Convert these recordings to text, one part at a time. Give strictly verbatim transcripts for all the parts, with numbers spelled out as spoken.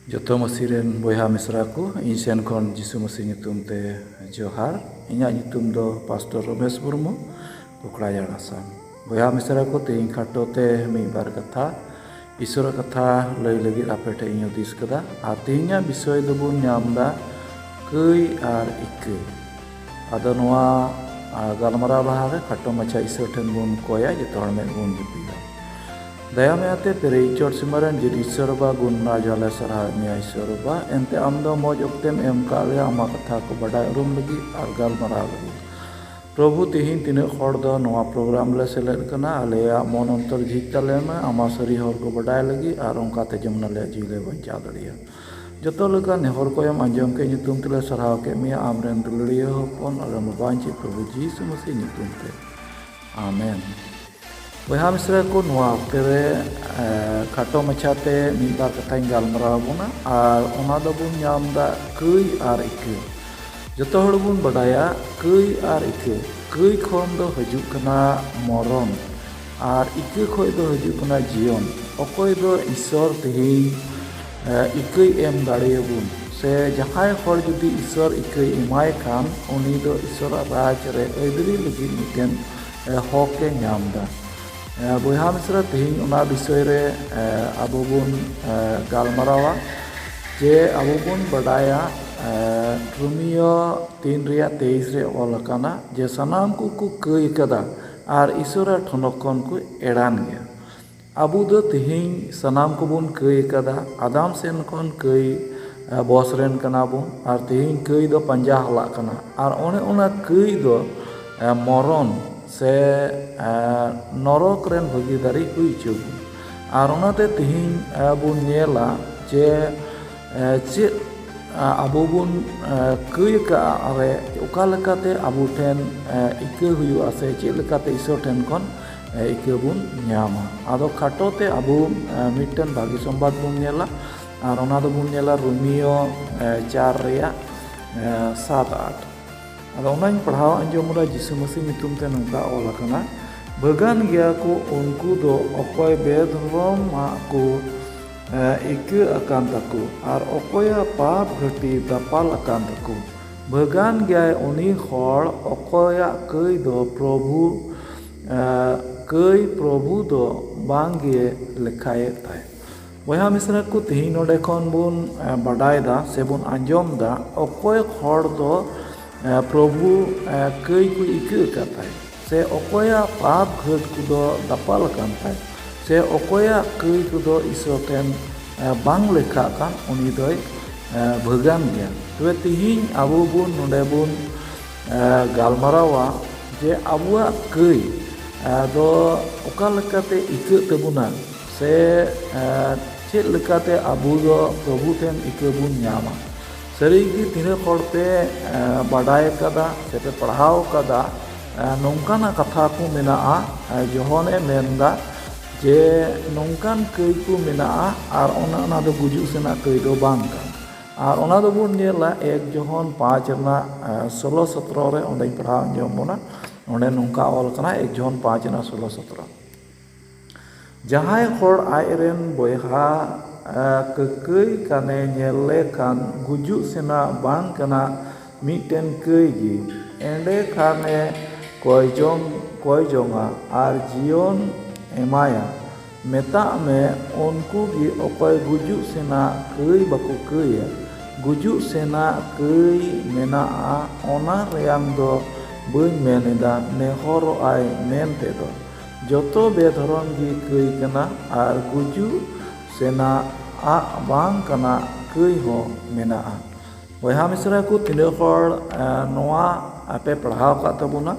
ᱡᱚᱛᱚ ᱢᱟᱹᱥᱤ ᱨᱮᱱ ᱵᱚᱭᱦᱟ ᱢᱤᱥᱨᱟ ᱠᱚ, ᱤᱧ ᱥᱮᱱ ᱠᱷᱚᱱ ᱡᱤᱥᱩ ᱢᱟᱹᱥᱤ ᱧᱩᱛᱩᱢ ᱛᱮ ᱡᱚᱦᱟᱨ᱾ ᱤᱧᱟᱹᱜ ᱧᱩᱛᱩᱢ ᱫᱚ ᱯᱟᱥᱴᱚᱨ ᱨᱚᱢᱮᱥ ᱢᱩᱨᱢᱩ, ᱠᱚᱠᱲᱟᱡᱟᱲ, ᱟᱥᱟᱢ᱾ ᱵᱚᱭᱦᱟ ᱢᱤᱥᱨᱟ ᱠᱚ, ᱛᱮᱦᱮᱧ ᱠᱷᱟᱴᱚ ᱛᱮ ᱢᱤᱫ ᱵᱟᱨ ᱠᱟᱛᱷᱟ, ᱤᱥᱚᱨᱟᱜ ᱠᱟᱛᱷᱟ ᱞᱟᱹᱭ ᱞᱟᱹᱜᱤᱫ ᱟᱯᱮ ᱴᱷᱮᱱ ᱤᱧ ᱦᱩᱫᱤᱥ ᱠᱟᱫᱟ᱾ ᱟᱨ ᱛᱮᱦᱮᱧᱟᱜ ᱵᱤᱥᱚᱭ ᱫᱚᱵᱚᱱ ᱧᱟᱢ ᱮᱫᱟ ᱠᱟᱹᱭ ᱟᱨ ᱤᱠᱟᱹ᱾ ᱟᱫᱚ ᱱᱚᱣᱟ, ᱟ, ᱜᱟᱞᱢᱟᱨᱟᱣ ᱞᱟᱦᱟᱨᱮ ᱠᱷᱟᱴᱚ ᱢᱟᱪᱷᱟ ᱤᱥᱚᱨ ᱴᱷᱮᱱ ᱵᱚᱱ ᱠᱚᱭᱟ, ᱡᱚᱛᱚ ᱦᱚᱲ ᱢᱮᱫ ᱵᱚᱱ ᱡᱟᱹᱯᱤᱫᱟ᱾ ᱫᱟᱭᱟ ᱢᱟᱭᱟᱛᱮ ᱯᱮᱨᱮᱡ ᱪᱚᱴ ᱥᱤᱢᱟ ᱨᱮᱱ ᱡᱤᱞ ᱤᱥᱚᱨ ᱵᱟᱵᱟ, ᱜᱩᱱ ᱨᱟᱡᱽ ᱟᱞᱮ ᱥᱟᱨᱦᱟᱣᱮᱫ ᱢᱮᱭᱟ ᱤᱥᱚᱨ ᱵᱟᱵᱟ᱾ ᱮᱱᱛᱮ ᱟᱢ ᱫᱚ ᱢᱚᱡᱽ ᱚᱠᱛᱮᱢ ᱮᱢ ᱠᱟᱜ ᱞᱮᱭᱟ ᱟᱢᱟᱜ ᱠᱟᱛᱷᱟ ᱠᱚ ᱵᱟᱰᱟᱭ ᱩᱨᱩᱢ ᱞᱟᱹᱜᱤᱫ ᱟᱨ ᱜᱟᱞᱢᱟᱨᱟᱣ ᱞᱟᱹᱜᱤᱫ᱾ ᱯᱨᱚᱵᱷᱩ, ᱛᱤᱦᱤᱧ ᱛᱤᱱᱟᱹᱜ ᱦᱚᱲ ᱫᱚ ᱱᱚᱣᱟ ᱯᱨᱳᱜᱨᱟᱢ ᱞᱮ ᱥᱮᱞᱮᱫ ᱠᱟᱱᱟ, ᱟᱞᱮᱭᱟᱜ ᱢᱚᱱ ᱚᱱᱛᱚᱨ ᱡᱷᱤᱡ ᱛᱟᱞᱮ ᱢᱮ ᱟᱢᱟᱜ ᱥᱟᱹᱨᱤ ᱦᱚᱨ ᱠᱚ ᱵᱟᱰᱟᱭ ᱞᱟᱹᱜᱤᱫ, ᱟᱨ ᱚᱱᱠᱟᱛᱮ ᱡᱮᱢᱚᱱ ᱟᱞᱮᱭᱟᱜ ᱡᱤᱣᱤ ᱞᱮ ᱵᱟᱧᱪᱟᱣ ᱫᱟᱲᱮᱭᱟᱜ᱾ ᱡᱚᱛᱚ ᱞᱮᱠᱟᱱ ᱱᱮᱦᱚᱨ ᱠᱚᱭᱮᱢ ᱟᱸᱡᱚᱢ ᱠᱮᱫ ᱧᱩᱛᱩᱢ ᱛᱮᱞᱮ ᱥᱟᱨᱦᱟᱣ ᱠᱮᱫ ᱢᱮᱭᱟ, ᱟᱢᱨᱮᱱ ᱫᱩᱞᱟᱹᱲᱤᱭᱟᱹ ᱦᱚᱯᱚᱱ ᱟᱞᱮ ᱵᱟᱵᱟᱧ ᱪᱮᱫ ᱯᱨᱚᱵᱷᱩ ᱡᱤᱥᱩ ᱢᱟᱹᱥᱤ ᱧᱩᱛᱩᱢ ᱛᱮ, ᱟᱢᱮᱱ᱾ ᱵᱚᱭᱦᱟ ᱢᱤᱥᱨᱟ ᱠᱚ, ᱱᱚᱣᱟ ᱚᱠᱛᱮ ᱨᱮ, ᱮ, ᱠᱷᱟᱴᱚ ᱢᱟᱪᱷᱟᱛᱮ ᱢᱤᱫ ᱵᱟᱨ ᱠᱟᱛᱷᱟᱧ ᱜᱟᱞᱢᱟᱨᱟᱣ ᱟᱵᱚᱱᱟ, ᱟᱨ ᱚᱱᱟ ᱫᱚᱵᱚᱱ ᱧᱟᱢ ᱮᱫᱟ ᱠᱟᱹᱭ ᱟᱨ ᱤᱠᱟᱹ᱾ ᱡᱚᱛᱚ ᱦᱚᱲ ᱵᱚᱱ ᱵᱟᱰᱟᱭᱟ ᱠᱟᱹᱭ ᱟᱨ ᱤᱠᱟᱹ᱾ ᱠᱟᱹᱭ ᱠᱷᱚᱱ ᱫᱚ ᱦᱤᱡᱩᱜ ᱠᱟᱱᱟ ᱢᱚᱨᱚᱱ, ᱟᱨ ᱤᱠᱟᱹ ᱠᱷᱚᱱ ᱫᱚ ᱦᱤᱡᱩᱜ ᱠᱟᱱᱟ ᱡᱤᱭᱚᱱ᱾ ᱚᱠᱚᱭ ᱫᱚ ᱤᱥᱚᱨ ᱛᱮᱦᱮᱧ, ᱮ, ᱤᱠᱟᱹᱭ ᱮᱢ ᱫᱟᱲᱮᱭᱟᱵᱚᱱ, ᱥᱮ ᱡᱟᱦᱟᱸᱭ ᱦᱚᱲ ᱡᱩᱫᱤ ᱤᱥᱚᱨ ᱤᱠᱟᱹᱭ ᱮᱢᱟᱭ ᱠᱷᱟᱱ, ᱩᱱᱤ ᱫᱚ ᱤᱥᱚᱨᱟᱜ ᱨᱟᱡᱽ ᱨᱮ ᱟᱹᱭᱫᱟᱹᱨᱤ ᱞᱟᱹᱜᱤᱫ ᱢᱤᱫᱴᱮᱱ, ᱮ, ᱦᱚᱠ ᱮ ᱧᱟᱢ ᱮᱫᱟ᱾ ᱮ, ᱵᱚᱭᱦᱟ ᱢᱤᱥᱨᱟ, ᱛᱮᱦᱮᱧ ᱚᱱᱟ ᱵᱤᱥᱚᱭ ᱨᱮ, ᱮ, ᱟᱵᱚ ᱵᱚᱱ, ᱮ, ᱜᱟᱞᱢᱟᱨᱟᱣᱟ ᱡᱮ ᱟᱵᱚ ᱵᱚᱱ ᱵᱟᱰᱟᱭᱟ, ᱮ, ᱨᱳᱢᱤᱭᱳ ᱛᱤᱱ ᱨᱮᱭᱟᱜ ᱛᱮᱭᱤᱥ ᱨᱮ ᱚᱞ ᱟᱠᱟᱱᱟ ᱡᱮ ᱥᱟᱱᱟᱢ ᱠᱚᱠᱚ ᱠᱟᱹᱭ ᱠᱟᱫᱟ ᱟᱨ ᱤᱥᱚᱨᱟᱜ ᱴᱷᱚᱱᱚᱠ ᱠᱷᱚᱱ ᱠᱚ ᱮᱲᱟᱱ ᱜᱮᱭᱟ᱾ ᱟᱵᱚ ᱫᱚ ᱛᱮᱦᱮᱧ ᱥᱟᱱᱟᱢ ᱠᱚᱵᱚᱱ ᱠᱟᱹᱭ ᱠᱟᱫᱟ, ᱟᱫᱟᱢ ᱥᱮᱱ ᱠᱷᱚᱱ ᱠᱟᱹᱭ, ᱮ, ᱵᱚᱥ ᱨᱮᱱ ᱠᱟᱱᱟ ᱵᱚᱱ, ᱟᱨ ᱛᱮᱦᱮᱧ ᱠᱟᱹᱭ ᱫᱚ ᱯᱟᱸᱡᱟ ᱦᱟᱞᱟᱜ ᱠᱟᱱᱟ᱾ ᱟᱨ ᱚᱱᱮ ᱚᱱᱟ ᱠᱟᱹᱭ ᱫᱚ, ᱮ, ᱢᱚᱨᱚᱱ ᱥᱮ, ᱮ, ᱱᱚᱨᱚᱠ ᱨᱮᱱ ᱵᱷᱟᱹᱜᱤᱫᱟᱨᱤ ᱦᱩᱭ ᱦᱚᱪᱚ ᱵᱚᱱ᱾ ᱟᱨ ᱚᱱᱟᱛᱮ ᱛᱮᱦᱮᱧ, ᱮ, ᱵᱚᱱ ᱧᱮᱞᱟ ᱡᱮ, ᱮ, ᱪᱮᱫ, ᱮ, ᱟᱵᱚ ᱵᱚᱱ, ᱮ, ᱠᱟᱹᱭ ᱟᱠᱟᱫᱼᱟ ᱨᱮ ᱚᱠᱟ ᱞᱮᱠᱟᱛᱮ ᱟᱵᱚ ᱴᱷᱮᱱ, ᱮ, ᱤᱠᱟᱹ ᱦᱩᱭᱩᱜᱼᱟ ᱥᱮ ᱪᱮᱫ ᱞᱮᱠᱟᱛᱮ ᱤᱥᱚᱨ ᱴᱷᱮᱱ ᱠᱷᱚᱱ, ᱮ, ᱤᱠᱟᱹ ᱵᱚᱱ ᱧᱟᱢᱟ᱾ ᱟᱫᱚ ᱠᱷᱟᱴᱚ ᱛᱮ ᱟᱵᱚ, ᱮ, ᱢᱤᱫᱴᱮᱱ ᱵᱷᱟᱹᱜᱤ ᱥᱚᱢᱵᱟᱫ ᱵᱚᱱ ᱧᱮᱞᱟ, ᱟᱨ ᱚᱱᱟ ᱫᱚᱵᱚᱱ ᱧᱮᱞᱟ ᱨᱳᱢᱤᱭᱳ, ᱮ, ᱪᱟᱨ ᱨᱮᱭᱟᱜ, ᱮ, ᱥᱟᱛ ᱟᱴ᱾ ᱟᱫᱚ ᱚᱱᱟᱧ ᱯᱟᱲᱦᱟᱣ ᱟᱸᱡᱚᱢ ᱮᱫᱟ, ᱡᱤᱥᱩ ᱢᱟᱹᱥᱤ ᱧᱩᱛᱩᱢ ᱛᱮ ᱱᱚᱝᱠᱟ ᱚᱞ ᱟᱠᱟᱱᱟ, ᱵᱷᱟᱹᱜᱟᱱ ᱜᱮᱭᱟ ᱠᱚ ᱩᱱᱠᱩ ᱫᱚ ᱚᱠᱚᱭ ᱵᱮᱫᱷᱚᱨᱚᱢᱟᱜ ᱠᱚ ᱮ, ᱤᱠᱟᱹ ᱟᱠᱟᱱ ᱛᱟᱠᱚ ᱟᱨ ᱚᱠᱚᱭᱟᱜ ᱯᱟᱯ ᱜᱷᱟᱹᱴᱤ ᱫᱟᱯᱟᱞ ᱟᱠᱟᱱ ᱛᱟᱠᱚ᱾ ᱵᱷᱟᱹᱜᱟᱱ ᱜᱮᱭᱟᱭ ᱩᱱᱤ ᱦᱚᱲ ᱚᱠᱚᱭᱟᱜ ᱠᱟᱹᱭ ᱫᱚ ᱯᱨᱚᱵᱷᱩ, ᱮ, ᱠᱟᱹᱭ ᱯᱨᱚᱵᱷᱩ ᱫᱚ ᱵᱟᱝ ᱜᱮ ᱞᱮᱠᱷᱟᱭᱮᱫ ᱛᱟᱭ᱾ ᱵᱚᱭᱦᱟ ᱢᱤᱥᱨᱟ ᱠᱚ, ᱛᱮᱦᱮᱧ ᱱᱚᱰᱮ ᱠᱷᱚᱱ ᱵᱚᱱ, ᱮ, ᱵᱟᱰᱟᱭ ᱫᱟ ᱥᱮ ᱵᱚᱱ ᱟᱸᱡᱚᱢ ᱫᱟ, ᱚᱠᱚᱭ ᱦᱚᱲ ᱫᱚ, ᱮ, ᱯᱨᱚᱵᱷᱩ, ᱮ, ᱠᱟᱹᱭ ᱠᱚ ᱤᱠᱟᱹ ᱟᱠᱟᱫ ᱛᱟᱭ, ᱥᱮ ᱚᱠᱚᱭᱟᱜ ᱯᱟᱯ ᱜᱷᱟᱹᱴ ᱠᱚᱫᱚ ᱫᱟᱯᱟᱞ ᱟᱠᱟᱱ ᱛᱟᱭ, ᱥᱮ ᱚᱠᱚᱭᱟᱜ ᱠᱟᱹᱭ ᱠᱚᱫᱚ ᱤᱥᱚᱨ ᱴᱷᱮᱱ, ᱮ, ᱵᱟᱝ ᱞᱮᱠᱷᱟᱜ ᱠᱟᱱ, ᱩᱱᱤ ᱫᱚᱭ, ᱮ, ᱵᱷᱟᱹᱜᱟᱱ ᱜᱮᱭᱟ᱾ ᱛᱚᱵᱮ ᱛᱮᱦᱮᱧ ᱟᱵᱚ ᱵᱚᱱ ᱱᱚᱰᱮ ᱵᱚᱱ, ᱮ, ᱜᱟᱞᱢᱟᱨᱟᱣᱟ ᱡᱮ ᱟᱵᱚᱣᱟᱜ ᱠᱟᱹᱭ, ᱮ, ᱫᱚ ᱚᱠᱟ ᱞᱮᱠᱟᱛᱮ ᱤᱠᱟᱹᱜ ᱛᱟᱵᱚᱱᱟ, ᱥᱮ, ᱮ, ᱪᱮᱫ ᱞᱮᱠᱟᱛᱮ ᱟᱵᱚ ᱫᱚ ᱯᱨᱚᱵᱷᱩ ᱴᱷᱮᱱ ᱤᱠᱟᱹ ᱵᱚᱱ ᱧᱟᱢᱟ᱾ ᱥᱟᱹᱨᱤ ᱜᱮ ᱛᱤᱱᱟᱹᱜ ᱦᱚᱲ ᱯᱮ, ᱮ, ᱵᱟᱰᱟᱭ ᱠᱟᱫᱟ ᱥᱮ ᱯᱮ ᱯᱟᱲᱦᱟᱣ ᱠᱟᱫᱟ, ᱮ, ᱱᱚᱝᱠᱟᱱᱟᱜ ᱠᱟᱛᱷᱟ ᱠᱚ ᱢᱮᱱᱟᱜᱼᱟ, ᱮ, ᱡᱚᱦᱚᱱᱮ ᱢᱮᱱᱫᱟ ᱡᱮ ᱱᱚᱝᱠᱟᱱ ᱠᱟᱹᱭ ᱠᱚ ᱢᱮᱱᱟᱜᱼᱟ ᱟᱨ ᱚᱱᱟ, ᱚᱱᱟ ᱫᱚ ᱜᱩᱡᱩᱜ ᱥᱮᱱᱟᱜ ᱠᱟᱹᱭ ᱫᱚ ᱵᱟᱝ ᱠᱟᱱᱟ᱾ ᱟᱨ ᱚᱱᱟ ᱫᱚᱵᱚᱱ ᱧᱮᱞᱟ ᱮᱠ ᱡᱚᱦᱚᱱ ᱯᱟᱸᱪ ᱨᱮᱱᱟᱜ, ᱮ, ᱥᱳᱞᱳ ᱥᱚᱛᱨᱚ ᱨᱮ, ᱚᱸᱰᱮᱧ ᱯᱟᱲᱦᱟᱣ ᱟᱸᱡᱚᱢ ᱵᱚᱱᱟ᱾ ᱚᱸᱰᱮ ᱱᱚᱝᱠᱟ ᱚᱞ ᱠᱟᱱᱟ, ᱮᱠ ᱡᱚᱦᱚᱱ ᱯᱟᱸᱪ ᱨᱮᱱᱟᱜ ᱥᱳᱞᱳ ᱥᱚᱛᱨᱚ᱾ ᱡᱟᱦᱟᱸᱭ ᱦᱚᱲ ᱟᱡᱨᱮᱱ ᱵᱚᱭᱦᱟ, ᱮ, ᱠᱟᱹᱠᱟᱹᱭ ᱠᱟᱱᱮ ᱧᱮᱞ ᱞᱮᱠᱷᱟᱱ ᱜᱩᱡᱩᱜ ᱥᱮᱱᱟᱜ ᱵᱟᱝ ᱠᱟᱱᱟ ᱢᱤᱫᱴᱮᱱ ᱠᱟᱹᱭ ᱜᱮ, ᱮᱸᱰᱮ ᱠᱷᱟᱱᱮ ᱠᱚᱭ ᱡᱚᱝ, ᱠᱚᱭ ᱡᱚᱝᱟ ᱟᱨ ᱡᱤᱭᱚᱱ ᱮᱢᱟᱭᱟ᱾ ᱢᱮᱛᱟᱜ ᱢᱮ, ᱩᱱᱠᱩ ᱜᱮ ᱚᱠᱚᱭ ᱜᱩᱡᱩᱜ ᱥᱮᱱᱟᱜ ᱠᱟᱹᱭ ᱵᱟᱠᱚ ᱠᱟᱹᱭᱟ᱾ ᱜᱩᱡᱩᱜ ᱥᱮᱱᱟᱜ ᱠᱟᱹᱭ ᱢᱮᱱᱟᱜᱼᱟ, ᱚᱱᱟ ᱨᱮᱭᱟᱝ ᱫᱚ ᱵᱟᱹᱧ ᱢᱮᱱ ᱮᱫᱟ, ᱱᱮᱦᱚᱨᱚᱜᱼᱟᱭ ᱢᱮᱱᱛᱮ ᱫᱚ᱾ ᱡᱚᱛᱚ ᱵᱮᱫᱷᱚᱨᱚᱢ ᱜᱮ ᱠᱟᱹᱭ ᱠᱟᱱᱟ ᱟᱨ ᱜᱩᱡᱩᱜ ᱥᱮᱱᱟᱜ ᱟᱜ ᱵᱟᱝ ᱠᱟᱱᱟ ᱠᱟᱹᱭ ᱦᱚᱸ ᱢᱮᱱᱟᱜᱼᱟ᱾ ᱵᱚᱭᱦᱟ ᱢᱤᱥᱨᱟ ᱠᱚ, ᱛᱤᱱᱟᱹᱜ ᱦᱚᱲ, ᱮ, ᱱᱚᱣᱟ ᱟᱯᱮ ᱯᱟᱲᱦᱟᱣ ᱟᱠᱟᱫ ᱛᱟᱵᱚᱱᱟ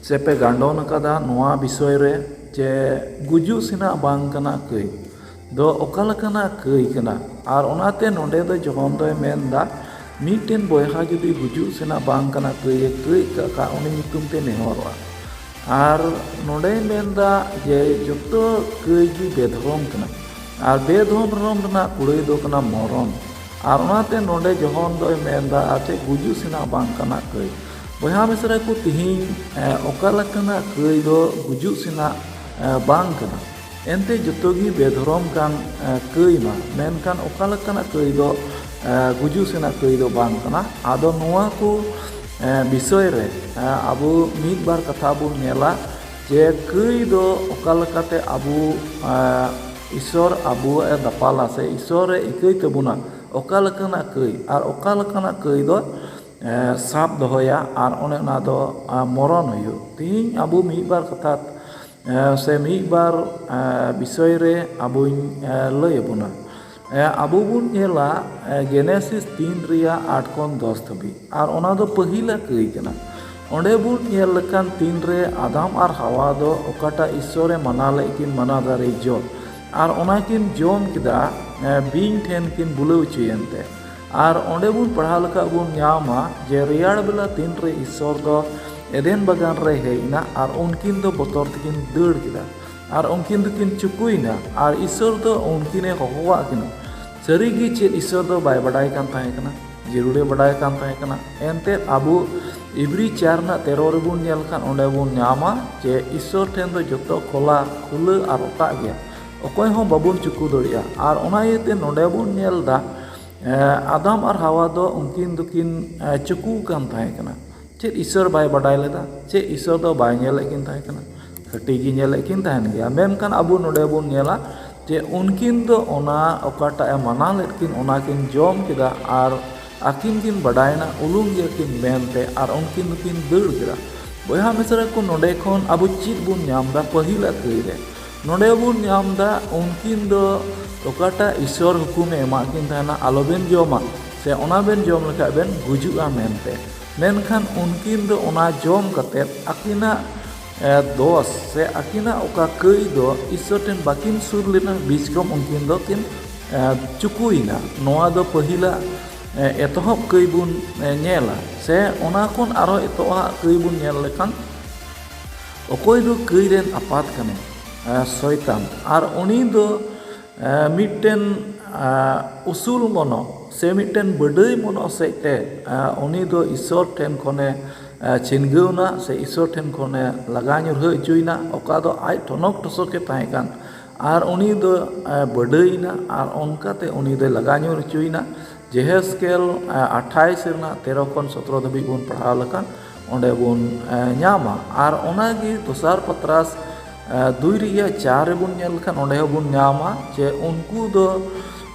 ᱥᱮ ᱯᱮ ᱜᱟᱸᱰᱚᱱ ᱟᱠᱟᱫᱟ ᱱᱚᱣᱟ ᱵᱤᱥᱚᱭ ᱨᱮ, ᱡᱮ ᱜᱩᱡᱩᱜ ᱥᱮᱱᱟᱜ ᱵᱟᱝ ᱠᱟᱱᱟ ᱠᱟᱹᱭ ᱫᱚ ᱚᱠᱟ ᱞᱮᱠᱟᱱᱟᱜ ᱠᱟᱹᱭ ᱠᱟᱱᱟ? ᱟᱨ ᱚᱱᱟᱛᱮ ᱱᱚᱰᱮ ᱫᱚ ᱡᱚᱦᱚᱱ ᱫᱚᱭ ᱢᱮᱱ ᱮᱫᱟ, ᱢᱤᱫᱴᱮᱱ ᱵᱚᱭᱦᱟ ᱡᱩᱫᱤ ᱜᱩᱡᱩᱜ ᱥᱮᱱᱟᱜ ᱵᱟᱝ ᱠᱟᱱᱟ ᱠᱟᱹᱭ ᱮ ᱠᱟᱹᱭ ᱠᱟᱜ ᱠᱷᱟᱱ, ᱩᱱᱤ ᱧᱩᱛᱩᱢ ᱛᱮ ᱱᱮᱦᱚᱨᱚᱜᱼᱟ᱾ ᱟᱨ ᱱᱚᱰᱮᱭ ᱢᱮᱱ ᱮᱫᱟ ᱡᱮ ᱡᱚᱛᱚ ᱠᱟᱹᱭ ᱜᱮ ᱵᱮᱫᱷᱚᱨᱚᱢ ᱠᱟᱱᱟ, ᱟᱨ ᱵᱮᱫᱷᱚᱨᱚᱢ ᱨᱮᱱᱟᱜ ᱠᱩᱲᱟᱹᱭ ᱫᱚ ᱠᱟᱱᱟ ᱢᱚᱨᱚᱱ᱾ ᱟᱨ ᱚᱱᱟᱛᱮ ᱱᱚᱰᱮ ᱡᱚᱦᱚᱱ ᱫᱚᱭ ᱢᱮᱱ ᱮᱫᱟ, ᱟᱨ ᱪᱮᱫ ᱜᱩᱡᱩᱜ ᱥᱮᱱᱟᱜ ᱵᱟᱝ ᱠᱟᱱᱟ ᱠᱟᱹᱭ᱾ ᱵᱚᱭᱦᱟ ᱢᱤᱥᱨᱟ ᱠᱚ, ᱛᱤᱦᱤᱧ, ᱮ, ᱚᱠᱟ ᱞᱮᱠᱟᱱᱟᱜ ᱠᱟᱹᱭ ᱫᱚ ᱜᱩᱡᱩᱜ ᱥᱮᱱᱟᱜ, ᱮ, ᱵᱟᱝ ᱠᱟᱱᱟ? ᱮᱱᱛᱮ ᱡᱚᱛᱚ ᱜᱮ ᱵᱮᱫᱷᱚᱨᱚᱢ ᱠᱟᱱ ᱠᱟᱹᱭ ᱢᱟ, ᱢᱮᱱᱠᱷᱟᱱ ᱚᱠᱟ ᱞᱮᱠᱟᱱᱟᱜ ᱠᱟᱹᱭ ᱫᱚ ᱜᱩᱡᱩᱜ ᱥᱮᱱᱟᱜ ᱠᱟᱹᱭ ᱫᱚ ᱵᱟᱝ ᱠᱟᱱᱟ᱾ ᱟᱫᱚ ᱱᱚᱣᱟ ᱠᱚ ᱵᱤᱥᱚᱭ ᱨᱮ ᱟᱵᱚ ᱢᱤᱫ ᱵᱟᱨ ᱠᱟᱛᱷᱟ ᱵᱚᱱ ᱧᱮᱞᱟ, ᱡᱮ ᱠᱟᱹᱭ ᱫᱚ ᱚᱠᱟ ᱞᱮᱠᱟᱛᱮ ᱟᱵᱚ ᱤᱥᱚᱨ ᱟᱵᱚᱣᱟᱜ ᱮ ᱫᱟᱯᱟᱞᱟ ᱥᱮ ᱤᱥᱚᱨ ᱮ ᱤᱠᱟᱹᱭ ᱛᱟᱵᱚᱱᱟ, ᱚᱠᱟ ᱞᱮᱠᱟᱱᱟᱜ ᱠᱟᱹᱭ ᱟᱨ ᱚᱠᱟ ᱞᱮᱠᱟᱱᱟᱜ ᱠᱟᱹᱭ ᱫᱚ ᱥᱟᱵ ᱫᱚᱦᱚᱭᱟ ᱟᱨ ᱚᱱᱮ ᱚᱱᱟ ᱫᱚ ᱢᱚᱨᱚᱱ ᱦᱩᱭᱩᱜ᱾ ᱛᱮᱦᱮᱧ ᱟᱵᱚ ᱢᱤᱫ ᱵᱟᱨ ᱠᱟᱛᱷᱟ ᱥᱮ ᱢᱤᱫ ᱵᱟᱨ ᱵᱤᱥᱚᱭ ᱨᱮ ᱟᱵᱚᱧ ᱞᱟᱹᱭ ᱟᱵᱚᱱᱟ᱾ ᱟᱵᱚ ᱵᱚᱱ ᱧᱮᱞᱟ ᱜᱮᱱᱮᱥᱤᱥ ᱛᱤᱱ ᱨᱮᱭᱟᱜ ᱟᱴ ᱠᱷᱚᱱ ᱫᱚᱥ ᱫᱷᱟᱹᱵᱤᱡ, ᱟᱨ ᱚᱱᱟ ᱫᱚ ᱯᱟᱹᱦᱤᱞᱟᱜ ᱠᱟᱹᱭ ᱠᱟᱱᱟ᱾ ᱚᱸᱰᱮ ᱵᱚᱱ ᱧᱮᱞ ᱞᱮᱠᱷᱟᱱ ᱛᱤᱱ ᱨᱮ ᱟᱫᱟᱢ ᱟᱨ ᱦᱟᱣᱟ ᱫᱚ ᱚᱠᱟᱴᱟᱜ ᱤᱥᱚᱨᱮ ᱢᱟᱱᱟ ᱞᱮᱫ ᱠᱤᱱ ᱢᱟᱱᱟ ᱫᱟᱨᱮ ᱡᱚ, ᱟᱨ ᱚᱱᱟ ᱠᱤᱱ ᱡᱚᱢ ᱠᱮᱫᱟ, ᱵᱤᱧ ᱴᱷᱮᱱ ᱠᱤᱱ ᱵᱩᱞᱟᱹᱣ ᱚᱪᱚᱭᱮᱱ ᱛᱮ᱾ ᱟᱨ ᱚᱸᱰᱮ ᱵᱚᱱ ᱯᱟᱲᱦᱟᱣ ᱞᱮᱠᱷᱟᱱ ᱵᱚᱱ ᱧᱟᱢᱟ ᱡᱮ ᱨᱮᱭᱟᱲ ᱵᱮᱞᱟ ᱛᱤᱱ ᱨᱮ ᱤᱥᱚᱨ ᱫᱚ ᱮᱫᱮᱱ ᱵᱟᱜᱟᱱ ᱨᱮ ᱦᱮᱡ ᱮᱱᱟ ᱟᱨ ᱩᱱᱠᱤᱱ ᱫᱚ ᱵᱚᱛᱚᱨ ᱛᱮᱠᱤᱱ ᱫᱟᱹᱲ ᱠᱮᱫᱟ ᱟᱨ ᱩᱱᱠᱤᱱ ᱫᱚᱠᱤᱱ ᱪᱩᱠᱩᱭᱮᱱᱟ ᱟᱨ ᱤᱥᱚᱨ ᱫᱚ ᱩᱱᱠᱤᱱᱮ ᱦᱚᱦᱚᱣᱟᱜ ᱠᱤᱱᱟ᱾ ᱥᱟᱹᱨᱤᱜᱮ ᱪᱮᱫ ᱤᱥᱚᱨ ᱫᱚ ᱵᱟᱭ ᱵᱟᱰᱟᱭ ᱠᱟᱱ ᱛᱟᱦᱮᱸ ᱠᱟᱱᱟ? ᱡᱟᱹᱨᱩᱲᱮ ᱵᱟᱰᱟᱭ ᱠᱟᱱ ᱛᱟᱦᱮᱸ ᱠᱟᱱᱟ᱾ ᱮᱱᱛᱮᱫ ᱟᱵᱚ ᱤᱵᱨᱤ ᱪᱟᱨ ᱨᱮᱱᱟᱜ ᱛᱮᱨᱚ ᱨᱮᱵᱚᱱ ᱧᱮᱞ ᱠᱷᱟᱱ ᱚᱸᱰᱮ ᱵᱚᱱ ᱧᱟᱢᱟ ᱡᱮ ᱤᱥᱚᱨ ᱴᱷᱮᱱ ᱫᱚ ᱡᱚᱛᱚ ᱠᱷᱚᱞᱟ ᱠᱷᱩᱞᱟᱹ ᱟᱨ ᱚᱴᱟᱜ ᱜᱮᱭᱟ, ᱚᱠᱚᱭ ᱦᱚᱸ ᱵᱟᱵᱚᱱ ᱪᱩᱠᱩ ᱫᱟᱲᱮᱭᱟᱜᱼᱟ᱾ ᱟᱨ ᱚᱱᱟ ᱤᱭᱟᱹᱛᱮ ᱱᱚᱰᱮ ᱵᱚᱱ ᱧᱮᱞ ᱮᱫᱟ ᱟᱫᱟᱢ ᱟᱨ ᱦᱟᱣᱟ ᱫᱚ ᱩᱱᱠᱤᱱ ᱫᱚᱠᱤᱱ ᱪᱩᱠᱩ ᱠᱟᱱ ᱛᱟᱦᱮᱸ ᱠᱟᱱᱟ᱾ ᱪᱮᱫ ᱤᱥᱚᱨ ᱵᱟᱭ ᱵᱟᱰᱟᱭ ᱞᱮᱫᱟ? ᱪᱮᱫ ᱤᱥᱚᱨ ᱫᱚ ᱵᱟᱭ ᱧᱮᱞᱮᱫ ᱠᱤᱱ ᱛᱟᱦᱮᱸ ᱠᱟᱱᱟ? ᱠᱟᱹᱴᱤᱡ ᱜᱮ ᱧᱮᱞᱮᱫ ᱠᱤᱱ ᱛᱟᱦᱮᱱ ᱜᱮᱭᱟ᱾ ᱢᱮᱱᱠᱷᱟᱱ ᱟᱵᱚ ᱱᱚᱰᱮ ᱵᱚᱱ ᱧᱮᱞᱟ ᱡᱮ ᱩᱱᱠᱤᱱ ᱫᱚ ᱚᱱᱟ ᱚᱠᱟᱴᱟᱜ ᱮ ᱢᱟᱱᱟ ᱞᱮᱫ ᱠᱤᱱ ᱚᱱᱟ ᱠᱤᱱ ᱡᱚᱢ ᱠᱮᱫᱟ ᱟᱨ ᱟᱹᱠᱤᱱ ᱠᱤᱱ ᱵᱟᱰᱟᱭᱮᱱᱟ ᱩᱞᱩᱝ ᱜᱮᱭᱟ ᱠᱤᱱ ᱢᱮᱱᱛᱮ ᱟᱨ ᱩᱱᱠᱤᱱ ᱫᱚᱠᱤᱱ ᱫᱟᱹᱲ ᱠᱮᱫᱟ᱾ ᱵᱚᱭᱦᱟ ᱢᱤᱥᱨᱟ ᱠᱚ, ᱱᱚᱰᱮ ᱠᱷᱚᱱ ᱟᱵᱚ ᱪᱮᱫ ᱵᱚᱱ ᱧᱟᱢ ᱮᱫᱟ? ᱯᱟᱹᱦᱤᱞᱟᱜ ᱠᱟᱹᱭ ᱨᱮ ᱱᱚᱰᱮ ᱵᱚᱱ ᱧᱟᱢ ᱮᱫᱟ ᱩᱱᱠᱤᱱ ᱫᱚ ᱚᱠᱟᱴᱟᱜ ᱤᱥᱚᱨ ᱦᱩᱠᱩᱢᱮ ᱮᱢᱟᱜ ᱠᱤᱱ ᱛᱟᱦᱮᱱᱟ ᱟᱞᱚᱵᱮᱱ ᱡᱚᱢᱟ ᱥᱮ ᱚᱱᱟ ᱵᱮᱱ ᱡᱚᱢ ᱞᱮᱠᱷᱟᱡ ᱵᱮᱱ ᱜᱩᱡᱩᱜᱼᱟ ᱢᱮᱱᱛᱮ, ᱢᱮᱱᱠᱷᱟᱱ ᱩᱱᱠᱤᱱ ᱫᱚ ᱚᱱᱟ ᱡᱚᱢ ᱠᱟᱛᱮᱫ ᱟᱹᱠᱤᱱᱟᱜ ᱫᱚᱥ ᱥᱮ ᱟᱹᱠᱤᱱᱟᱜ ᱚᱠᱟ ᱠᱟᱹᱭ ᱫᱚ ᱤᱥᱚᱨ ᱴᱷᱮᱱ ᱵᱟᱹᱠᱤᱱ ᱥᱩᱨ ᱞᱮᱱᱟ, ᱵᱤᱪᱠᱚᱢ ᱩᱱᱠᱤᱱ ᱫᱚᱠᱤᱱ ᱪᱩᱠᱩᱭᱮᱱᱟ᱾ ᱱᱚᱣᱟ ᱫᱚ ᱯᱟᱹᱦᱤᱞᱟᱜ ᱮᱛᱚᱦᱚᱵ ᱠᱟᱹᱭ ᱵᱚᱱ ᱧᱮᱞᱟ, ᱥᱮ ᱚᱱᱟ ᱠᱷᱚᱱ ᱟᱨᱦᱚᱸ ᱮᱛᱚᱦᱚᱵ ᱠᱟᱹᱭ ᱵᱚᱱ ᱧᱮᱞ ᱞᱮᱠᱷᱟᱱ ᱚᱠᱚᱭ ᱫᱚ ᱠᱟᱹᱭ ᱨᱮᱱ ᱟᱯᱟᱛ ᱠᱟᱱᱟᱭ? ᱥᱚᱭᱛᱟᱱ᱾ ᱟᱨ ᱩᱱᱤ ᱫᱚ ᱢᱤᱫᱴᱮᱱ ᱩᱥᱩᱞ ᱢᱚᱱᱚᱜ ᱥᱮ ᱢᱤᱫᱴᱮᱱ ᱵᱟᱹᱰᱟᱹᱭ ᱢᱚᱱᱚᱜ ᱥᱮᱫ ᱛᱮ ᱩᱱᱤ ᱫᱚ ᱤᱥᱚᱨ ᱴᱷᱮᱱ ᱠᱷᱚᱱᱮ ᱪᱷᱤᱱᱜᱟᱹᱣᱱᱟ ᱥᱮ ᱤᱥᱚᱨ ᱴᱷᱮᱱ ᱠᱷᱚᱱᱮ ᱞᱟᱜᱟ ᱧᱩᱨᱦᱟᱹ ᱚᱪᱚᱭᱮᱱᱟ᱾ ᱚᱠᱟ ᱫᱚ ᱟᱡ ᱴᱷᱚᱱᱚᱠ ᱴᱷᱚᱥᱚᱠᱮ ᱛᱟᱦᱮᱸ ᱠᱟᱱ ᱟᱨ ᱩᱱᱤ ᱫᱚ ᱮ, ᱵᱟᱹᱰᱟᱹᱭᱮᱱᱟ ᱟᱨ ᱚᱱᱠᱟᱛᱮ ᱩᱱᱤ ᱫᱚᱭ ᱞᱟᱜᱟ ᱧᱩᱨ ᱦᱚᱪᱚᱭᱮᱱᱟ᱾ ᱡᱮᱦᱮᱥᱠᱮᱞ ᱮ, ᱟᱴᱷᱟᱭᱤᱥ ᱨᱮᱱᱟᱜ ᱛᱮᱨᱚ ᱠᱷᱚᱱ ᱥᱚᱛᱨᱚ ᱫᱷᱟᱹᱵᱤᱡ ᱵᱚᱱ ᱯᱟᱲᱦᱟᱣ ᱞᱮᱠᱷᱟᱱ ᱚᱸᱰᱮ ᱵᱚᱱ ᱮ, ᱧᱟᱢᱟ᱾ ᱟᱨ ᱚᱱᱟᱜᱮ ᱫᱚᱥᱟᱨ ᱯᱟᱛᱨᱟᱥ ᱮ, ᱫᱩᱭ ᱨᱮᱭᱟᱜ ᱪᱟᱨ ᱨᱮᱵᱚᱱ ᱧᱮᱞ ᱞᱮᱠᱷᱟᱱ ᱚᱸᱰᱮ ᱦᱚᱸᱵᱚᱱ ᱧᱟᱢᱟ ᱡᱮ ᱩᱱᱠᱩ ᱫᱚ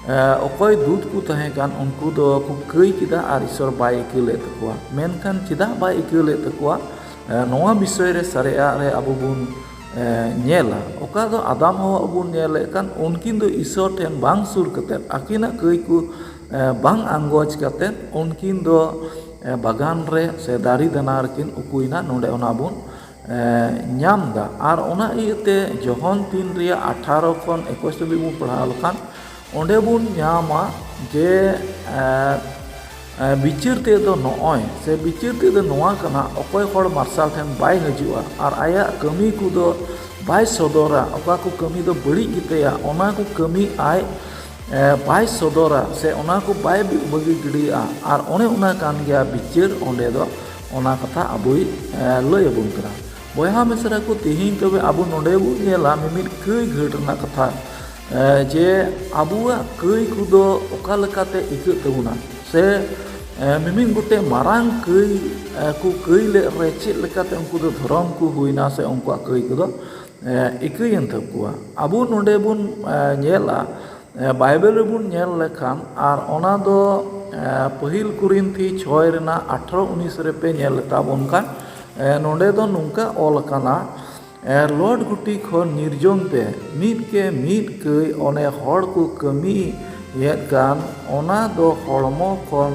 ᱮ, ᱚᱠᱚᱭ ᱫᱩᱛ ᱠᱚ ᱛᱟᱦᱮᱸ ᱠᱟᱱ ᱩᱱᱠᱩ ᱫᱚ ᱠᱚ ᱠᱟᱹᱭ ᱠᱮᱫᱟ ᱟᱨ ᱤᱥᱚᱨ ᱵᱟᱭ ᱤᱠᱟᱹ ᱞᱮᱫ ᱛᱟᱠᱚᱣᱟ᱾ ᱢᱮᱱᱠᱷᱟᱱ ᱪᱮᱫᱟᱜ ᱵᱟᱭ ᱤᱠᱟᱹ ᱞᱮᱫ ᱛᱟᱠᱚᱣᱟ? ᱮ, ᱱᱚᱣᱟ ᱵᱤᱥᱚᱭ ᱨᱮ ᱥᱟᱨᱮᱡᱟᱜ ᱨᱮ ᱟᱵᱚ ᱵᱚᱱ ᱮ, ᱧᱮᱞᱟ᱾ ᱚᱠᱟ ᱫᱚ ᱟᱫᱟᱢ ᱦᱟᱣᱟ ᱵᱚᱱ ᱧᱮᱞᱮᱫ ᱠᱟᱱ, ᱩᱱᱠᱤᱱ ᱫᱚ ᱤᱥᱚᱨ ᱴᱷᱮᱱ ᱵᱟᱝ ᱥᱩᱨ ᱠᱟᱛᱮᱫ, ᱟᱹᱠᱤᱱᱟᱜ ᱠᱟᱹᱭ ᱠᱚ ᱮ, ᱵᱟᱝ ᱟᱸᱜᱚᱪ ᱠᱟᱛᱮᱫ ᱩᱱᱠᱤᱱ ᱫᱚ ᱮ, ᱵᱟᱜᱟᱱ ᱨᱮ ᱥᱮ ᱫᱟᱨᱮ ᱫᱟᱱᱟ ᱨᱮᱠᱤᱱ ᱩᱠᱩᱭᱮᱱᱟ᱾ ᱱᱚᱰᱮ ᱚᱱᱟ ᱵᱚᱱ ᱮ, ᱧᱟᱢ ᱮᱫᱟ᱾ ᱟᱨ ᱚᱱᱟ ᱤᱭᱟᱹᱛᱮ ᱡᱚᱦᱚᱱ ᱛᱤᱱ ᱨᱮᱭᱟᱜ ᱟᱴᱷᱟᱨᱚ ᱠᱷᱚᱱ ᱮᱠᱩᱥ ᱫᱷᱟᱹᱵᱤᱡ ᱵᱚᱱ ᱯᱟᱲᱦᱟᱣ ᱞᱮᱠᱷᱟᱱ ᱚᱸᱰᱮ ᱵᱚᱱ ᱧᱟᱢᱟ ᱡᱮ ᱮ, ᱮ, ᱵᱤᱪᱟᱹᱨ ᱛᱮᱫ ᱫᱚ ᱱᱚᱜᱼᱚᱭ ᱥᱮ ᱵᱤᱪᱟᱹᱨ ᱛᱮᱫ ᱫᱚ ᱱᱚᱣᱟ ᱠᱟᱱᱟ, ᱚᱠᱚᱭ ᱦᱚᱲ ᱢᱟᱨᱥᱟᱞ ᱴᱷᱮᱱ ᱵᱟᱭ ᱦᱤᱡᱩᱜᱼᱟ ᱟᱨ ᱟᱭᱟᱜ ᱠᱟᱹᱢᱤ ᱠᱚᱫᱚ ᱵᱟᱭ ᱥᱚᱫᱚᱨᱟ, ᱚᱠᱟ ᱠᱚ ᱠᱟᱹᱢᱤ ᱫᱚ ᱵᱟᱹᱲᱤᱡ ᱜᱮᱛᱟᱭᱟ ᱚᱱᱟ ᱠᱚ ᱠᱟᱹᱢᱤ ᱟᱡ ᱮ, ᱵᱟᱭ ᱥᱚᱫᱚᱨᱟ ᱥᱮ ᱚᱱᱟ ᱠᱚ ᱵᱟᱭ ᱵᱤ-, ᱵᱟᱹᱜᱤ ᱜᱤᱰᱤᱭᱟᱜᱼᱟ᱾ ᱟᱨ ᱚᱱᱮ ᱚᱱᱟ ᱠᱟᱱ ᱜᱮᱭᱟ ᱵᱤᱪᱟᱹᱨ, ᱚᱸᱰᱮ ᱫᱚ ᱚᱱᱟ ᱠᱟᱛᱷᱟ ᱟᱵᱚᱭ ᱮ, ᱞᱟᱹᱭ ᱟᱵᱚᱱ ᱠᱟᱱᱟ᱾ ᱵᱚᱭᱦᱟ ᱢᱤᱥᱨᱟ ᱠᱚ, ᱛᱮᱦᱮᱧ ᱛᱚᱵᱮ ᱟᱵᱚ ᱱᱚᱰᱮ ᱵᱚᱱ ᱧᱮᱞᱟ ᱢᱤᱢᱤᱫ ᱠᱟᱹᱭ ᱜᱷᱟᱹᱴ ᱨᱮᱱᱟᱜ ᱠᱟᱛᱷᱟ, ᱮ, ᱡᱮ ᱟᱵᱚᱣᱟᱜ ᱠᱟᱹᱭ ᱠᱚᱫᱚ ᱚᱠᱟ ᱞᱮᱠᱟᱛᱮ ᱤᱠᱟᱹᱜ ᱛᱟᱵᱚᱱᱟ ᱥᱮ ᱮ, ᱢᱤᱢᱤᱫ ᱜᱚᱴᱮᱡ ᱢᱟᱨᱟᱝ ᱠᱟᱹᱭ ᱮ, ᱠᱚ ᱠᱟᱹᱭ ᱞᱮᱫ ᱨᱮ ᱪᱮᱫ ᱞᱮᱠᱟᱛᱮ ᱩᱱᱠᱩ ᱫᱚ ᱫᱷᱚᱨᱚᱢ ᱠᱚ ᱦᱩᱭᱱᱟ ᱥᱮ ᱩᱱᱠᱩᱣᱟᱜ ᱠᱟᱹᱭ ᱠᱚᱫᱚ ᱮ, ᱤᱠᱟᱹᱭᱮᱱ ᱛᱟᱠᱚᱣᱟ᱾ ᱟᱵᱚ ᱱᱚᱰᱮ ᱵᱚᱱ ᱮ, ᱧᱮᱞᱟ, ᱮ, ᱵᱟᱭᱵᱮᱞ ᱨᱮᱵᱚᱱ ᱧᱮᱞ ᱞᱮᱠᱷᱟᱱ ᱟᱨ ᱚᱱᱟ ᱫᱚ ᱮ, ᱯᱟᱹᱦᱤᱞ ᱠᱚᱨᱤᱱᱛᱷᱤ ᱪᱷᱚᱭ ᱨᱮᱱᱟᱜ ᱟᱴᱷᱨᱚ ᱩᱱᱤᱥ ᱨᱮᱯᱮ ᱧᱮᱞ ᱞᱮᱛᱟᱵᱚᱱ ᱠᱷᱟᱱ ᱮ, ᱱᱚᱰᱮ ᱫᱚ ᱱᱚᱝᱠᱟ ᱚᱞ ᱟᱠᱟᱱᱟ, ᱮ, ᱞᱚᱰ ᱜᱷᱩᱴᱤ ᱠᱷᱚᱱ ᱧᱤᱨᱡᱚᱝ ᱯᱮ, ᱢᱤᱫ ᱠᱮ ᱢᱤᱫ ᱠᱟᱹᱭ ᱚᱱᱮ ᱦᱚᱲ ᱠᱚ ᱠᱟᱹᱢᱤᱭᱮᱫ ᱠᱟᱱ ᱚᱱᱟ ᱫᱚ ᱦᱚᱲᱢᱚ ᱠᱷᱚᱱ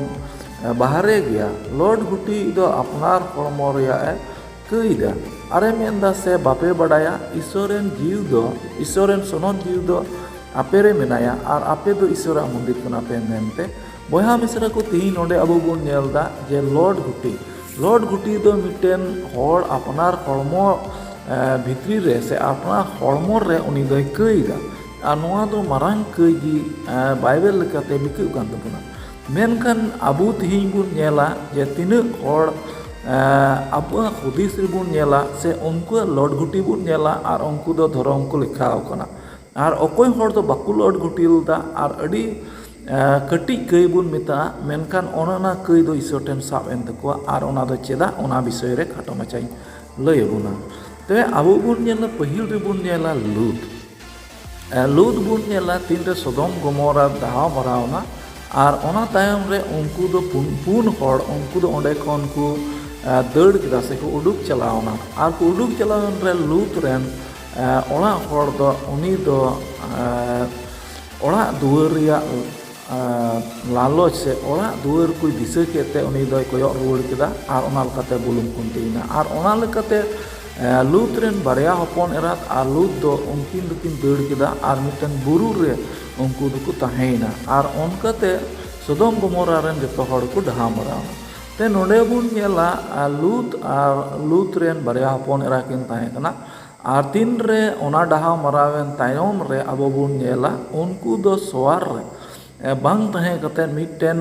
ᱮ, ᱵᱟᱦᱨᱮ ᱜᱮᱭᱟ᱾ ᱞᱚᱰ ᱜᱷᱩᱴᱤ ᱫᱚ ᱟᱯᱱᱟᱨ ᱦᱚᱲᱢᱚ ᱨᱮᱭᱟᱜ ᱮ ᱠᱟᱹᱭ ᱫᱟ᱾ ᱟᱨᱮ ᱢᱮᱱᱫᱟ, ᱥᱮ ᱵᱟᱯᱮ ᱵᱟᱰᱟᱭᱟ ᱤᱥᱚᱨ ᱨᱮᱱ ᱡᱤᱣᱤ ᱫᱚ, ᱤᱥᱚᱨ ᱨᱮᱱ ᱥᱚᱱᱚᱛ ᱡᱤᱣᱤ ᱫᱚ ᱟᱯᱮ ᱨᱮ ᱢᱮᱱᱟᱭᱟ ᱟᱨ ᱟᱯᱮ ᱫᱚ ᱤᱥᱚᱨᱟᱜ ᱢᱚᱱᱫᱤᱨ ᱠᱟᱱᱟ ᱯᱮ ᱢᱮᱱᱛᱮ? ᱵᱚᱭᱦᱟ ᱢᱤᱥᱨᱟ ᱠᱚ, ᱛᱮᱦᱮᱧ ᱱᱚᱰᱮ ᱟᱵᱚ ᱵᱚᱱ ᱧᱮᱞ ᱮᱫᱟ ᱡᱮ ᱞᱚᱰ ᱜᱷᱩᱴᱤ, ᱞᱚᱰ ᱜᱷᱩᱴᱤ ᱫᱚ ᱢᱤᱫᱴᱮᱱ ᱦᱚᱲ ᱟᱯᱱᱟᱨ ᱦᱚᱲᱢᱚ ᱮ, ᱵᱷᱤᱛᱨᱤ ᱨᱮ ᱥᱮ ᱟᱯᱱᱟᱨ ᱦᱚᱲᱢᱚ ᱨᱮ ᱩᱱᱤ ᱫᱚᱭ ᱠᱟᱹᱭ ᱮᱫᱟ᱾ ᱟᱨ ᱱᱚᱣᱟ ᱫᱚ ᱢᱟᱨᱟᱝ ᱠᱟᱹᱭ ᱜᱮ ᱮ, ᱵᱟᱭᱵᱮᱞ ᱞᱮᱠᱟᱛᱮ ᱵᱤᱠᱟᱹᱜ ᱠᱟᱱ ᱛᱟᱵᱚᱱᱟ᱾ ᱢᱮᱱᱠᱷᱟᱱ ᱟᱵᱚ ᱛᱮᱦᱮᱧ ᱵᱚᱱ ᱧᱮᱞᱟ ᱡᱮ ᱛᱤᱱᱟᱹᱜ ᱦᱚᱲ ᱮ, ᱟᱵᱚᱣᱟᱜ ᱦᱩᱫᱤᱥ ᱨᱮᱵᱚᱱ ᱧᱮᱞᱟ ᱥᱮ ᱩᱱᱠᱩᱣᱟᱜ ᱞᱚᱰ ᱜᱷᱩᱴᱤ ᱵᱚᱱ ᱧᱮᱞᱟ ᱟᱨ ᱩᱱᱠᱩ ᱫᱚ ᱫᱷᱚᱨᱚᱢ ᱠᱚ ᱞᱮᱠᱷᱟᱣ ᱠᱟᱱᱟ᱾ ᱟᱨ ᱚᱠᱚᱭ ᱦᱚᱲ ᱫᱚ ᱵᱟᱠᱚ ᱞᱚᱰ ᱜᱷᱩᱴᱤ ᱞᱮᱫᱟ ᱟᱨ ᱟᱹᱰᱤ ᱠᱟᱹᱴᱤᱡ ᱠᱟᱹᱭ ᱵᱚᱱ ᱢᱮᱛᱟᱜᱼᱟ, ᱢᱮᱱᱠᱷᱟᱱ ᱚᱱᱟ ᱠᱟᱹᱭ ᱫᱚ ᱤᱥᱚᱨ ᱴᱷᱮᱱ ᱥᱟᱵ ᱮᱱ ᱛᱟᱠᱚᱣᱟ᱾ ᱟᱨ ᱚᱱᱟ ᱫᱚ ᱪᱮᱫᱟᱜ, ᱚᱱᱟ ᱵᱤᱥᱚᱭ ᱨᱮ ᱠᱷᱟᱴᱚ ᱢᱟᱪᱷᱟᱧ ᱞᱟᱹᱭ ᱟᱵᱚᱱᱟ᱾ ᱛᱚᱵᱮ ᱟᱵᱚ ᱵᱚᱱ ᱧᱮᱞᱟ, ᱯᱟᱹᱦᱤᱞ ᱨᱮᱵᱚᱱ ᱧᱮᱞᱟ ᱞᱩᱛ᱾ ᱞᱩᱛ ᱵᱚᱱ ᱧᱮᱞᱟ, ᱛᱤᱱᱨᱮ ᱥᱚᱫᱚᱢ ᱜᱚᱢᱚᱨᱟ ᱰᱟᱦᱟᱣ ᱢᱟᱨᱟᱣ ᱮᱱᱟ, ᱟᱨ ᱚᱱᱟ ᱛᱟᱭᱚᱢ ᱨᱮ ᱩᱱᱠᱩ ᱫᱚ ᱯᱩᱱ, ᱯᱩᱱ ᱦᱚᱲ, ᱩᱱᱠᱩ ᱫᱚ ᱚᱸᱰᱮ ᱠᱷᱚᱱ ᱠᱚ ᱫᱟᱹᱲ ᱠᱮᱫᱟ ᱥᱮ ᱠᱚ ᱩᱰᱩᱠ ᱪᱟᱞᱟᱣ ᱮᱱᱟ᱾ ᱟᱨ ᱠᱚ ᱩᱰᱩᱠ ᱪᱟᱞᱟᱣ ᱮᱱ ᱨᱮ ᱞᱩᱛ ᱨᱮᱱ ᱚᱲᱟᱜ ᱦᱚᱲ ᱫᱚ, ᱩᱱᱤ ᱫᱚ ᱚᱲᱟᱜ ᱫᱩᱣᱟᱹᱨ ᱨᱮᱭᱟᱜ ᱞᱟᱞᱚᱪ ᱥᱮ ᱚᱲᱟᱜ ᱫᱩᱣᱟᱹᱨ ᱠᱚᱭ ᱫᱤᱥᱟᱹ ᱠᱮᱫ ᱛᱮ ᱩᱱᱤ ᱫᱚᱭ ᱠᱚᱭᱚᱜ ᱨᱩᱣᱟᱹᱲ ᱠᱮᱫᱟ ᱟᱨ ᱚᱱᱟ ᱞᱮᱠᱟᱛᱮ ᱵᱩᱞᱩᱝ ᱠᱷᱩᱱᱴᱤᱭᱮᱱᱟ᱾ ᱟᱨ ᱚᱱᱟ ᱞᱮᱠᱟᱛᱮ ᱞᱩᱛ ᱨᱮᱱ ᱵᱟᱨᱭᱟ ᱦᱚᱯᱚᱱ ᱮᱨᱟᱛ ᱟᱨ ᱞᱩᱛ ᱫᱚ ᱩᱱᱠᱤᱱ ᱫᱚᱠᱤᱱ ᱫᱟᱹᱲ ᱠᱮᱫᱟ ᱟᱨ ᱢᱤᱫᱴᱮᱱ ᱵᱩᱨᱩ ᱨᱮ ᱩᱱᱠᱩ ᱫᱚᱠᱚ ᱛᱟᱦᱮᱸᱭᱮᱱᱟ᱾ ᱟᱨ ᱚᱱᱠᱟᱛᱮ ᱥᱚᱫᱚᱢ ᱜᱚᱢᱚᱨᱟ ᱨᱮᱱ ᱡᱚᱛᱚ ᱦᱚᱲ ᱠᱚ ᱰᱟᱦᱟᱣ ᱢᱟᱨᱟᱣ ᱮᱱᱟ᱾ ᱛᱮ ᱱᱚᱰᱮ ᱵᱚᱱ ᱧᱮᱞᱟ, ᱞᱩᱛ ᱟᱨ ᱞᱩᱛ ᱨᱮᱱ ᱵᱟᱨᱭᱟ ᱦᱚᱯᱚᱱ ᱮᱨᱟ ᱠᱤᱱ ᱛᱟᱦᱮᱸ ᱠᱟᱱᱟ᱾ ᱟᱨ ᱛᱤᱱ ᱨᱮ ᱚᱱᱟ ᱰᱟᱦᱟᱣ ᱢᱟᱨᱟᱣᱮᱱ ᱛᱟᱭᱚᱢ ᱨᱮ ᱟᱵᱚ ᱵᱚᱱ ᱧᱮᱞᱟ, ᱩᱱᱠᱩ ᱫᱚ ᱥᱚᱣᱟᱨ ᱨᱮ ᱵᱟᱝ ᱛᱟᱦᱮᱸ ᱠᱟᱛᱮ ᱢᱤᱫᱴᱮᱱ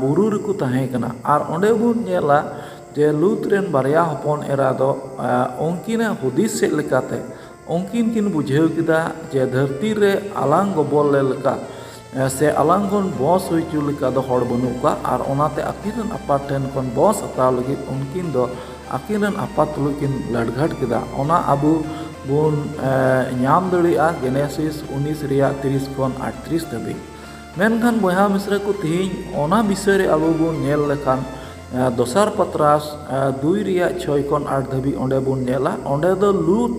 ᱵᱩᱨᱩ ᱨᱮᱠᱚ ᱛᱟᱦᱮᱸ ᱠᱟᱱᱟ᱾ ᱟᱨ ᱚᱸᱰᱮ ᱵᱚᱱ ᱧᱮᱞᱟ ᱡᱮ ᱞᱩᱛ ᱨᱮᱱ ᱵᱟᱨᱭᱟ ᱦᱚᱯᱚᱱ ᱮᱨᱟ ᱫᱚ ᱩᱱᱠᱤᱱᱟᱜ ᱦᱩᱫᱤᱥ ᱥᱮᱫ ᱞᱮᱠᱟᱛᱮ ᱩᱱᱠᱤᱱ ᱠᱤᱱ ᱵᱩᱡᱷᱟᱹᱣ ᱠᱮᱫᱟ ᱡᱮ ᱫᱷᱟᱹᱨᱛᱤ ᱨᱮ ᱟᱞᱟᱝ ᱜᱚᱵᱚᱞ ᱞᱮ ᱞᱮᱠᱟ ᱥᱮ ᱟᱞᱟᱝ ᱠᱷᱚᱱ ᱵᱚᱥ ᱦᱩᱭ ᱦᱚᱪᱚ ᱞᱮᱠᱟ ᱫᱚ ᱦᱚᱲ ᱵᱟᱹᱱᱩᱜ ᱠᱚᱣᱟ᱾ ᱟᱨ ᱚᱱᱟᱛᱮ ᱟᱹᱠᱤᱱ ᱨᱮᱱ ᱟᱯᱟᱛ ᱴᱷᱮᱱ ᱠᱷᱚᱱ ᱵᱚᱥ ᱦᱟᱛᱟᱣ ᱞᱟᱹᱜᱤᱫ ᱩᱱᱠᱤᱱ ᱫᱚ ᱟᱹᱠᱤᱱ ᱨᱮᱱ ᱟᱯᱟᱛ ᱛᱩᱞᱩᱡ ᱠᱤᱱ ᱞᱟᱹᱰᱜᱷᱟᱹᱴ ᱠᱮᱫᱟ᱾ ᱚᱱᱟ ᱟᱵᱚ ᱵᱚᱱ ᱡᱮᱱᱮᱥᱤᱥ ᱩᱱᱤᱥ ᱨᱮᱭᱟᱜ ᱛᱤᱨᱤᱥ ᱠᱷᱚᱱ ᱟᱴᱛᱨᱤᱥ ᱫᱷᱟᱹᱵᱤᱡ᱾ ᱢᱮᱱᱠᱷᱟᱱ ᱵᱚᱭᱦᱟ ᱢᱤᱥᱨᱟ ᱠᱚ, ᱛᱮᱦᱮᱧ ᱚᱱᱟ ᱵᱤᱥᱚᱭ ᱨᱮ ᱟᱵᱚ ᱵᱚᱱ ᱧᱮᱞ ᱞᱮᱠᱷᱟᱱ ᱫᱚᱥᱟᱨ ᱯᱟᱛᱨᱟᱥ ᱫᱩᱭ ᱨᱮᱭᱟᱜ ᱪᱷᱚᱭ ᱠᱷᱚᱱ ᱟᱴ ᱫᱷᱟᱹᱵᱤᱡ ᱚᱸᱰᱮ ᱵᱚᱱ ᱧᱮᱞᱟ᱾ ᱚᱸᱰᱮ ᱫᱚ ᱞᱩᱛ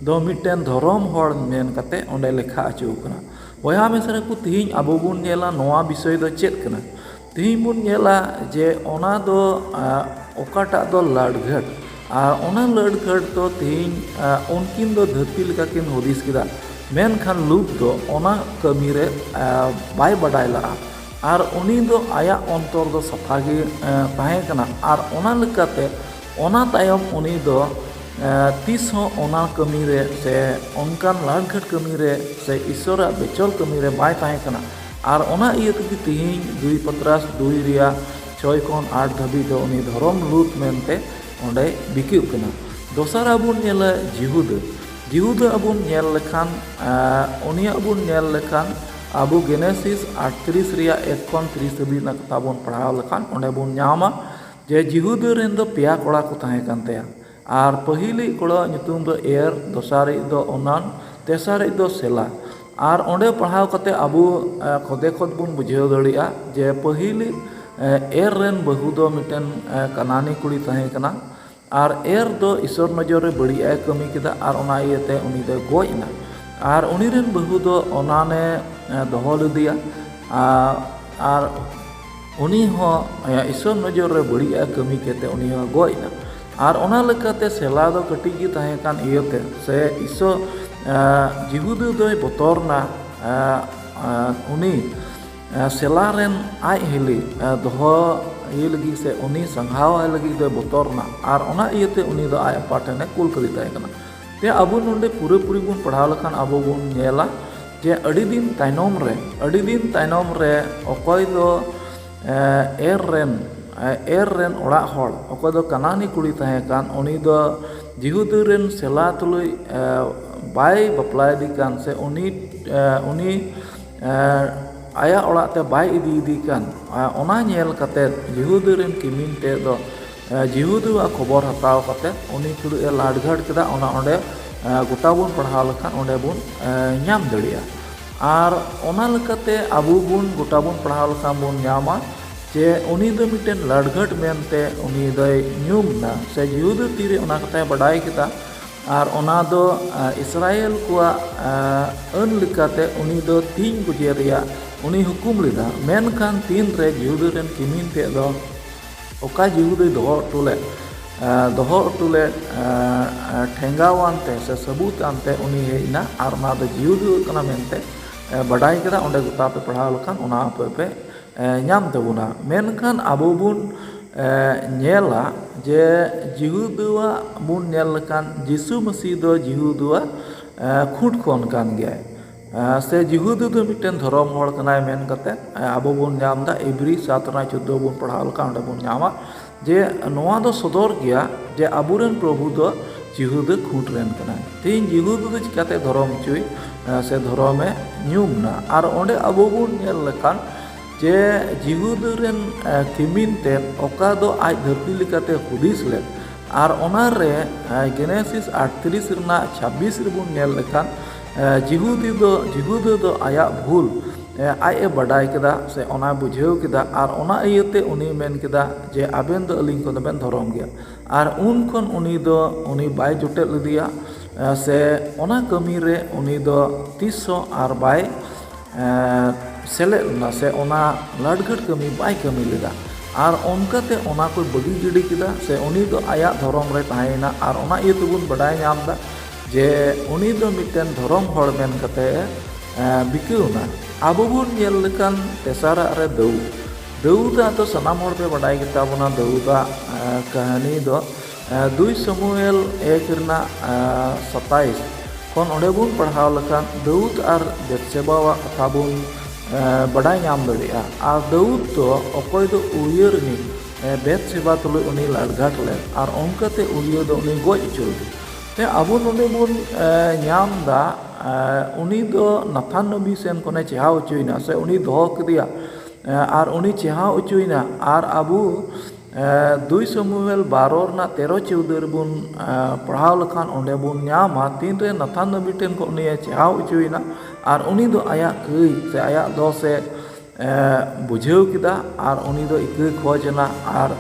ᱫᱚ ᱢᱤᱫᱴᱮᱱ ᱫᱷᱚᱨᱚᱢ ᱦᱚᱲ ᱢᱮᱱ ᱠᱟᱛᱮ ᱚᱸᱰᱮ ᱞᱮᱠᱷᱟ ᱦᱚᱪᱚ ᱠᱟᱱᱟ᱾ ᱵᱚᱭᱦᱟ ᱢᱤᱥᱨᱟ ᱠᱚ, ᱛᱮᱦᱮᱧ ᱟᱵᱚ ᱵᱚᱱ ᱧᱮᱞᱟ ᱱᱚᱣᱟ ᱵᱤᱥᱚᱭ ᱫᱚ ᱪᱮᱫ ᱠᱟᱱᱟ᱾ ᱛᱮᱦᱮᱧ ᱵᱚᱱ ᱧᱮᱞᱟ ᱡᱮ ᱚᱱᱟ ᱫᱚ ᱚᱠᱟᱴᱟᱜ ᱫᱚ ᱞᱟᱹᱰᱜᱷᱟᱹᱴ, ᱟᱨ ᱚᱱᱟ ᱞᱟᱹᱰᱜᱷᱟᱹᱴ ᱫᱚ ᱛᱮᱦᱮᱧ ᱩᱱᱠᱤᱱ ᱫᱚ ᱫᱷᱟᱹᱨᱛᱤ ᱞᱮᱠᱟ ᱠᱤᱱ ᱦᱩᱫᱤᱥ ᱠᱮᱫᱟ, ᱢᱮᱱᱠᱷᱟᱱ ᱞᱩᱛ ᱫᱚ ᱚᱱᱟ ᱠᱟᱹᱢᱤ ᱨᱮ ᱵᱟᱭ ᱵᱟᱰᱟᱭ ᱞᱟᱜᱼᱟ᱾ ᱟᱨ ᱩᱱᱤ ᱫᱚ ᱟᱭᱟᱜ ᱚᱱᱛᱚᱨ ᱫᱚ ᱥᱟᱯᱷᱟ ᱜᱮ ᱛᱟᱦᱮᱸ ᱠᱟᱱᱟ᱾ ᱟᱨ ᱚᱱᱟ ᱞᱮᱠᱟᱛᱮ ᱚᱱᱟ ᱛᱟᱭᱚᱢ ᱩᱱᱤ ᱫᱚ ᱛᱤᱥ ᱦᱚᱸ ᱚᱱᱟ ᱠᱟᱹᱢᱤ ᱨᱮ ᱥᱮ ᱚᱱᱠᱟᱱ ᱞᱟᱹᱰᱜᱷᱟᱹᱴ ᱠᱟᱹᱢᱤ ᱨᱮ ᱥᱮ ᱤᱥᱚᱨᱟᱜ ᱵᱮᱪᱚᱞ ᱠᱟᱹᱢᱤ ᱨᱮ ᱵᱟᱭ ᱛᱟᱦᱮᱸ ᱠᱟᱱᱟ᱾ ᱟᱨ ᱚᱱᱟ ᱤᱭᱟᱹ ᱛᱮᱜᱮ ᱛᱮᱦᱮᱧ ᱫᱩᱭ ᱯᱟᱛᱨᱟᱥ ᱫᱩᱭ ᱨᱮᱭᱟᱜ ᱪᱷᱚᱭ ᱠᱷᱚᱱ ᱟᱴ ᱫᱷᱟᱹᱵᱤᱡ ᱫᱚ ᱩᱱᱤ ᱫᱷᱚᱨᱚᱢ ᱞᱩᱛ ᱢᱮᱱᱛᱮ ᱚᱸᱰᱮ ᱵᱤᱠᱟᱹᱜ ᱠᱟᱱᱟ᱾ ᱫᱚᱥᱟᱨᱟᱜ ᱵᱚᱱ ᱧᱮᱞᱟ ᱡᱤᱦᱩᱫᱟᱹ᱾ ᱡᱤᱦᱩᱫᱟᱹ ᱟᱵᱚᱱ ᱧᱮᱞ ᱞᱮᱠᱷᱟᱱ, ᱮ, ᱩᱱᱤᱭᱟᱜ ᱵᱚᱱ ᱧᱮᱞ ᱞᱮᱠᱷᱟᱱ, ᱟᱵᱚ ᱜᱮᱱᱮᱥᱤᱥ ᱟᱴᱛᱨᱤᱥ ᱨᱮᱭᱟᱜ ᱮᱠ ᱠᱷᱚᱱ ᱛᱤᱨᱤᱥ ᱦᱟᱹᱵᱤᱡ ᱨᱮᱱᱟᱜ ᱠᱟᱛᱷᱟ ᱵᱚᱱ ᱯᱟᱲᱦᱟᱣ ᱞᱮᱠᱷᱟᱱ, ᱚᱸᱰᱮ ᱵᱚᱱ ᱧᱟᱢᱟ ᱡᱮ ᱡᱤᱦᱩᱫᱟᱹ ᱨᱮᱱ ᱫᱚ ᱯᱮᱭᱟ ᱠᱚᱲᱟ ᱠᱚ ᱛᱟᱦᱮᱸ ᱠᱟᱱ ᱛᱟᱭᱟ᱾ ᱟᱨ ᱯᱟᱹᱦᱤᱞᱤᱡ ᱠᱚᱲᱟᱣᱟᱜ ᱧᱩᱛᱩᱢ ᱫᱚ ᱮᱨ, ᱫᱚᱥᱟᱨᱤᱡ ᱫᱚ ᱚᱱᱟᱱ, ᱛᱮᱥᱟᱨᱤᱡ ᱫᱚ ᱥᱮᱞᱟ᱾ ᱟᱨ ᱚᱸᱰᱮ ᱯᱟᱲᱦᱟᱣ ᱠᱟᱛᱮ ᱟᱵᱚ, ᱮ, ᱠᱷᱚᱫᱮ ᱠᱷᱚᱫ ᱵᱚᱱ ᱵᱩᱡᱷᱟᱹᱣ ᱫᱟᱲᱮᱭᱟᱜᱼᱟ ᱡᱮ ᱯᱟᱹᱦᱤᱞᱤᱡ, ᱮ, ᱮᱨ ᱨᱮᱱ ᱵᱟᱹᱦᱩ ᱫᱚ ᱢᱤᱫᱴᱮᱱ, ᱮ, ᱠᱟᱱᱟᱱᱤ ᱠᱩᱲᱤ ᱛᱟᱦᱮᱸ ᱠᱟᱱᱟ᱾ ᱟᱨ ᱮᱨ ᱫᱚ ᱤᱥᱚᱨ ᱱᱚᱡᱚᱨ ᱨᱮ ᱵᱟᱹᱲᱤᱡ ᱟᱜ ᱮ ᱠᱟᱹᱢᱤ ᱠᱮᱫᱟ, ᱟᱨ ᱚᱱᱟ ᱤᱭᱟᱹᱛᱮ ᱩᱱᱤ ᱫᱚᱭ ᱜᱚᱡ ᱮᱱᱟ᱾ ᱟᱨ ᱩᱱᱤ ᱨᱮᱱ ᱵᱟᱹᱦᱩ ᱫᱚ ᱚᱱᱟᱱᱮ, ᱮ, ᱫᱚᱦᱚ ᱞᱮᱫᱮᱭᱟ᱾ ᱟᱨ, ᱟᱨ ᱩᱱᱤ ᱦᱚᱸ, ᱮ, ᱤᱥᱚᱨ ᱱᱚᱡᱚᱨ ᱨᱮ ᱵᱟᱹᱲᱤᱡ ᱟᱜ ᱮ ᱠᱟᱹᱢᱤ ᱠᱮᱫ ᱛᱮ ᱩᱱᱤ ᱦᱚᱸ ᱜᱚᱡ ᱮᱱᱟ᱾ ᱟᱨ ᱚᱱᱟ ᱞᱮᱠᱟᱛᱮ ᱥᱮᱞᱟ ᱫᱚ ᱠᱟᱹᱴᱤᱡ ᱜᱮ ᱛᱟᱦᱮᱸ ᱠᱟᱱ ᱤᱭᱟᱹᱛᱮ ᱥᱮ ᱤᱥᱚᱨ, ᱮ, ᱡᱤᱦᱩᱫᱟᱹ ᱫᱚᱭ ᱵᱚᱛᱚᱨ ᱮᱱᱟ, ᱮ, ᱮ, ᱩᱱᱤ ᱮ, ᱥᱮᱞᱟ ᱨᱮᱱ ᱟᱡ ᱦᱤᱞᱤ, ᱮ, ᱫᱚᱦᱚ ᱤᱭᱟᱹ ᱞᱟᱹᱜᱤᱫ ᱥᱮ ᱩᱱᱤ ᱥᱟᱸᱜᱷᱟᱣ ᱟᱭ ᱞᱟᱹᱜᱤᱫ ᱫᱚᱭ ᱵᱚᱛᱚᱨ ᱮᱱᱟ᱾ ᱟᱨ ᱚᱱᱟ ᱤᱭᱟᱹᱛᱮ ᱩᱱᱤ ᱫᱚ ᱟᱡ ᱟᱯᱟ ᱴᱷᱮᱱᱮ ᱠᱩᱞ ᱠᱟᱫᱮ ᱛᱟᱦᱮᱸ ᱠᱟᱱᱟ᱾ ᱛᱮ ᱟᱵᱚ ᱱᱚᱰᱮ ᱯᱩᱨᱟᱹᱯᱩᱨᱤ ᱵᱚᱱ ᱯᱟᱲᱦᱟᱣ ᱞᱮᱠᱷᱟᱱ ᱟᱵᱚ ᱵᱚᱱ ᱧᱮᱞᱟ ᱡᱮ ᱟᱹᱰᱤ ᱫᱤᱱ ᱛᱟᱭᱱᱚᱢ ᱨᱮ, ᱟᱹᱰᱤ ᱫᱤᱱ ᱛᱟᱭᱱᱚᱢ ᱨᱮ ᱚᱠᱚᱭ ᱫᱚ, ᱮ, ᱮᱨ ᱨᱮᱱ, ᱮ, ᱮᱨ ᱨᱮᱱ ᱚᱲᱟᱜ ᱦᱚᱲ, ᱚᱠᱚᱭ ᱫᱚ ᱠᱟᱱᱟᱱᱤ ᱠᱩᱲᱤ ᱛᱟᱦᱮᱸ ᱠᱟᱱ, ᱩᱱᱤ ᱫᱚ ᱡᱤᱦᱩᱫᱤ ᱨᱮᱱ ᱥᱮᱞᱟ ᱛᱩᱞᱩᱡ, ᱮ, ᱵᱟᱭ ᱵᱟᱯᱞᱟᱭᱮᱫᱮ ᱠᱟᱱ ᱥᱮ ᱩᱱᱤ, ᱮ, ᱩᱱᱤ ᱮ, ᱟᱭᱟᱜ ᱚᱲᱟᱜ ᱛᱮ ᱵᱟᱭ ᱤᱫᱤᱭᱮᱫᱮ ᱠᱟᱱ, ᱮ, ᱚᱱᱟ ᱧᱮᱞ ᱠᱟᱛᱮ ᱡᱤᱦᱩᱫᱤ ᱨᱮᱱ ᱠᱤᱢᱤᱱ ᱛᱮᱫ ᱫᱚ, ᱮ, ᱡᱤᱦᱩᱫᱤᱭᱟᱜ ᱠᱷᱚᱵᱚᱨ ᱦᱟᱛᱟᱣ ᱠᱟᱛᱮ ᱩᱱᱤ ᱛᱩᱞᱩᱡ ᱮ ᱞᱟᱰᱜᱷᱟᱴ ᱠᱮᱫᱟ᱾ ᱚᱱᱟ ᱚᱸᱰᱮ, ᱮ, ᱜᱚᱴᱟ ᱵᱚᱱ ᱯᱟᱲᱦᱟᱣ ᱞᱮᱠᱷᱟᱱ ᱚᱸᱰᱮ ᱵᱚᱱ, ᱮ, ᱧᱟᱢ ᱫᱟᱲᱮᱭᱟᱜᱼᱟ᱾ ᱟᱨ ᱚᱱᱟ ᱞᱮᱠᱟᱛᱮ ᱟᱵᱚ ᱵᱚᱱ ᱜᱚᱴᱟ ᱵᱚᱱ ᱯᱟᱲᱦᱟᱣ ᱞᱮᱠᱷᱟᱱ ᱵᱚᱱ ᱧᱟᱢᱟ ᱡᱮ ᱩᱱᱤ ᱫᱚ ᱢᱤᱫᱴᱮᱱ ᱞᱟᱰᱜᱷᱟᱴ ᱢᱮᱱᱛᱮ ᱩᱱᱤ ᱫᱚᱭ ᱧᱩᱢ ᱮᱱᱟ, ᱥᱮ ᱡᱤᱦᱩᱫᱤ ᱛᱤᱨᱮ ᱚᱱᱟ ᱠᱟᱛᱷᱟᱭ ᱵᱟᱰᱟᱭ ᱠᱮᱫᱟ᱾ ᱟᱨ ᱚᱱᱟ ᱫᱚ, ᱟ, ᱤᱥᱨᱟᱭᱮᱞ ᱠᱚᱣᱟᱜ, ᱟ, ᱟᱹᱱ ᱞᱮᱠᱟᱛᱮ ᱩᱱᱤ ᱫᱚ ᱛᱤᱧ ᱜᱚᱡᱮ ᱨᱮᱭᱟᱜ ᱩᱱᱤ ᱦᱩᱠᱩᱢ ᱞᱮᱫᱟ᱾ ᱢᱮᱱᱠᱷᱟᱱ ᱛᱤᱱ ᱨᱮ ᱡᱤᱦᱩᱫᱤ ᱨᱮᱱ ᱠᱤᱢᱤᱱ ᱛᱮᱫ ᱫᱚ ᱚᱠᱟ ᱡᱤᱦᱩᱫᱤᱭ ᱫᱚᱦᱚ ᱦᱚᱴᱚ ᱞᱮᱫ, ᱟ, ᱫᱚᱦᱚ ᱦᱚᱴᱚ ᱞᱮᱫ, ᱟ, ᱟ, ᱴᱷᱮᱸᱜᱟᱣᱟᱱ ᱛᱮ ᱥᱮ ᱥᱟᱹᱵᱩᱛ ᱟᱱᱛᱮ ᱩᱱᱤ ᱦᱮᱡ ᱮᱱᱟ ᱟᱨ ᱚᱱᱟ ᱫᱚ ᱡᱤᱦᱩᱫᱤ ᱠᱟᱱᱟ ᱢᱮᱱᱛᱮ, ᱟ, ᱵᱟᱰᱟᱭ ᱠᱮᱫᱟ᱾ ᱚᱸᱰᱮ ᱜᱚᱴᱟ ᱯᱮ ᱯᱟᱲᱦᱟᱣ ᱞᱮᱠᱷᱟᱱ ᱚᱱᱟ ᱟᱯᱮ ᱯᱮ ᱮ, ᱧᱟᱢ ᱛᱟᱵᱚᱱᱟ᱾ ᱢᱮᱱᱠᱷᱟᱱ ᱟᱵᱚ ᱵᱚᱱ, ᱮ, ᱧᱮᱞᱟ ᱡᱮ ᱡᱤᱦᱩᱫᱤᱭᱟᱜ ᱵᱚᱱ ᱧᱮᱞ ᱞᱮᱠᱷᱟᱱ ᱡᱤᱥᱩ ᱢᱟᱹᱥᱤ ᱫᱚ ᱡᱤᱦᱩᱫᱤᱭᱟᱜ, ᱮ, ᱠᱷᱩᱸᱴ ᱠᱷᱚᱱ ᱠᱟᱱ ᱜᱮᱭᱟᱭ᱾ ᱮ, ᱥᱮ ᱡᱤᱦᱩᱫᱤ ᱫᱚ ᱢᱤᱫᱴᱮᱱ ᱫᱷᱚᱨᱚᱢ ᱦᱚᱲ ᱠᱟᱱᱟᱭ ᱢᱮᱱ ᱠᱟᱛᱮ, ᱮ, ᱟᱵᱚ ᱵᱚᱱ ᱧᱟᱢ ᱮᱫᱟ᱾ ᱤᱵᱨᱤ ᱥᱟᱛ ᱨᱮᱱᱟᱜ ᱪᱳᱫᱽᱫᱳ ᱵᱚᱱ ᱯᱟᱲᱦᱟᱣ ᱞᱮᱠᱷᱟᱱ ᱚᱸᱰᱮ ᱵᱚᱱ ᱧᱟᱢᱟ ᱡᱮ ᱱᱚᱣᱟ ᱫᱚ ᱥᱚᱫᱚᱨ ᱜᱮᱭᱟ ᱡᱮ ᱟᱵᱚᱨᱮᱱ ᱯᱨᱚᱵᱷᱩ ᱫᱚ ᱡᱤᱦᱩᱫᱟᱹ ᱠᱷᱩᱸᱴ ᱨᱮᱱ ᱠᱟᱱᱟᱭ᱾ ᱛᱮᱦᱮᱧ ᱡᱤᱦᱩᱫᱟᱹ ᱫᱚ ᱪᱤᱠᱟᱛᱮ ᱫᱷᱚᱨᱚᱢ ᱦᱚᱪᱚᱭ, ᱮ, ᱥᱮ ᱫᱷᱚᱨᱚᱢᱮ ᱧᱩᱢ ᱱᱟ? ᱟᱨ ᱚᱸᱰᱮ ᱟᱵᱚ ᱵᱚᱱ ᱧᱮᱞ ᱞᱮᱠᱷᱟᱱ ᱡᱮ ᱡᱤᱦᱩᱫᱟᱹ ᱨᱮᱱ, ᱮ, ᱠᱤᱢᱤᱱ ᱛᱮᱫ ᱚᱠᱟ ᱫᱚ ᱟᱡ ᱫᱷᱟᱹᱨᱛᱤ ᱞᱮᱠᱟᱛᱮ ᱦᱩᱫᱤᱥ ᱞᱮᱫ, ᱟᱨ ᱚᱱᱟ ᱨᱮ, ᱮ, ᱜᱮᱱᱮᱥᱤᱥ ᱟᱴᱛᱨᱤᱥ ᱨᱮᱱᱟᱜ ᱪᱷᱟᱵᱵᱤᱥ ᱨᱮᱵᱚᱱ ᱧᱮᱞ ᱞᱮᱠᱷᱟᱱ, ᱮ, ᱡᱤᱦᱩᱫᱤ ᱫᱚ, ᱡᱤᱦᱩᱫᱟᱹ ᱫᱚ ᱟᱭᱟᱜ ᱵᱷᱩᱞ, ᱮ, ᱟᱡ ᱮ ᱵᱟᱰᱟᱭ ᱠᱮᱫᱟ ᱥᱮ ᱚᱱᱟᱭ ᱵᱩᱡᱷᱟᱹᱣ ᱠᱮᱫᱟ, ᱟᱨ ᱚᱱᱟ ᱤᱭᱟᱹᱛᱮ ᱩᱱᱤ ᱢᱮᱱ ᱠᱮᱫᱟ ᱡᱮ, "ᱟᱵᱮᱱ ᱫᱚ ᱟᱹᱞᱤᱧ ᱠᱷᱚᱱ ᱫᱚᱵᱮᱱ ᱫᱷᱚᱨᱚᱢ ᱜᱮᱭᱟ᱾" ᱟᱨ ᱩᱱ ᱠᱷᱚᱱ ᱩᱱᱤ ᱫᱚ, ᱩᱱᱤ ᱵᱟᱭ ᱡᱚᱴᱮᱫ ᱞᱮᱫᱮᱭᱟ, ᱮ, ᱥᱮ ᱚᱱᱟ ᱠᱟᱹᱢᱤ ᱨᱮ ᱩᱱᱤ ᱫᱚ ᱛᱤᱥ ᱦᱚᱸ ᱟᱨ ᱵᱟᱭ, ᱮ, ᱥᱮᱞᱮᱫ ᱞᱮᱱᱟ, ᱥᱮ ᱚᱱᱟ ᱞᱟᱰᱜᱷᱟᱹᱴ ᱠᱟᱹᱢᱤ ᱵᱟᱭ ᱠᱟᱹᱢᱤ ᱞᱮᱫᱟ᱾ ᱟᱨ ᱚᱱᱠᱟᱛᱮ ᱚᱱᱟ ᱠᱚᱭ ᱵᱟᱹᱜᱤ ᱜᱤᱰᱤ ᱠᱮᱫᱟ, ᱥᱮ ᱩᱱᱤ ᱫᱚ ᱟᱭᱟᱜ ᱫᱷᱚᱨᱚᱢ ᱨᱮ ᱛᱟᱦᱮᱸᱭᱮᱱᱟ᱾ ᱟᱨ ᱚᱱᱟ ᱤᱭᱟᱹ ᱛᱮᱵᱚᱱ ᱵᱟᱰᱟᱭ ᱧᱟᱢ ᱮᱫᱟ ᱡᱮ ᱩᱱᱤ ᱫᱚ ᱢᱤᱫᱴᱮᱱ ᱫᱷᱚᱨᱚᱢ ᱦᱚᱲ ᱢᱮᱱ ᱠᱟᱛᱮ, ᱮ, ᱵᱤᱠᱟᱹᱣ ᱮᱱᱟ᱾ ᱟᱵᱚ ᱵᱚᱱ ᱧᱮᱞ ᱞᱮᱠᱷᱟᱱ ᱛᱮᱥᱟᱨᱟᱜ ᱨᱮ ᱫᱟᱹᱣᱩᱫ᱾ ᱫᱟᱹᱣᱩᱫᱟᱜ ᱫᱚ ᱥᱟᱱᱟᱢ ᱦᱚᱲ ᱯᱮ ᱵᱟᱰᱟᱭ ᱜᱮᱛᱟ ᱵᱚᱱᱟ, ᱫᱟᱹᱣᱩᱫᱟᱜ, ᱮ, ᱠᱟᱹᱦᱱᱤ ᱫᱚ, ᱮ, ᱫᱩᱭ ᱥᱟᱢᱩᱭᱮᱞ ᱮᱠ ᱨᱮᱱᱟᱜ, ᱮ, ᱥᱟᱛᱟᱭᱤᱥ ᱠᱷᱚᱱ ᱚᱸᱰᱮ ᱵᱚᱱ ᱯᱟᱲᱦᱟᱣ ᱞᱮᱠᱷᱟᱱ ᱫᱟᱹᱣᱩᱫ ᱟᱨ ᱵᱮᱛᱥᱮᱵᱟᱣᱟᱜ ᱠᱟᱛᱷᱟ ᱵᱚᱱ, ᱮ, ᱵᱟᱰᱟᱭ ᱧᱟᱢ ᱫᱟᱲᱮᱭᱟᱜᱼᱟ᱾ ᱟᱨ ᱫᱟᱹᱣᱩᱫ ᱫᱚ ᱚᱠᱚᱭ ᱫᱚ ᱩᱨᱤᱭᱟᱹ ᱨᱤᱱᱤᱡ, ᱮ, ᱵᱮᱛᱥᱮᱵᱟ ᱛᱩᱞᱩᱡ ᱩᱱᱤ ᱞᱟᱲᱜᱷᱟᱴ ᱞᱮᱫ, ᱟᱨ ᱚᱱᱠᱟᱛᱮ ᱩᱨᱤᱭᱟᱹ ᱫᱚ ᱩᱱᱤ ᱜᱚᱡ ᱦᱚᱪᱚ ᱞᱮᱫᱮ᱾ ᱛᱮ ᱟᱵᱚ ᱱᱚᱰᱮ ᱵᱚᱱ, ᱮ, ᱧᱟᱢ ᱮᱫᱟ, ᱮ, ᱩᱱᱤ ᱫᱚ ᱱᱟᱛᱷᱟᱱ ᱱᱚᱵᱤ ᱥᱮᱱ ᱠᱷᱚᱱᱮ ᱪᱮᱦᱟᱣ ᱦᱚᱪᱚᱭᱮᱱᱟ, ᱥᱮ ᱩᱱᱤ ᱫᱚᱦᱚ ᱠᱮᱫᱮᱭᱟ, ᱮ, ᱟᱨ ᱩᱱᱤ ᱪᱮᱦᱟᱣ ᱦᱚᱪᱚᱭᱮᱱᱟ᱾ ᱟᱨ ᱟᱵᱚ, ᱮ, ᱫᱩᱭ ᱥᱟᱢᱩᱭᱮᱞ ᱵᱟᱨᱚ ᱨᱮᱱᱟᱜ ᱛᱮᱨᱚ ᱪᱳᱣᱫᱟᱹ ᱨᱮᱵᱚᱱ, ᱮ, ᱯᱟᱲᱦᱟᱣ ᱞᱮᱠᱷᱟᱱ ᱚᱸᱰᱮ ᱵᱚᱱ ᱧᱟᱢᱟ, ᱛᱤᱱᱨᱮ ᱱᱟᱛᱷᱟᱱ ᱱᱚᱵᱤ ᱴᱷᱮᱱ ᱠᱷᱚᱱ ᱩᱱᱤᱭᱮ ᱪᱮᱦᱟᱣ ᱦᱚᱪᱚᱭᱮᱱᱟ, ᱟᱨ ᱩᱱᱤ ᱫᱚ ᱟᱭᱟᱜ ᱠᱟᱹᱭ ᱥᱮ ᱟᱭᱟᱜ ᱫᱚᱥᱮ, ᱮ, ᱵᱩᱡᱷᱟᱹᱣ ᱠᱮᱫᱟ, ᱟᱨ ᱩᱱᱤ ᱫᱚ ᱤᱠᱟᱹᱭ ᱠᱷᱚᱡᱽ ᱮᱱᱟ᱾ ᱟᱨ,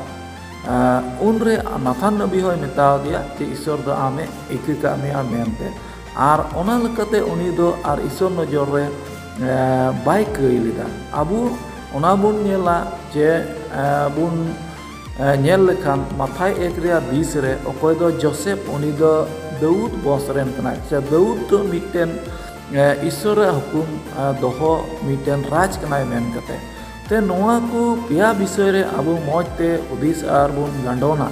ᱮ, ᱩᱱᱨᱮ ᱱᱟᱛᱷᱟᱱ ᱱᱚᱵᱤ ᱦᱚᱸᱭ ᱢᱮᱛᱟᱣ ᱫᱮᱭᱟ ᱡᱮ, "ᱤᱥᱥᱚᱨ ᱫᱚ ᱟᱢᱮ ᱤᱠᱟᱹ ᱠᱟᱜ ᱢᱮᱭᱟ" ᱢᱮᱱᱛᱮ᱾ ᱟᱨ ᱚᱱᱟ ᱞᱮᱠᱟᱛᱮ ᱩᱱᱤ ᱫᱚ ᱟᱨ ᱤᱥᱥᱚᱨ ᱱᱚᱡᱚᱨ ᱨᱮ, ᱮ, ᱵᱟᱭ ᱠᱟᱹᱭ ᱞᱮᱫᱟ᱾ ᱟᱵᱚ ᱚᱱᱟ ᱵᱚᱱ ᱧᱮᱞᱟ ᱡᱮ, ᱮ, ᱵᱚᱱ, ᱮ, ᱧᱮᱞ ᱞᱮᱠᱷᱟᱱ ᱢᱟᱛᱷᱟᱭ ᱮᱠ ᱨᱮᱭᱟᱜ ᱵᱤᱥ ᱨᱮ ᱚᱠᱚᱭ ᱫᱚ ᱡᱳᱥᱮᱯ, ᱩᱱᱤ ᱫᱚ ᱫᱟᱹᱣᱩᱫ ᱵᱚᱝᱥ ᱨᱮᱱ ᱠᱟᱱᱟᱭ, ᱥᱮ ᱫᱟᱹᱣᱩᱫ ᱫᱚ ᱢᱤᱫᱴᱮᱱ, ᱮ, ᱤᱥᱥᱚᱨᱟᱜ ᱦᱩᱠᱩᱢ, ᱮ, ᱫᱚᱦᱚ ᱢᱤᱫᱴᱮᱱ ᱨᱟᱡᱽ ᱠᱟᱱᱟᱭ ᱢᱮᱱ ᱠᱟᱛᱮ᱾ ᱛᱮ ᱱᱚᱣᱟ ᱠᱚ ᱯᱮᱭᱟ ᱵᱤᱥᱚᱭ ᱨᱮ ᱟᱵᱚ ᱢᱚᱡᱽ ᱛᱮ ᱦᱩᱫᱤᱥ ᱟᱨ ᱵᱚᱱ ᱜᱟᱸᱰᱚᱱᱟ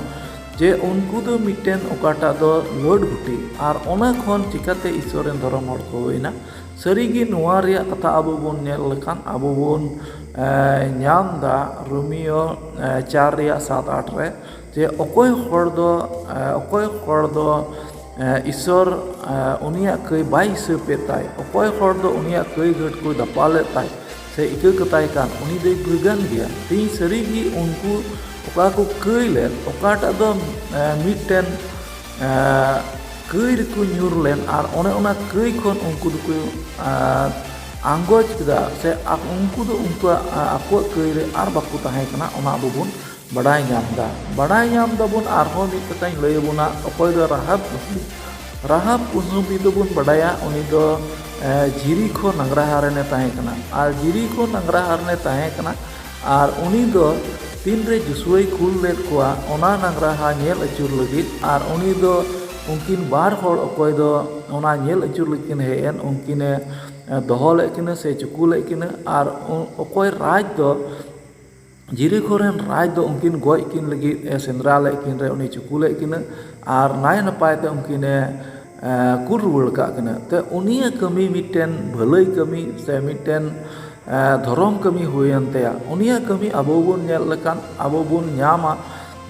ᱡᱮ ᱩᱱᱠᱩ ᱫᱚ ᱢᱤᱫᱴᱮᱱ ᱚᱠᱟᱴᱟᱜ ᱫᱚ ᱞᱟᱹᱰ ᱜᱷᱩᱴᱤ, ᱟᱨ ᱚᱱᱟ ᱠᱷᱚᱱ ᱪᱤᱠᱟᱛᱮ ᱤᱥᱥᱚᱨ ᱨᱮᱱ ᱫᱷᱚᱨᱚᱢ ᱦᱚᱲ ᱠᱚ ᱦᱩᱭᱱᱟ᱾ ᱥᱟᱹᱨᱤᱜᱮ ᱱᱚᱣᱟ ᱨᱮᱭᱟᱜ ᱠᱟᱛᱷᱟ ᱟᱵᱚ ᱵᱚᱱ ᱧᱮᱞ ᱞᱮᱠᱷᱟᱱ ᱟᱵᱚ ᱵᱚᱱ, ᱮ, ᱧᱟᱢ ᱮᱫᱟ ᱨᱳᱢᱤᱭᱳ, ᱮ, ᱪᱟᱨ ᱨᱮᱭᱟᱜ ᱥᱟᱛ ᱟᱴ ᱨᱮ, ᱡᱮ ᱚᱠᱚᱭ ᱦᱚᱲ ᱫᱚ, ᱮ, ᱚᱠᱚᱭ ᱦᱚᱲ ᱫᱚ, ᱮ, ᱤᱥᱚᱨ, ᱮ, ᱩᱱᱤᱭᱟᱜ ᱠᱟᱹᱭ ᱵᱟᱭ ᱦᱤᱥᱟᱹᱵᱮᱫ ᱛᱟᱭ, ᱚᱠᱚᱭ ᱦᱚᱲ ᱫᱚ ᱩᱱᱤᱭᱟᱜ ᱠᱟᱹᱭ ᱜᱷᱟᱹᱴ ᱠᱚᱭ ᱫᱟᱯᱟᱞᱮᱫ ᱛᱟᱭ ᱥᱮ ᱤᱠᱟᱹ ᱠᱟᱛᱟᱭ ᱠᱟᱱ, ᱩᱱᱤ ᱫᱚᱭ ᱵᱷᱟᱹᱜᱟᱹᱱ ᱜᱮᱭᱟ᱾ ᱛᱮᱦᱮᱧ ᱥᱟᱹᱨᱤ ᱜᱮ ᱩᱱᱠᱩ ᱚᱠᱟ ᱠᱚ ᱠᱟᱹᱭ ᱞᱮᱫ, ᱚᱠᱟᱴᱟᱜ ᱫᱚ, ᱮ, ᱢᱤᱫᱴᱮᱱ, ᱮ, ᱠᱟᱹᱭ ᱨᱮᱠᱚ ᱧᱩᱨ ᱞᱮᱱ ᱟᱨ ᱚᱱᱮ ᱚᱱᱟ ᱠᱟᱹᱭ ᱠᱷᱚᱱ ᱩᱱᱠᱩ ᱫᱚᱠᱚ, ᱮ, ᱟᱸᱜᱚᱪ ᱠᱮᱫᱟ ᱥᱮ ᱟ-, ᱩᱱᱠᱩ ᱫᱚ ᱩᱱᱠᱩᱣᱟᱜ, ᱮ, ᱟᱠᱚᱣᱟᱜ ᱠᱟᱹᱭ ᱨᱮ ᱟᱨ ᱵᱟᱠᱚ ᱛᱟᱦᱮᱸ ᱠᱟᱱᱟ, ᱚᱱᱟ ᱟᱵᱚ ᱵᱚᱱ ᱵᱟᱰᱟᱭ ᱧᱟᱢ ᱮᱫᱟ᱾ ᱵᱟᱰᱟᱭ ᱧᱟᱢ ᱫᱟᱵᱚᱱ, ᱟᱨᱦᱚᱸ ᱢᱤᱫ ᱠᱟᱛᱷᱟᱧ ᱞᱟᱹᱭ ᱟᱵᱚᱱᱟ, ᱚᱠᱚᱭ ᱫᱚ ᱨᱟᱦᱟᱵ ᱠᱩᱥᱩᱢᱵᱤ᱾ ᱨᱟᱦᱟᱵ ᱠᱩᱥᱩᱢᱵᱤ ᱫᱚᱵᱚᱱ ᱵᱟᱰᱟᱭᱟ, ᱩᱱᱤ ᱫᱚ, ᱮ, ᱡᱤᱨᱤᱠᱷᱚ ᱱᱟᱝᱨᱟᱦᱟ ᱨᱮᱱᱮ ᱛᱟᱦᱮᱸ ᱠᱟᱱᱟ᱾ ᱟᱨ ᱡᱤᱨᱤᱠᱷᱚ ᱱᱟᱝᱨᱟᱦᱟ ᱨᱮᱱᱮ ᱛᱟᱦᱮᱸ ᱠᱟᱱᱟ, ᱟᱨ ᱩᱱᱤ ᱫᱚ ᱛᱤᱱᱨᱮ ᱡᱩᱥᱩᱭ ᱠᱩᱞ ᱞᱮᱫ ᱠᱚᱣᱟ ᱚᱱᱟ ᱱᱟᱝᱨᱟᱦᱟ ᱧᱮᱞ ᱟᱹᱪᱩᱨ ᱞᱟᱹᱜᱤᱫ, ᱟᱨ ᱩᱱᱤ ᱫᱚ ᱩᱱᱠᱤᱱ ᱵᱟᱨ ᱦᱚᱲ ᱚᱠᱚᱭ ᱫᱚ ᱚᱱᱟ ᱧᱮᱞ ᱟᱹᱪᱩᱨ ᱞᱟᱹᱜᱤᱫ ᱠᱤᱱ ᱦᱮᱡ ᱮᱱ, ᱩᱱᱠᱤᱱᱮ, ᱮ, ᱫᱚᱦᱚ ᱞᱮᱫ ᱠᱤᱱᱟᱹ ᱥᱮ ᱪᱩᱠᱩ ᱞᱮᱫ ᱠᱤᱱᱟᱹ, ᱟᱨ ᱩ-, ᱚᱠᱚᱭ ᱨᱟᱡᱽ ᱫᱚ ᱡᱤᱨᱤᱠᱷᱚ ᱨᱮᱱ ᱨᱟᱡᱽ ᱫᱚ ᱩᱱᱠᱤᱱ ᱜᱚᱡ ᱠᱤᱱ ᱞᱟᱹᱜᱤᱫ ᱮ ᱥᱮᱸᱫᱽᱨᱟ ᱞᱮᱫ ᱠᱤᱱ ᱨᱮ ᱩᱱᱤ ᱪᱩᱠᱩ ᱞᱮᱫ ᱠᱤᱱᱟᱹ ᱟᱨ ᱱᱟᱭ ᱱᱟᱯᱟᱭ ᱛᱮ ᱩᱱᱠᱤᱱᱮ, ᱮ, ᱠᱩᱞ ᱨᱩᱣᱟᱹᱲ ᱠᱟᱜ ᱠᱤᱱᱟᱹ᱾ ᱛᱮ ᱩᱱᱤᱭᱟᱜ ᱠᱟᱹᱢᱤ ᱢᱤᱫᱴᱮᱱ ᱵᱷᱟᱹᱞᱟᱹᱭ ᱠᱟᱹᱢᱤ ᱥᱮ ᱢᱤᱫᱴᱮᱱ, ᱮ, ᱫᱷᱚᱨᱚᱢ ᱠᱟᱹᱢᱤ ᱦᱩᱭᱮᱱ ᱛᱟᱭᱟ᱾ ᱩᱱᱤᱭᱟᱜ ᱠᱟᱹᱢᱤ ᱟᱵᱚ ᱵᱚᱱ ᱧᱮᱞ ᱞᱮᱠᱷᱟᱱ ᱟᱵᱚ ᱵᱚᱱ ᱧᱟᱢᱟ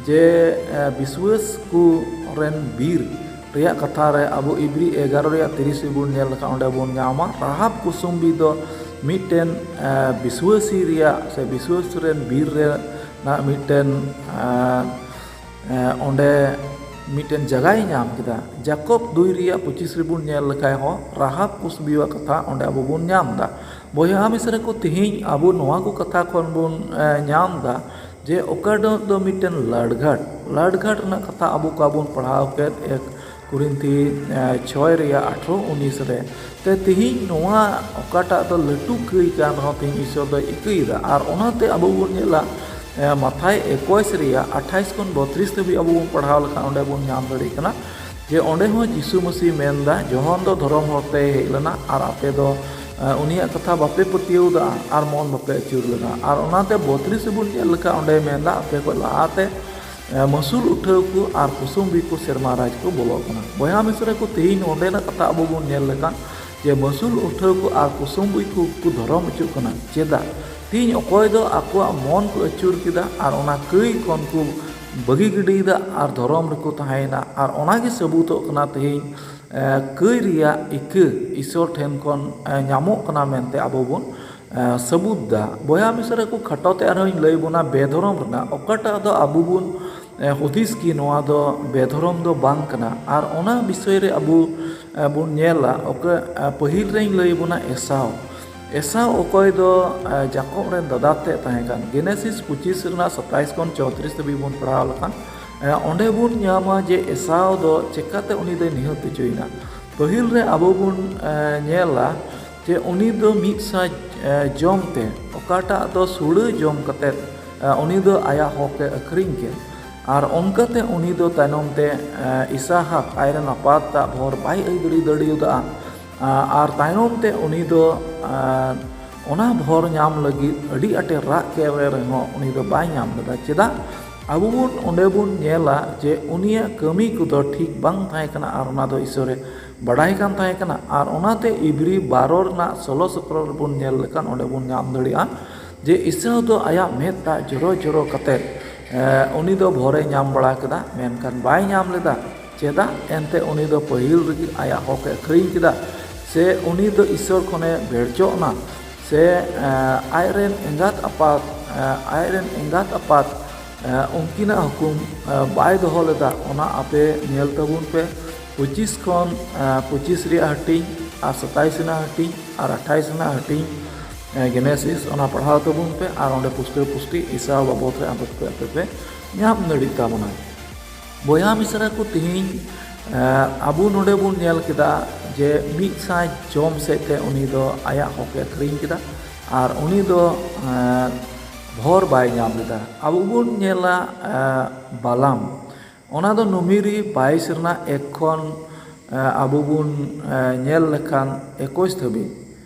ᱡᱮ, ᱮ, ᱵᱤᱥᱣᱟᱹᱥ ᱠᱚ ᱨᱮᱱ ᱵᱤᱨ ᱨᱮᱭᱟᱜ ᱠᱟᱛᱷᱟ ᱨᱮ ᱟᱵᱚ ᱤᱵᱨᱤ ᱮᱜᱟᱨᱚ ᱨᱮᱭᱟᱜ ᱛᱤᱨᱤᱥ ᱨᱮᱵᱚᱱ ᱧᱮᱞ ᱞᱮᱠᱷᱟᱱ ᱚᱸᱰᱮ ᱵᱚᱱ ᱧᱟᱢᱟ ᱨᱟᱦᱟᱵ ᱠᱩᱥᱩᱢᱵᱤ ᱫᱚ ᱢᱤᱫᱴᱮᱱ, ᱮ, ᱵᱤᱥᱣᱟᱹᱥᱤ ᱨᱮᱭᱟᱜ ᱥᱮ ᱵᱤᱥᱣᱟᱹᱥ ᱨᱮᱱ ᱵᱤᱨ ᱨᱮᱱᱟᱜ ᱢᱤᱫᱴᱮᱱ, ᱮ, ᱮ, ᱚᱸᱰᱮ ᱢᱤᱫᱴᱮᱱ ᱡᱟᱭᱜᱟᱭ ᱧᱟᱢ ᱠᱮᱫᱟ᱾ ᱡᱟᱠᱚᱵ ᱫᱩᱭ ᱨᱮᱭᱟᱜ ᱯᱚᱸᱪᱤᱥ ᱨᱮᱵᱚᱱ ᱧᱮᱞ ᱞᱮᱠᱷᱟᱱ ᱦᱚᱸ ᱨᱟᱦᱟᱵ ᱠᱩᱥᱩᱢᱵᱤᱣᱟᱜ ᱠᱟᱛᱷᱟ ᱚᱸᱰᱮ ᱟᱵᱚ ᱵᱚᱱ ᱧᱟᱢ ᱮᱫᱟ᱾ ᱵᱚᱭᱦᱟ ᱢᱤᱥᱨᱟ ᱠᱚ, ᱛᱮᱦᱮᱧ ᱟᱵᱚ ᱱᱚᱣᱟ ᱠᱚ ᱠᱟᱛᱷᱟ ᱠᱷᱚᱱ ᱵᱚᱱ, ᱮ, ᱧᱟᱢ ᱮᱫᱟ ᱡᱮ ᱚᱠᱟ ᱫᱚ, ᱫᱚ ᱢᱤᱫᱴᱮᱱ ᱞᱟᱲᱜᱷᱟᱴ, ᱞᱟᱲᱜᱷᱟᱴ ᱨᱮᱱᱟᱜ ᱠᱟᱛᱷᱟ ᱟᱵᱚ ᱠᱚ ᱵᱚᱱ ᱯᱟᱲᱦᱟᱣ ᱠᱮᱫ ᱮᱠ ᱠᱚᱨᱤᱱᱛᱷᱤ, ᱮ, ᱪᱷᱚᱭ ᱨᱮᱭᱟᱜ ᱟᱴᱷᱨᱚ ᱩᱱᱤᱥ ᱨᱮ᱾ ᱛᱮ ᱛᱮᱦᱮᱧ ᱱᱚᱣᱟ ᱚᱠᱟᱴᱟᱜ ᱫᱚ ᱞᱟᱹᱴᱩ ᱠᱟᱹᱭ ᱠᱟᱱ ᱨᱮᱦᱚᱸ ᱛᱮᱦᱮᱧ ᱤᱥᱚᱨ ᱫᱚᱭ ᱤᱠᱟᱹᱭᱮᱫᱟ᱾ ᱟᱨ ᱚᱱᱟᱛᱮ ᱟᱵᱚ ᱵᱚᱱ ᱧᱮᱞᱟ, ᱮ, ᱢᱟᱛᱷᱟᱭ ᱮᱠᱩᱥ ᱨᱮᱭᱟᱜ ᱟᱴᱷᱟᱭᱤᱥ ᱠᱷᱚᱱ ᱵᱚᱛᱨᱤᱥ ᱫᱷᱟᱹᱵᱤᱡ ᱟᱵᱚ ᱵᱚᱱ ᱯᱟᱲᱦᱟᱣ ᱞᱮᱠᱷᱟᱱ ᱚᱸᱰᱮ ᱵᱚᱱ ᱧᱟᱢ ᱫᱟᱲᱮᱭᱟᱜ ᱠᱟᱱᱟ ᱡᱮ ᱚᱸᱰᱮ ᱦᱚᱸ ᱡᱤᱥᱩ ᱢᱟᱹᱥᱤ ᱢᱮᱱᱫᱟ, ᱡᱚᱦᱚᱱ ᱫᱚ ᱫᱷᱚᱨᱚᱢ ᱦᱚᱲ ᱛᱮᱭ ᱦᱮᱡ ᱞᱮᱱᱟ ᱟᱨ ᱟᱯᱮ ᱫᱚ, ᱮ, ᱩᱱᱤᱭᱟᱜ ᱠᱟᱛᱷᱟ ᱵᱟᱯᱮ ᱯᱟᱹᱛᱭᱟᱹᱣ ᱫᱟ ᱟᱨ ᱢᱚᱱ ᱵᱟᱯᱮ ᱟᱹᱪᱩᱨ ᱞᱮᱫᱟ᱾ ᱟᱨ ᱚᱱᱟᱛᱮ ᱵᱚᱛᱨᱤᱥ ᱨᱮᱵᱚᱱ ᱧᱮᱞ ᱞᱮᱠᱷᱟᱱ ᱚᱸᱰᱮ ᱢᱮᱱᱫᱟ, ᱟᱯᱮ ᱠᱷᱚᱱ ᱞᱟᱦᱟᱛᱮ, ᱮ, ᱢᱟᱹᱥᱩᱞ ᱩᱴᱷᱟᱹᱣ ᱠᱚ ᱟᱨ ᱠᱩᱥᱩᱢᱵᱤ ᱠᱚ ᱥᱮᱨᱢᱟ ᱨᱟᱡᱽ ᱠᱚ ᱵᱚᱞᱚᱜ ᱠᱟᱱᱟ᱾ ᱵᱚᱭᱦᱟ ᱢᱤᱥᱨᱟ ᱠᱚ, ᱛᱮᱦᱮᱧ ᱱᱚᱸᱰᱮᱱᱟᱜ ᱠᱟᱛᱷᱟ ᱟᱵᱚ ᱵᱚᱱ ᱧᱮᱞ ᱞᱮᱠᱷᱟᱱ ᱡᱮ ᱢᱟᱹᱥᱩᱞ ᱩᱴᱷᱟᱹᱣ ᱠᱚ ᱟᱨ ᱠᱩᱥᱩᱢᱵᱤ ᱠᱚ ᱠᱚ ᱫᱷᱚᱨᱚᱢ ᱦᱚᱪᱚᱜ ᱠᱟᱱᱟ᱾ ᱪᱮᱫᱟᱜ? ᱛᱮᱦᱮᱧ ᱚᱠᱚᱭ ᱫᱚ ᱟᱠᱚᱣᱟᱜ ᱢᱚᱱ ᱠᱚ ᱟᱹᱪᱩᱨ ᱠᱮᱫᱟ ᱟᱨ ᱚᱱᱟ ᱠᱟᱹᱭ ᱠᱷᱚᱱ ᱠᱚ ᱵᱟᱹᱜᱤ ᱜᱤᱰᱤᱭᱮᱫᱟ ᱟᱨ ᱫᱷᱚᱨᱚᱢ ᱨᱮᱠᱚ ᱛᱟᱦᱮᱸᱭᱮᱱᱟ᱾ ᱟᱨ ᱚᱱᱟ ᱜᱮ ᱥᱟᱹᱵᱩᱛᱚᱜ ᱠᱟᱱᱟ ᱛᱮᱦᱮᱧ, ᱮ, ᱠᱟᱹᱭ ᱨᱮᱭᱟᱜ ᱤᱠᱟᱹ ᱤᱥᱚᱨ ᱴᱷᱮᱱ ᱠᱷᱚᱱ, ᱮ, ᱧᱟᱢᱚᱜ ᱠᱟᱱᱟ ᱢᱮᱱᱛᱮ ᱟᱵᱚ ᱵᱚᱱ, ᱮ, ᱥᱟᱹᱵᱩᱛ ᱫᱟ᱾ ᱵᱚᱭᱦᱟ ᱢᱤᱥᱨᱟ ᱠᱚ, ᱠᱷᱟᱴᱚ ᱛᱮ ᱟᱨᱦᱚᱸᱧ ᱞᱟᱹᱭ ᱵᱚᱱᱟ ᱵᱮᱫᱷᱚᱨᱚᱢ ᱨᱮᱱᱟᱜ, ᱚᱠᱟᱴᱟᱜ ᱫᱚ ᱟᱵᱚ ᱵᱚᱱ, ᱮ, ᱦᱩᱫᱤᱥ ᱠᱤ ᱱᱚᱣᱟ ᱫᱚ ᱵᱮᱫᱷᱚᱨᱚᱢ ᱫᱚ ᱵᱟᱝ ᱠᱟᱱᱟ᱾ ᱟᱨ ᱚᱱᱟ ᱵᱤᱥᱚᱭ ᱨᱮ ᱟᱵᱚ, ᱮ, ᱵᱚᱱ ᱧᱮᱞᱟ, ᱚᱠᱟ, ᱮ, ᱯᱟᱹᱦᱤᱞ ᱨᱮᱧ ᱞᱟᱹᱭ ᱵᱚᱱᱟ ᱮᱥᱟᱣ᱾ ᱮᱥᱟᱣ ᱚᱠᱚᱭ ᱫᱚ, ᱮ, ᱡᱟᱠᱚᱵ ᱨᱮᱱ ᱫᱟᱫᱟ ᱛᱮ ᱛᱟᱦᱮᱸ ᱠᱟᱱ᱾ ᱜᱮᱱᱮᱥᱤᱥ ᱯᱚᱸᱪᱤᱥ ᱨᱮᱱᱟᱜ ᱥᱟᱛᱟᱭᱤᱥ ᱠᱷᱚᱱ ᱪᱳᱭᱛᱨᱤᱥ ᱫᱷᱟᱹᱵᱤᱡ ᱵᱚᱱ ᱯᱟᱲᱦᱟᱣ ᱞᱮᱠᱷᱟᱱ, ᱮ, ᱚᱸᱰᱮ ᱵᱚᱱ ᱧᱟᱢᱟ ᱡᱮ ᱮᱥᱟᱣ ᱫᱚ ᱪᱮᱠᱟᱛᱮ ᱩᱱᱤ ᱫᱚᱭ ᱱᱤᱦᱟᱹᱛ ᱦᱚᱪᱚᱭᱮᱱᱟ᱾ ᱯᱟᱹᱦᱤᱞ ᱨᱮ ᱟᱵᱚ ᱵᱚᱱ, ᱮ, ᱧᱮᱞᱟ ᱡᱮ ᱩᱱᱤ ᱫᱚ ᱢᱤᱫ ᱥᱟ, ᱮ, ᱡᱚᱢ ᱛᱮ, ᱚᱠᱟᱴᱟᱜ ᱫᱚ ᱥᱩᱲᱟᱹ ᱡᱚᱢ ᱠᱟᱛᱮ, ᱮ, ᱩᱱᱤ ᱫᱚ ᱟᱭᱟᱜ ᱦᱚᱠ ᱮ ᱟᱹᱠᱷᱨᱤᱧ ᱠᱮᱫ᱾ ᱟᱨ ᱚᱱᱠᱟᱛᱮ ᱩᱱᱤ ᱫᱚ ᱛᱟᱭᱱᱚᱢ ᱛᱮ, ᱮ, ᱤᱥᱟᱦᱟᱠ ᱟᱡᱨᱮᱱ ᱟᱯᱟᱛᱟᱜ ᱵᱷᱚᱨ ᱵᱟᱭ ᱟᱹᱭᱫᱟᱹᱨᱤ ᱫᱟᱲᱮᱭᱟᱫᱟ᱾ ᱟ, ᱟᱨ ᱛᱟᱭᱱᱚᱢ ᱛᱮ ᱩᱱᱤ ᱫᱚ, ᱟ, ᱚᱱᱟ ᱵᱷᱚᱨ ᱧᱟᱢ ᱞᱟᱹᱜᱤᱫ ᱟᱹᱰᱤ ᱟᱸᱴᱮ ᱨᱟᱜ ᱠᱮᱫ ᱨᱮᱦᱚᱸ ᱩᱱᱤ ᱫᱚ ᱵᱟᱭ ᱧᱟᱢ ᱞᱮᱫᱟ᱾ ᱪᱮᱫᱟᱜ? ᱟᱵᱚ ᱵᱚᱱ ᱚᱸᱰᱮ ᱵᱚᱱ ᱧᱮᱞᱟ ᱡᱮ ᱩᱱᱤᱭᱟᱜ ᱠᱟᱹᱢᱤ ᱠᱚᱫᱚ ᱴᱷᱤᱠ ᱵᱟᱝ ᱛᱟᱦᱮᱸ ᱠᱟᱱᱟ ᱟᱨ ᱚᱱᱟ ᱫᱚ ᱤᱥᱚᱨᱮ ᱵᱟᱰᱟᱭ ᱠᱟᱱ ᱛᱟᱦᱮᱸ ᱠᱟᱱᱟ᱾ ᱟᱨ ᱚᱱᱟᱛᱮ ᱤᱵᱨᱤ ᱵᱟᱨᱚ ᱨᱮᱱᱟᱜ ᱥᱳᱞᱳ ᱥᱚᱛᱨᱚ ᱨᱮᱵᱚᱱ ᱧᱮᱞ ᱞᱮᱠᱷᱟᱱ ᱚᱸᱰᱮ ᱵᱚᱱ ᱧᱟᱢ ᱫᱟᱲᱮᱭᱟᱜᱼᱟ ᱡᱮ ᱤᱥᱟᱹᱣ ᱫᱚ ᱟᱭᱟᱜ ᱢᱮᱫ ᱫᱟᱜ ᱡᱚᱨᱚ ᱡᱚᱨᱚ ᱠᱟᱛᱮ, ᱮ, ᱩᱱᱤ ᱫᱚ ᱵᱷᱚᱨᱮ ᱧᱟᱢ ᱵᱟᱲᱟ ᱠᱮᱫᱟ, ᱢᱮᱱᱠᱷᱟᱱ ᱵᱟᱭ ᱧᱟᱢ ᱞᱮᱫᱟ᱾ ᱪᱮᱫᱟᱜ? ᱮᱱᱛᱮ ᱩᱱᱤ ᱫᱚ ᱯᱟᱹᱦᱤᱞ ᱨᱮᱜᱮ ᱟᱭᱟᱜ ᱦᱚᱠ ᱮ ᱟᱹᱠᱷᱨᱤᱧ ᱠᱮᱫᱟ, ᱥᱮ ᱩᱱᱤ ᱫᱚ ᱤᱥᱚᱨ ᱠᱷᱚᱱᱮ ᱵᱷᱮᱲᱪᱚᱜ ᱮᱱᱟ, ᱥᱮ, ᱮ, ᱟᱡᱨᱮᱱ ᱮᱸᱜᱟᱛ ᱟᱯᱟᱛ, ᱮ, ᱟᱡᱨᱮᱱ ᱮᱸᱜᱟᱛ ᱟᱯᱟᱛ, ᱮ, ᱩᱱᱠᱤᱱᱟᱜ ᱦᱩᱠᱩᱢ, ᱮ, ᱵᱟᱭ ᱫᱚᱦᱚ ᱞᱮᱫᱟ, ᱚᱱᱟ ᱟᱯᱮ ᱧᱮᱞ ᱛᱟᱵᱚᱱ ᱯᱮ᱾ ᱯᱚᱸᱪᱤᱥ ᱠᱷᱚᱱ, ᱮ, ᱯᱚᱸᱪᱤᱥ ᱨᱮᱭᱟᱜ ᱦᱟᱹᱴᱤᱧ ᱟᱨ ᱥᱟᱛᱟᱭᱤᱥ ᱨᱮᱱᱟᱜ ᱦᱟᱹᱴᱤᱧ ᱟᱨ ᱟᱴᱷᱟᱭᱤᱥ ᱨᱮᱱᱟᱜ ᱦᱟᱹᱴᱤᱧ, ᱮ, ᱜᱮᱱᱮᱥᱤᱥ, ᱚᱱᱟ ᱯᱟᱲᱦᱟᱣ ᱛᱟᱵᱚᱱ ᱯᱮ ᱟᱨ ᱚᱸᱰᱮ ᱯᱩᱥᱴᱟᱹᱣ ᱯᱩᱥᱴᱤ ᱮᱥᱟᱣ ᱵᱟᱵᱚᱫ ᱨᱮ ᱟᱯᱮ ᱯᱮ, ᱟᱯᱮ ᱯᱮ ᱧᱟᱢ ᱫᱟᱲᱮᱭᱟᱜ ᱛᱟᱵᱚᱱᱟ᱾ ᱵᱚᱭᱦᱟ ᱢᱤᱥᱨᱟ ᱠᱚ, ᱛᱮᱦᱮᱧ, ᱮ, ᱟᱵᱚ ᱱᱚᱰᱮ ᱵᱚᱱ ᱧᱮᱞ ᱠᱮᱫᱟ ᱡᱮ ᱢᱤᱫ ᱥᱟᱭ ᱡᱚᱢ ᱥᱮᱫ ᱛᱮ ᱩᱱᱤ ᱫᱚ ᱟᱭᱟᱜ ᱦᱚᱠ ᱮ ᱟᱹᱠᱷᱨᱤᱧ ᱠᱮᱫᱟ ᱟᱨ ᱩᱱᱤ ᱫᱚ, ᱮ, ᱵᱷᱚᱨ ᱵᱟᱭ ᱧᱟᱢ ᱞᱮᱫᱟ᱾ ᱟᱵᱚ ᱵᱚᱱ ᱧᱮᱞᱟ, ᱮ, ᱵᱟᱞᱟᱢ, ᱚᱱᱟ ᱫᱚ ᱱᱩᱢᱤᱨᱤ ᱵᱟᱭᱤᱥ ᱨᱮᱱᱟᱜ ᱮᱠ ᱠᱷᱚᱱ, ᱮ, ᱟᱵᱚ ᱵᱚᱱ, ᱮ, ᱧᱮᱞ ᱞᱮᱠᱷᱟᱱ ᱮᱠᱩᱥ ᱫᱷᱟᱹᱵᱤᱡ,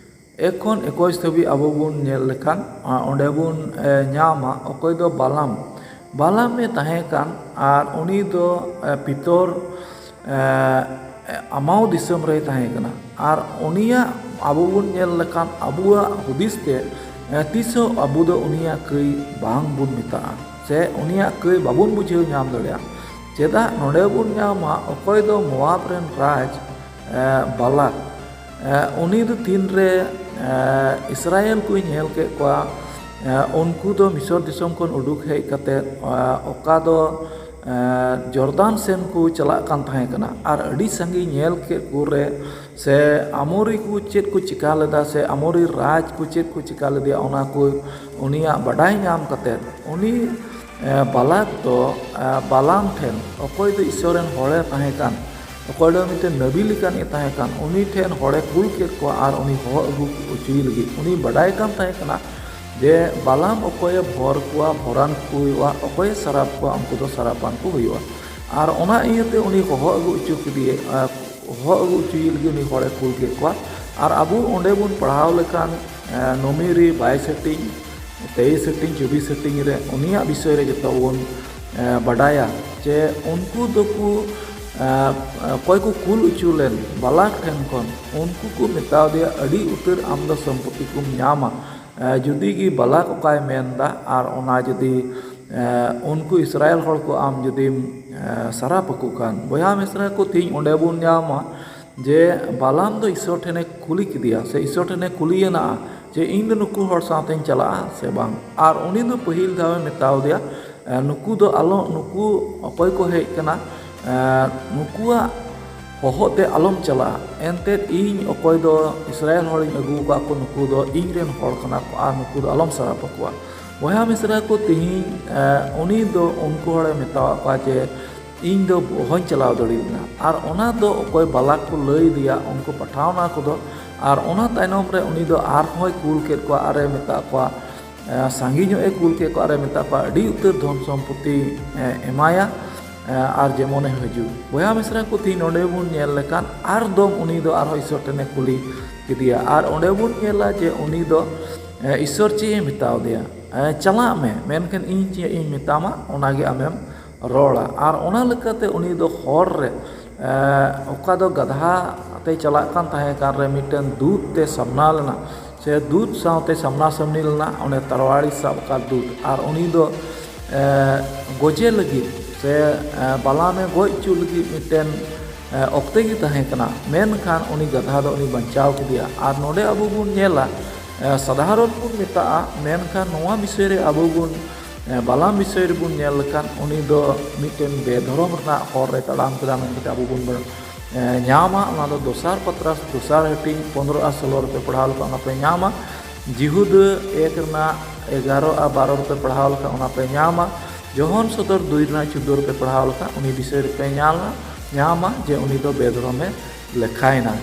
ᱮᱠ ᱠᱷᱚᱱ ᱮᱠᱩᱥ ᱫᱷᱟᱹᱵᱤᱡ ᱟᱵᱚ ᱵᱚᱱ ᱧᱮᱞ ᱞᱮᱠᱷᱟᱱ, ᱟ, ᱚᱸᱰᱮ ᱵᱚᱱ, ᱮ, ᱧᱟᱢᱟ ᱚᱠᱚᱭ ᱫᱚ ᱵᱟᱞᱟᱢ᱾ ᱵᱟᱞᱟᱢ ᱮ ᱛᱟᱦᱮᱸ ᱠᱟᱱ ᱟᱨ ᱩᱱᱤ ᱫᱚ, ᱮ, ᱯᱤᱛᱚᱨ, ᱮ, ᱟᱢᱟᱣ ᱫᱤᱥᱚᱢ ᱨᱮᱭ ᱛᱟᱦᱮᱸ ᱠᱟᱱᱟ᱾ ᱟᱨ ᱩᱱᱤᱭᱟᱜ ᱟᱵᱚ ᱵᱚᱱ ᱧᱮᱞ ᱞᱮᱠᱷᱟᱱ ᱟᱵᱚᱣᱟᱜ ᱦᱩᱫᱤᱥ ᱛᱮ, ᱮ, ᱛᱤᱥ ᱦᱚᱸ ᱟᱵᱚ ᱫᱚ ᱩᱱᱤᱭᱟᱜ ᱠᱟᱹᱭ ᱵᱟᱝ ᱵᱚᱱ ᱢᱮᱛᱟᱜᱼᱟ᱾ ᱥᱮ ᱩᱱᱤᱭᱟᱜ ᱠᱟᱹᱭ ᱵᱟᱵᱚᱱ ᱵᱩᱡᱷᱟᱹᱣ ᱧᱟᱢ ᱫᱟᱲᱮᱭᱟᱜᱼᱟ᱾ ᱪᱮᱫᱟᱜ ᱱᱚᱰᱮ ᱵᱚᱱ ᱧᱟᱢᱟ, ᱚᱠᱚᱭ ᱫᱚ ᱢᱳᱣᱟᱵ ᱨᱮᱱ ᱨᱟᱡᱽ, ᱮ, ᱵᱟᱞᱟᱠ, ᱮ, ᱩᱱᱤ ᱫᱚ ᱛᱤᱱᱨᱮ, ᱮ, ᱤᱥᱨᱟᱭᱮᱞ ᱠᱚᱭ ᱧᱮᱞ ᱠᱮᱫ ᱠᱚᱣᱟ, ᱮ, ᱩᱱᱠᱩ ᱫᱚ ᱢᱤᱥᱚᱨ ᱫᱤᱥᱚᱢ ᱠᱷᱚᱱ ᱩᱰᱩᱠ ᱦᱮᱡ ᱠᱟᱛᱮ, ᱮ, ᱚᱠᱟ ᱫᱚ, ᱮ, ᱡᱚᱨᱫᱟᱱ ᱥᱮᱱ ᱠᱚ ᱪᱟᱞᱟᱜ ᱠᱟᱱ ᱛᱟᱦᱮᱸ ᱠᱟᱱᱟ, ᱟᱨ ᱟᱹᱰᱤ ᱥᱟᱸᱜᱮ ᱧᱮᱞ ᱠᱮᱫ ᱠᱚ ᱨᱮ, ᱥᱮ ᱟᱢᱳᱨᱤ ᱠᱚ ᱪᱮᱫ ᱠᱚ ᱪᱤᱠᱟ ᱞᱮᱫᱟ, ᱥᱮ ᱟᱢᱳᱨᱤ ᱨᱟᱡᱽ ᱠᱚ ᱪᱮᱫ ᱠᱚ ᱪᱤᱠᱟ ᱞᱮᱫᱮᱭᱟ, ᱚᱱᱟ ᱠᱚ ᱩᱱᱤᱭᱟᱜ ᱵᱟᱰᱟᱭ ᱧᱟᱢ ᱠᱟᱛᱮ, ᱩᱱᱤ, ᱮ, ᱵᱟᱞᱟᱠ ᱫᱚ, ᱮ, ᱵᱟᱞᱟᱢ ᱴᱷᱮᱱ, ᱚᱠᱚᱭ ᱫᱚ ᱤᱥᱚᱨ ᱨᱮᱱ ᱦᱚᱲᱮ ᱛᱟᱦᱮᱸ ᱠᱟᱱ, ᱚᱠᱚᱭ ᱫᱚ ᱢᱤᱫᱴᱮᱱ ᱱᱟᱵᱤ ᱞᱮᱠᱟᱱᱤᱡ ᱛᱟᱦᱮᱸ ᱠᱟᱱ, ᱩᱱᱤ ᱴᱷᱮᱱ ᱦᱚᱲᱮ ᱠᱩᱞ ᱠᱮᱫ ᱠᱚᱣᱟ ᱟᱨ ᱩᱱᱤ ᱦᱚᱦᱚ ᱟᱹᱜᱩ ᱦᱚᱪᱚᱭᱮ ᱞᱟᱹᱜᱤᱫ᱾ ᱩᱱᱤ ᱵᱟᱰᱟᱭ ᱠᱟᱱ ᱛᱟᱦᱮᱸ ᱠᱟᱱᱟ ᱡᱮ ᱵᱟᱞᱟᱢ ᱚᱠᱚᱭᱮ ᱵᱷᱚᱨ ᱠᱚᱣᱟ, ᱵᱷᱚᱨᱟᱱ ᱠᱚ ᱦᱩᱭᱩᱜᱼᱟ, ᱚᱠᱚᱭᱮ ᱥᱟᱨᱟᱯ ᱠᱚᱣᱟ, ᱩᱱᱠᱩ ᱫᱚ ᱥᱟᱨᱟᱯᱟᱱ ᱠᱚ ᱦᱩᱭᱩᱜᱼᱟ᱾ ᱟᱨ ᱚᱱᱟ ᱤᱭᱟᱹᱛᱮ ᱩᱱᱤ ᱦᱚᱦᱚ ᱟᱹᱜᱩ ᱦᱚᱪᱚ ᱠᱮᱫᱮᱭᱟ, ᱟᱨ ᱦᱚᱦᱚ ᱟᱹᱜᱩ ᱦᱚᱪᱚᱭᱮ ᱞᱟᱹᱜᱤᱫ ᱩᱱᱤ ᱦᱚᱲᱮ ᱠᱩᱞ ᱠᱮᱫ ᱠᱚᱣᱟ᱾ ᱟᱨ ᱟᱵᱚ ᱚᱸᱰᱮ ᱵᱚᱱ ᱯᱟᱲᱦᱟᱣ ᱞᱮᱠᱷᱟᱱ, ᱮ, ᱱᱚᱢᱤᱨᱤ ᱵᱟᱭᱤᱥ ᱦᱟᱹᱴᱤᱧ, ᱛᱮᱭᱤᱥ ᱦᱟᱹᱴᱤᱧ, ᱪᱚᱵᱵᱤᱥ ᱦᱟᱹᱴᱤᱧ ᱨᱮ ᱩᱱᱤᱭᱟᱜ ᱵᱤᱥᱚᱭ ᱨᱮ ᱡᱚᱛᱚ ᱵᱚᱱ, ᱮ, ᱵᱟᱰᱟᱭᱟ ᱡᱮ ᱩᱱᱠᱩ ᱫᱚᱠᱚ, ᱮ, ᱚᱠᱚᱭ ᱠᱚ ᱠᱩᱞ ᱦᱚᱪᱚ ᱞᱮᱱ ᱵᱟᱞᱟᱠ ᱴᱷᱮᱱ ᱠᱷᱚᱱ, ᱩᱱᱠᱩ ᱠᱚ ᱢᱮᱛᱟᱣ ᱫᱮᱭᱟ, "ᱟᱹᱰᱤ ᱩᱛᱟᱹᱨ ᱟᱢ ᱫᱚ ᱥᱚᱢᱯᱚᱛᱤ ᱠᱚᱢ ᱧᱟᱢᱟ, ᱮ, ᱡᱩᱫᱤ ᱜᱮ ᱵᱟᱞᱟᱠ ᱚᱠᱟᱭ ᱢᱮᱱ ᱮᱫᱟ ᱟᱨ ᱚᱱᱟ ᱡᱩᱫᱤ, ᱮ, ᱩᱱᱠᱩ ᱤᱥᱨᱟᱭᱮᱞ ᱦᱚᱲ ᱠᱚ ᱟᱢ ᱡᱩᱫᱤᱢ, ᱮ, ᱥᱟᱨᱟᱯ ᱟᱠᱚ ᱠᱷᱟᱱ᱾" ᱵᱚᱭᱦᱟ ᱢᱤᱥᱨᱟ ᱠᱚ, ᱛᱮᱦᱮᱧ ᱚᱸᱰᱮ ᱵᱚᱱ ᱧᱟᱢᱟ ᱡᱮ ᱵᱟᱞᱟᱢ ᱫᱚ ᱤᱥᱚᱨ ᱴᱷᱮᱱᱮ ᱠᱩᱞᱤ ᱠᱮᱫᱮᱭᱟ, ᱥᱮ ᱤᱥᱚᱨ ᱴᱷᱮᱱᱮ ᱠᱩᱞᱤᱭᱮᱱᱟ ᱡᱮ, "ᱤᱧ ᱫᱚ ᱱᱩᱠᱩ ᱦᱚᱲ ᱥᱟᱶᱛᱮᱧ ᱪᱟᱞᱟᱜᱼᱟ ᱥᱮ ᱵᱟᱝ?" ᱟᱨ ᱩᱱᱤ ᱫᱚ ᱯᱟᱹᱦᱤᱞ ᱫᱷᱟᱣᱮ ᱢᱮᱛᱟᱣ ᱫᱮᱭᱟ, ᱮ, ᱱᱩᱠᱩ ᱫᱚ ᱟᱞᱚ, ᱱᱩᱠᱩ ᱚᱠᱚᱭ ᱠᱚ ᱦᱮᱡ ᱠᱟᱱᱟ, ᱮ, ᱱᱩᱠᱩᱣᱟᱜ ᱦᱚᱦᱚ ᱛᱮ ᱟᱞᱚᱢ ᱪᱟᱞᱟᱜᱼᱟ᱾ ᱮᱱᱛᱮᱫ ᱤᱧ ᱚᱠᱚᱭ ᱫᱚ ᱤᱥᱨᱟᱭᱮᱞ ᱦᱚᱲᱤᱧ ᱟᱹᱜᱩ ᱟᱠᱟᱫ ᱠᱚ, ᱱᱩᱠᱩ ᱫᱚ ᱤᱧ ᱨᱮᱱ ᱦᱚᱲ ᱠᱟᱱᱟ ᱠᱚ ᱟᱨ ᱱᱩᱠᱩ ᱫᱚ ᱟᱞᱚᱢ ᱥᱟᱨᱟᱯ ᱟᱠᱚᱣᱟ᱾ ᱵᱚᱭᱦᱟ ᱢᱤᱥᱨᱟ ᱠᱚ, ᱛᱮᱦᱮᱧ, ᱮ, ᱩᱱᱤ ᱫᱚ ᱩᱱᱠᱩ ᱦᱚᱲᱮ ᱢᱮᱛᱟᱣᱟᱫ ᱠᱚᱣᱟ ᱡᱮ, "ᱤᱧ ᱫᱚ ᱚᱦᱚᱧ ᱪᱟᱞᱟᱣ ᱫᱟᱲᱮᱭᱟᱜᱼᱟ᱾" ᱟᱨ ᱚᱱᱟ ᱫᱚ ᱚᱠᱚᱭ ᱵᱟᱞᱟᱠ ᱠᱚ ᱞᱟᱹᱭ ᱟᱫᱮᱭᱟ, ᱩᱱᱠᱩ ᱯᱟᱴᱷᱟᱣᱱᱟ ᱠᱚᱫᱚ᱾ ᱟᱨ ᱚᱱᱟ ᱛᱟᱭᱱᱚᱢ ᱨᱮ ᱩᱱᱤ ᱫᱚ ᱟᱨᱦᱚᱸᱭ ᱠᱩᱞ ᱠᱮᱫ ᱠᱚᱣᱟ ᱟᱨᱮ ᱢᱮᱛᱟᱫ ᱠᱚᱣᱟ, ᱮ, ᱥᱟᱸᱜᱮ ᱧᱚᱜ ᱮ ᱠᱩᱞ ᱠᱮᱫ ᱠᱚᱣᱟ ᱟᱨᱮ ᱢᱮᱛᱟᱫ ᱠᱚᱣᱟ, "ᱟᱹᱰᱤ ᱩᱛᱟᱹᱨ ᱫᱷᱚᱱ ᱥᱚᱢᱯᱚᱛᱤ, ᱮ, ᱮᱢᱟᱭᱟ, ᱮ, ᱟᱨ ᱡᱮᱢᱚᱱᱮ ᱦᱤᱡᱩᱜ᱾" ᱵᱚᱭᱦᱟ ᱢᱤᱥᱨᱟ ᱠᱚ, ᱛᱮᱦᱮᱧ ᱱᱚᱰᱮ ᱵᱚᱱ ᱧᱮᱞ ᱞᱮᱠᱷᱟᱱ ᱟᱨ ᱫᱚᱢ ᱩᱱᱤ ᱫᱚ ᱟᱨᱦᱚᱸ ᱤᱥᱚᱨ ᱴᱷᱮᱱᱮ ᱠᱩᱞᱤ ᱠᱮᱫᱮᱭᱟ᱾ ᱟᱨ ᱚᱸᱰᱮ ᱵᱚᱱ ᱧᱮᱞᱟ ᱡᱮ ᱩᱱᱤ ᱫᱚ, ᱮ, ᱤᱥᱚᱨ ᱪᱮᱫ ᱮ ᱢᱮᱛᱟᱣ ᱫᱮᱭᱟ? ᱮ, "ᱪᱟᱞᱟᱜ ᱢᱮ, ᱢᱮᱱᱠᱷᱟᱱ ᱤᱧ ᱪᱮᱫ ᱤᱧ ᱢᱮᱛᱟᱢᱟ, ᱚᱱᱟᱜᱮ ᱟᱢᱮᱢ ᱨᱚᱲᱟ᱾" ᱟᱨ ᱚᱱᱟ ᱞᱮᱠᱟᱛᱮ ᱩᱱᱤ ᱫᱚ ᱦᱚᱨ ᱨᱮ, ᱮ, ᱚᱠᱟ ᱫᱚ ᱜᱟᱫᱷᱟ ᱛᱮ ᱪᱟᱞᱟᱜ ᱠᱟᱱ ᱛᱟᱦᱮᱸ ᱠᱟᱱ ᱨᱮ ᱢᱤᱫᱴᱮᱱ ᱫᱩᱛ ᱛᱮ ᱥᱟᱢᱱᱟ ᱞᱮᱱᱟ, ᱥᱮ ᱫᱩᱛ ᱥᱟᱶᱛᱮ ᱥᱟᱢᱱᱟ ᱥᱟᱢᱱᱤ ᱞᱮᱱᱟ, ᱚᱱᱮ ᱛᱟᱨᱣᱟᱲᱤ ᱥᱟᱵ ᱟᱠᱟᱫ ᱫᱩᱛ᱾ ᱟᱨ ᱩᱱᱤ ᱫᱚ, ᱮ, ᱜᱚᱡᱮ ᱞᱟᱹᱜᱤᱫ ᱥᱮ, ᱮ, ᱵᱟᱞᱟᱢᱮ ᱜᱚᱡ ᱦᱚᱪᱚ ᱞᱟᱹᱜᱤᱫ ᱢᱤᱫᱴᱮᱱ, ᱮ, ᱚᱠᱛᱮ ᱜᱮ ᱛᱟᱦᱮᱸ ᱠᱟᱱᱟ, ᱢᱮᱱᱠᱷᱟᱱ ᱩᱱᱤ ᱜᱟᱫᱷᱟ ᱫᱚ ᱩᱱᱤ ᱵᱟᱧᱪᱟᱣ ᱠᱮᱫᱮᱭᱟ᱾ ᱟᱨ ᱱᱚᱰᱮ ᱟᱵᱚ ᱵᱚᱱ ᱧᱮᱞᱟ, ᱮ, ᱥᱟᱫᱷᱟᱨᱚᱱ ᱵᱚᱱ ᱢᱮᱛᱟᱜᱼᱟ, ᱢᱮᱱᱠᱷᱟᱱ ᱱᱚᱣᱟ ᱵᱤᱥᱚᱭ ᱨᱮ ᱟᱵᱚ ᱵᱚᱱ, ᱮ, ᱵᱟᱞᱟᱢ ᱵᱤᱥᱚᱭ ᱨᱮᱵᱚᱱ ᱧᱮᱞ ᱞᱮᱠᱷᱟᱱ ᱩᱱᱤ ᱫᱚ ᱢᱤᱫᱴᱮᱱ ᱵᱮᱫᱷᱚᱨᱚᱢ ᱨᱮᱱᱟᱜ ᱦᱚᱨ ᱨᱮ ᱛᱟᱲᱟᱢ ᱠᱮᱫᱟ ᱢᱮᱱᱛᱮ ᱟᱵᱚ ᱵᱚᱱ ᱵᱟᱲᱟᱭᱟ᱾ ᱮ, ᱧᱟᱢᱟ, ᱚᱱᱟ ᱫᱚ ᱫᱚᱥᱟᱨ ᱯᱟᱛᱨᱟᱥ ᱫᱚᱥᱟᱨ ᱦᱟᱹᱴᱤᱧ ᱯᱚᱱᱨᱚ ᱟᱨ ᱥᱳᱞᱳ ᱨᱮᱯᱮ ᱯᱟᱲᱦᱟᱣ ᱞᱮᱠᱷᱟᱱ ᱚᱱᱟ ᱯᱮ ᱧᱟᱢᱟ᱾ ᱡᱤᱦᱩᱫᱟᱹ ᱮᱠ ᱨᱮᱱᱟᱜ ᱮᱜᱟᱨᱚ ᱟᱨ ᱵᱟᱨᱚ ᱨᱮᱯᱮ ᱯᱟᱲᱦᱟᱣ ᱞᱮᱠᱷᱟᱱ ᱚᱱᱟ ᱯᱮ ᱧᱟᱢᱟ᱾ ᱡᱚᱦᱚᱱ ᱥᱚᱫᱚᱨ ᱫᱩᱭ ᱨᱮᱱᱟᱜ ᱪᱳᱫᱽᱫᱳ ᱨᱮᱯᱮ ᱯᱟᱲᱦᱟᱣ ᱞᱮᱠᱷᱟᱱ ᱩᱱᱤ ᱵᱤᱥᱚᱭ ᱨᱮᱯᱮ ᱧᱟᱢᱟ, ᱧᱟᱢᱟ ᱡᱮ ᱩᱱᱤ ᱫᱚ ᱵᱮᱫᱷᱚᱨᱚᱢᱮ ᱞᱮᱠᱷᱟᱭᱮᱱᱟ᱾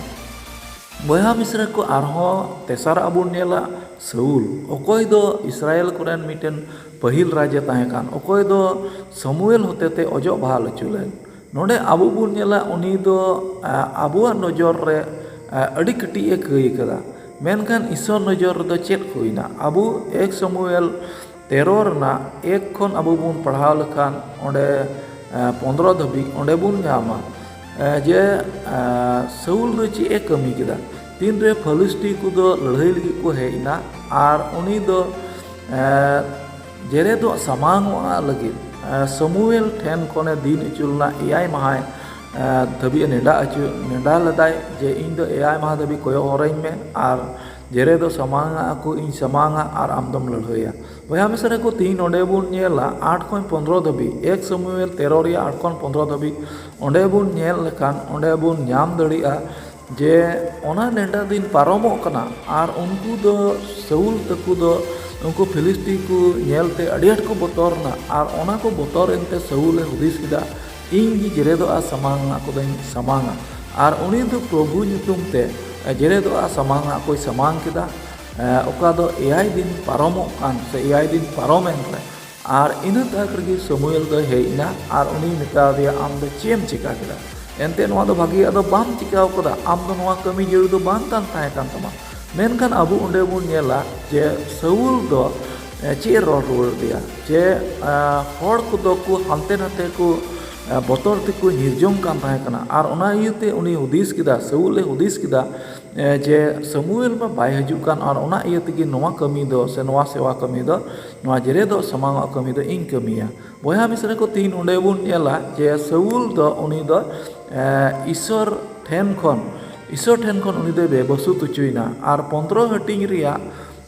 ᱵᱚᱭᱦᱟ ᱢᱤᱥᱨᱟ ᱠᱚ, ᱟᱨᱦᱚᱸ ᱛᱮᱥᱟᱨᱟᱜ ᱵᱚᱱ ᱧᱮᱞᱟ ᱥᱟᱹᱣᱩᱞ, ᱚᱠᱚᱭ ᱫᱚ ᱤᱥᱨᱟᱭᱮᱞ ᱠᱚᱨᱮᱱ ᱢᱤᱫᱴᱮᱱ ᱯᱟᱹᱦᱤᱞ ᱨᱟᱡᱮ ᱛᱟᱦᱮᱸ ᱠᱟᱱ, ᱚᱠᱚᱭ ᱫᱚ ᱥᱟᱢᱩᱭᱮᱞ ᱦᱚᱛᱮᱛᱮ ᱚᱡᱚᱜ ᱵᱟᱦᱟᱞ ᱦᱚᱪᱚ ᱞᱮᱱ᱾ ᱱᱚᱰᱮ ᱟᱵᱚ ᱵᱚᱱ ᱧᱮᱞᱟ, ᱩᱱᱤ ᱫᱚ, ᱟ, ᱟᱵᱚᱣᱟᱜ ᱱᱚᱡᱚᱨ ᱨᱮ, ᱟ, ᱟᱹᱰᱤ ᱠᱟᱹᱴᱤᱡ ᱮ ᱠᱟᱹᱭ ᱠᱟᱫᱟ, ᱢᱮᱱᱠᱷᱟᱱ ᱤᱥᱚᱨ ᱱᱚᱡᱚᱨ ᱨᱮᱫᱚ ᱪᱮᱫ ᱦᱩᱭᱱᱟ? ᱟᱵᱚ ᱮᱠ ᱥᱟᱢᱩᱭᱮᱞ ᱛᱮᱨᱚ ᱨᱮᱱᱟᱜ ᱮᱠ ᱠᱷᱚᱱ ᱟᱵᱚ ᱵᱚᱱ ᱯᱟᱲᱦᱟᱣ ᱞᱮᱠᱷᱟᱱ ᱚᱸᱰᱮ, ᱟ, ᱯᱚᱱᱨᱚ ᱫᱷᱟᱹᱵᱤᱡ ᱚᱸᱰᱮ ᱵᱚᱱ ᱧᱟᱢᱟ, ᱟ, ᱡᱮ, ᱟ, ᱥᱟᱹᱣᱩᱞ ᱫᱚ ᱪᱮᱫ ᱮ ᱠᱟᱹᱢᱤ ᱠᱮᱫᱟ᱾ ᱛᱤᱱᱨᱮ ᱯᱷᱟᱹᱞᱤᱥᱴᱤ ᱠᱚᱫᱚ ᱞᱟᱹᱲᱦᱟᱹᱭ ᱞᱟᱹᱜᱤᱫ ᱠᱚ ᱦᱮᱡ ᱮᱱᱟ ᱟᱨ ᱩᱱᱤ ᱫᱚ, ᱮ, ᱡᱮᱨᱮᱫᱚᱜ ᱥᱟᱢᱟᱝᱚᱜ ᱞᱟᱹᱜᱤᱫ, ᱮ, ᱥᱟᱢᱩᱭᱮᱞ ᱴᱷᱮᱱ ᱠᱷᱚᱱᱮ ᱫᱤᱱ ᱦᱚᱪᱚ ᱞᱮᱱᱟ, ᱮᱭᱟᱭ ᱢᱟᱦᱟᱭ, ᱮ, ᱫᱷᱟᱹᱵᱤᱡ ᱮ ᱱᱮᱰᱟ ᱦᱚᱪᱚ, ᱱᱮᱰᱟ ᱞᱮᱫᱟᱭ ᱡᱮ, "ᱤᱧ ᱫᱚ ᱮᱭᱟᱭ ᱢᱟᱦᱟ ᱫᱷᱟᱹᱵᱤᱡ ᱠᱚᱭᱚᱜ ᱦᱚᱨᱟᱹᱧ ᱢᱮ ᱟᱨ ᱡᱮᱨᱮᱫᱚᱜ ᱥᱟᱢᱟᱝ ᱟᱠᱚ ᱤᱧ ᱥᱟᱢᱟᱝᱟ ᱟᱨ ᱟᱢ ᱫᱚᱢ ᱞᱟᱹᱲᱦᱟᱹᱭᱟ᱾" ᱵᱚᱭᱦᱟ ᱢᱤᱥᱨᱟ ᱠᱚ, ᱛᱮᱦᱮᱧ ᱱᱚᱰᱮ ᱵᱚᱱ ᱧᱮᱞᱟ ᱟᱴ ᱠᱷᱚᱱ ᱯᱚᱱᱨᱚ ᱫᱷᱟᱹᱵᱤᱡ, ᱮᱠ ᱥᱟᱢᱩᱭᱮᱞ ᱛᱮᱨᱚ ᱨᱮᱭᱟᱜ ᱟᱴ ᱠᱷᱚᱱ ᱯᱚᱱᱨᱚ ᱫᱷᱟᱹᱵᱤᱡ ᱚᱸᱰᱮ ᱵᱚᱱ ᱧᱮᱞ ᱞᱮᱠᱷᱟᱱ ᱚᱸᱰᱮ ᱵᱚᱱ ᱧᱟᱢ ᱫᱟᱲᱮᱭᱟᱜᱼᱟ ᱡᱮ ᱚᱱᱟ ᱱᱮᱰᱟ ᱫᱤᱱ ᱯᱟᱨᱚᱢᱚᱜ ᱠᱟᱱᱟ ᱟᱨ ᱩᱱᱠᱩ ᱫᱚ, ᱥᱟᱹᱣᱩᱞ ᱛᱟᱠᱚ ᱫᱚ ᱩᱱᱠᱩ ᱯᱷᱤᱞᱤᱥᱛᱤ ᱠᱚ ᱧᱮᱞᱛᱮ ᱟᱹᱰᱤ ᱟᱸᱴ ᱠᱚ ᱵᱚᱛᱚᱨ ᱮᱱᱟ᱾ ᱟᱨ ᱚᱱᱟ ᱠᱚ ᱵᱚᱛᱚᱨ ᱮᱱᱛᱮ ᱥᱟᱹᱣᱩᱞᱮ ᱦᱩᱫᱤᱥ ᱠᱮᱫᱟ, "ᱤᱧ ᱜᱮ ᱡᱮᱨᱮᱫᱚᱜᱼᱟ ᱥᱟᱢᱟᱝ ᱟᱜ ᱠᱚᱫᱚᱧ ᱥᱟᱢᱟᱝᱟ᱾" ᱟᱨ ᱩᱱᱤ ᱫᱚ ᱯᱨᱚᱵᱷᱩ ᱧᱩᱛᱩᱢ ᱛᱮ ᱡᱮᱨᱮᱫᱚᱜᱼᱟ ᱥᱟᱢᱟᱝ ᱟᱜ ᱠᱚᱭ ᱥᱟᱢᱟᱝ ᱠᱮᱫᱟ᱾ ᱮ, ᱚᱠᱟ ᱫᱚ ᱮᱭᱟᱭ ᱫᱤᱱ ᱯᱟᱨᱚᱢᱚᱜ ᱠᱟᱱ ᱥᱮ ᱮᱭᱟᱭ ᱫᱤᱱ ᱯᱟᱨᱚᱢᱮᱱ ᱨᱮ, ᱟᱨ ᱤᱱᱟᱹ ᱛᱟᱠ ᱨᱮᱜᱮ ᱥᱟᱢᱩᱭᱮᱞ ᱫᱚᱭ ᱦᱮᱡ ᱮᱱᱟ ᱟᱨ ᱩᱱᱤᱭ ᱢᱮᱛᱟ ᱫᱮᱭᱟ, "ᱟᱢ ᱫᱚ ᱪᱮᱫ ᱮᱢ ᱪᱮᱠᱟ ᱠᱮᱫᱟ? ᱮᱱᱛᱮ ᱱᱚᱣᱟ ᱫᱚ ᱵᱷᱟᱹᱜᱤᱭᱟᱜ ᱫᱚ ᱵᱟᱢ ᱪᱮᱠᱟᱣ ᱠᱟᱫᱟ, ᱟᱢ ᱫᱚ ᱱᱚᱣᱟ ᱠᱟᱹᱢᱤ ᱡᱟᱹᱨᱩᱲ ᱫᱚ ᱵᱟᱝ ᱠᱟᱱ ᱛᱟᱦᱮᱸ ᱠᱟᱱ ᱛᱟᱢᱟ᱾" ᱢᱮᱱᱠᱷᱟᱱ ᱟᱵᱚ ᱚᱸᱰᱮ ᱵᱚᱱ ᱧᱮᱞᱟ ᱡᱮ ᱥᱟᱹᱣᱩᱞ ᱫᱚ, ᱮ, ᱪᱮᱫ ᱮ ᱨᱚᱲ ᱨᱩᱣᱟᱹᱲ ᱟᱫᱮᱭᱟ? ᱡᱮ, ᱮ, ᱦᱚᱲ ᱠᱚᱫᱚ ᱠᱚ ᱦᱟᱱᱛᱮ ᱱᱟᱛᱮ ᱠᱚ ᱮ, ᱵᱚᱛᱚᱨ ᱛᱮᱠᱚ ᱧᱤᱨᱡᱚᱝ ᱠᱟᱱ ᱛᱟᱦᱮᱸ ᱠᱟᱱᱟ᱾ ᱟᱨ ᱚᱱᱟ ᱤᱭᱟᱹᱛᱮ ᱩᱱᱤ ᱦᱩᱫᱤᱥ ᱠᱮᱫᱟ, ᱥᱟᱹᱣᱩᱞ ᱮ ᱦᱩᱫᱤᱥ ᱠᱮᱫᱟ, ᱮ, ᱡᱮ ᱥᱟᱢᱩᱭᱮᱞ ᱢᱟ ᱵᱟᱭ ᱦᱤᱡᱩᱜ ᱠᱟᱱ, ᱟᱨ ᱚᱱᱟ ᱤᱭᱟᱹ ᱛᱮᱜᱮ ᱱᱚᱣᱟ ᱠᱟᱹᱢᱤ ᱫᱚ ᱥᱮ ᱱᱚᱣᱟ ᱥᱮᱣᱟ ᱠᱟᱹᱢᱤ ᱫᱚ, ᱱᱚᱣᱟ ᱡᱮᱨᱮᱫᱚᱜ ᱥᱟᱢᱟᱝᱚᱜ ᱠᱟᱹᱢᱤ ᱫᱚ ᱤᱧ ᱠᱟᱹᱢᱤᱭᱟ᱾ ᱵᱚᱭᱦᱟ ᱢᱤᱥᱨᱟ ᱠᱚ, ᱛᱤᱦᱤᱧ ᱱᱚᱰᱮ ᱵᱚᱱ ᱧᱮᱞᱟ ᱡᱮ ᱥᱟᱹᱣᱩᱞ ᱫᱚ ᱩᱱᱤ ᱫᱚ, ᱮ, ᱤᱥᱚᱨ ᱴᱷᱮᱱ ᱠᱷᱚᱱ, ᱤᱥᱚᱨ ᱴᱷᱮᱱ ᱠᱷᱚᱱ ᱩᱱᱤ ᱫᱚᱭ ᱵᱮᱵᱚᱥᱩᱛ ᱦᱚᱪᱚᱭᱮᱱᱟ᱾ ᱟᱨ ᱯᱚᱱᱫᱽᱨᱚ ᱦᱟᱹᱴᱤᱧ ᱨᱮᱭᱟᱜ,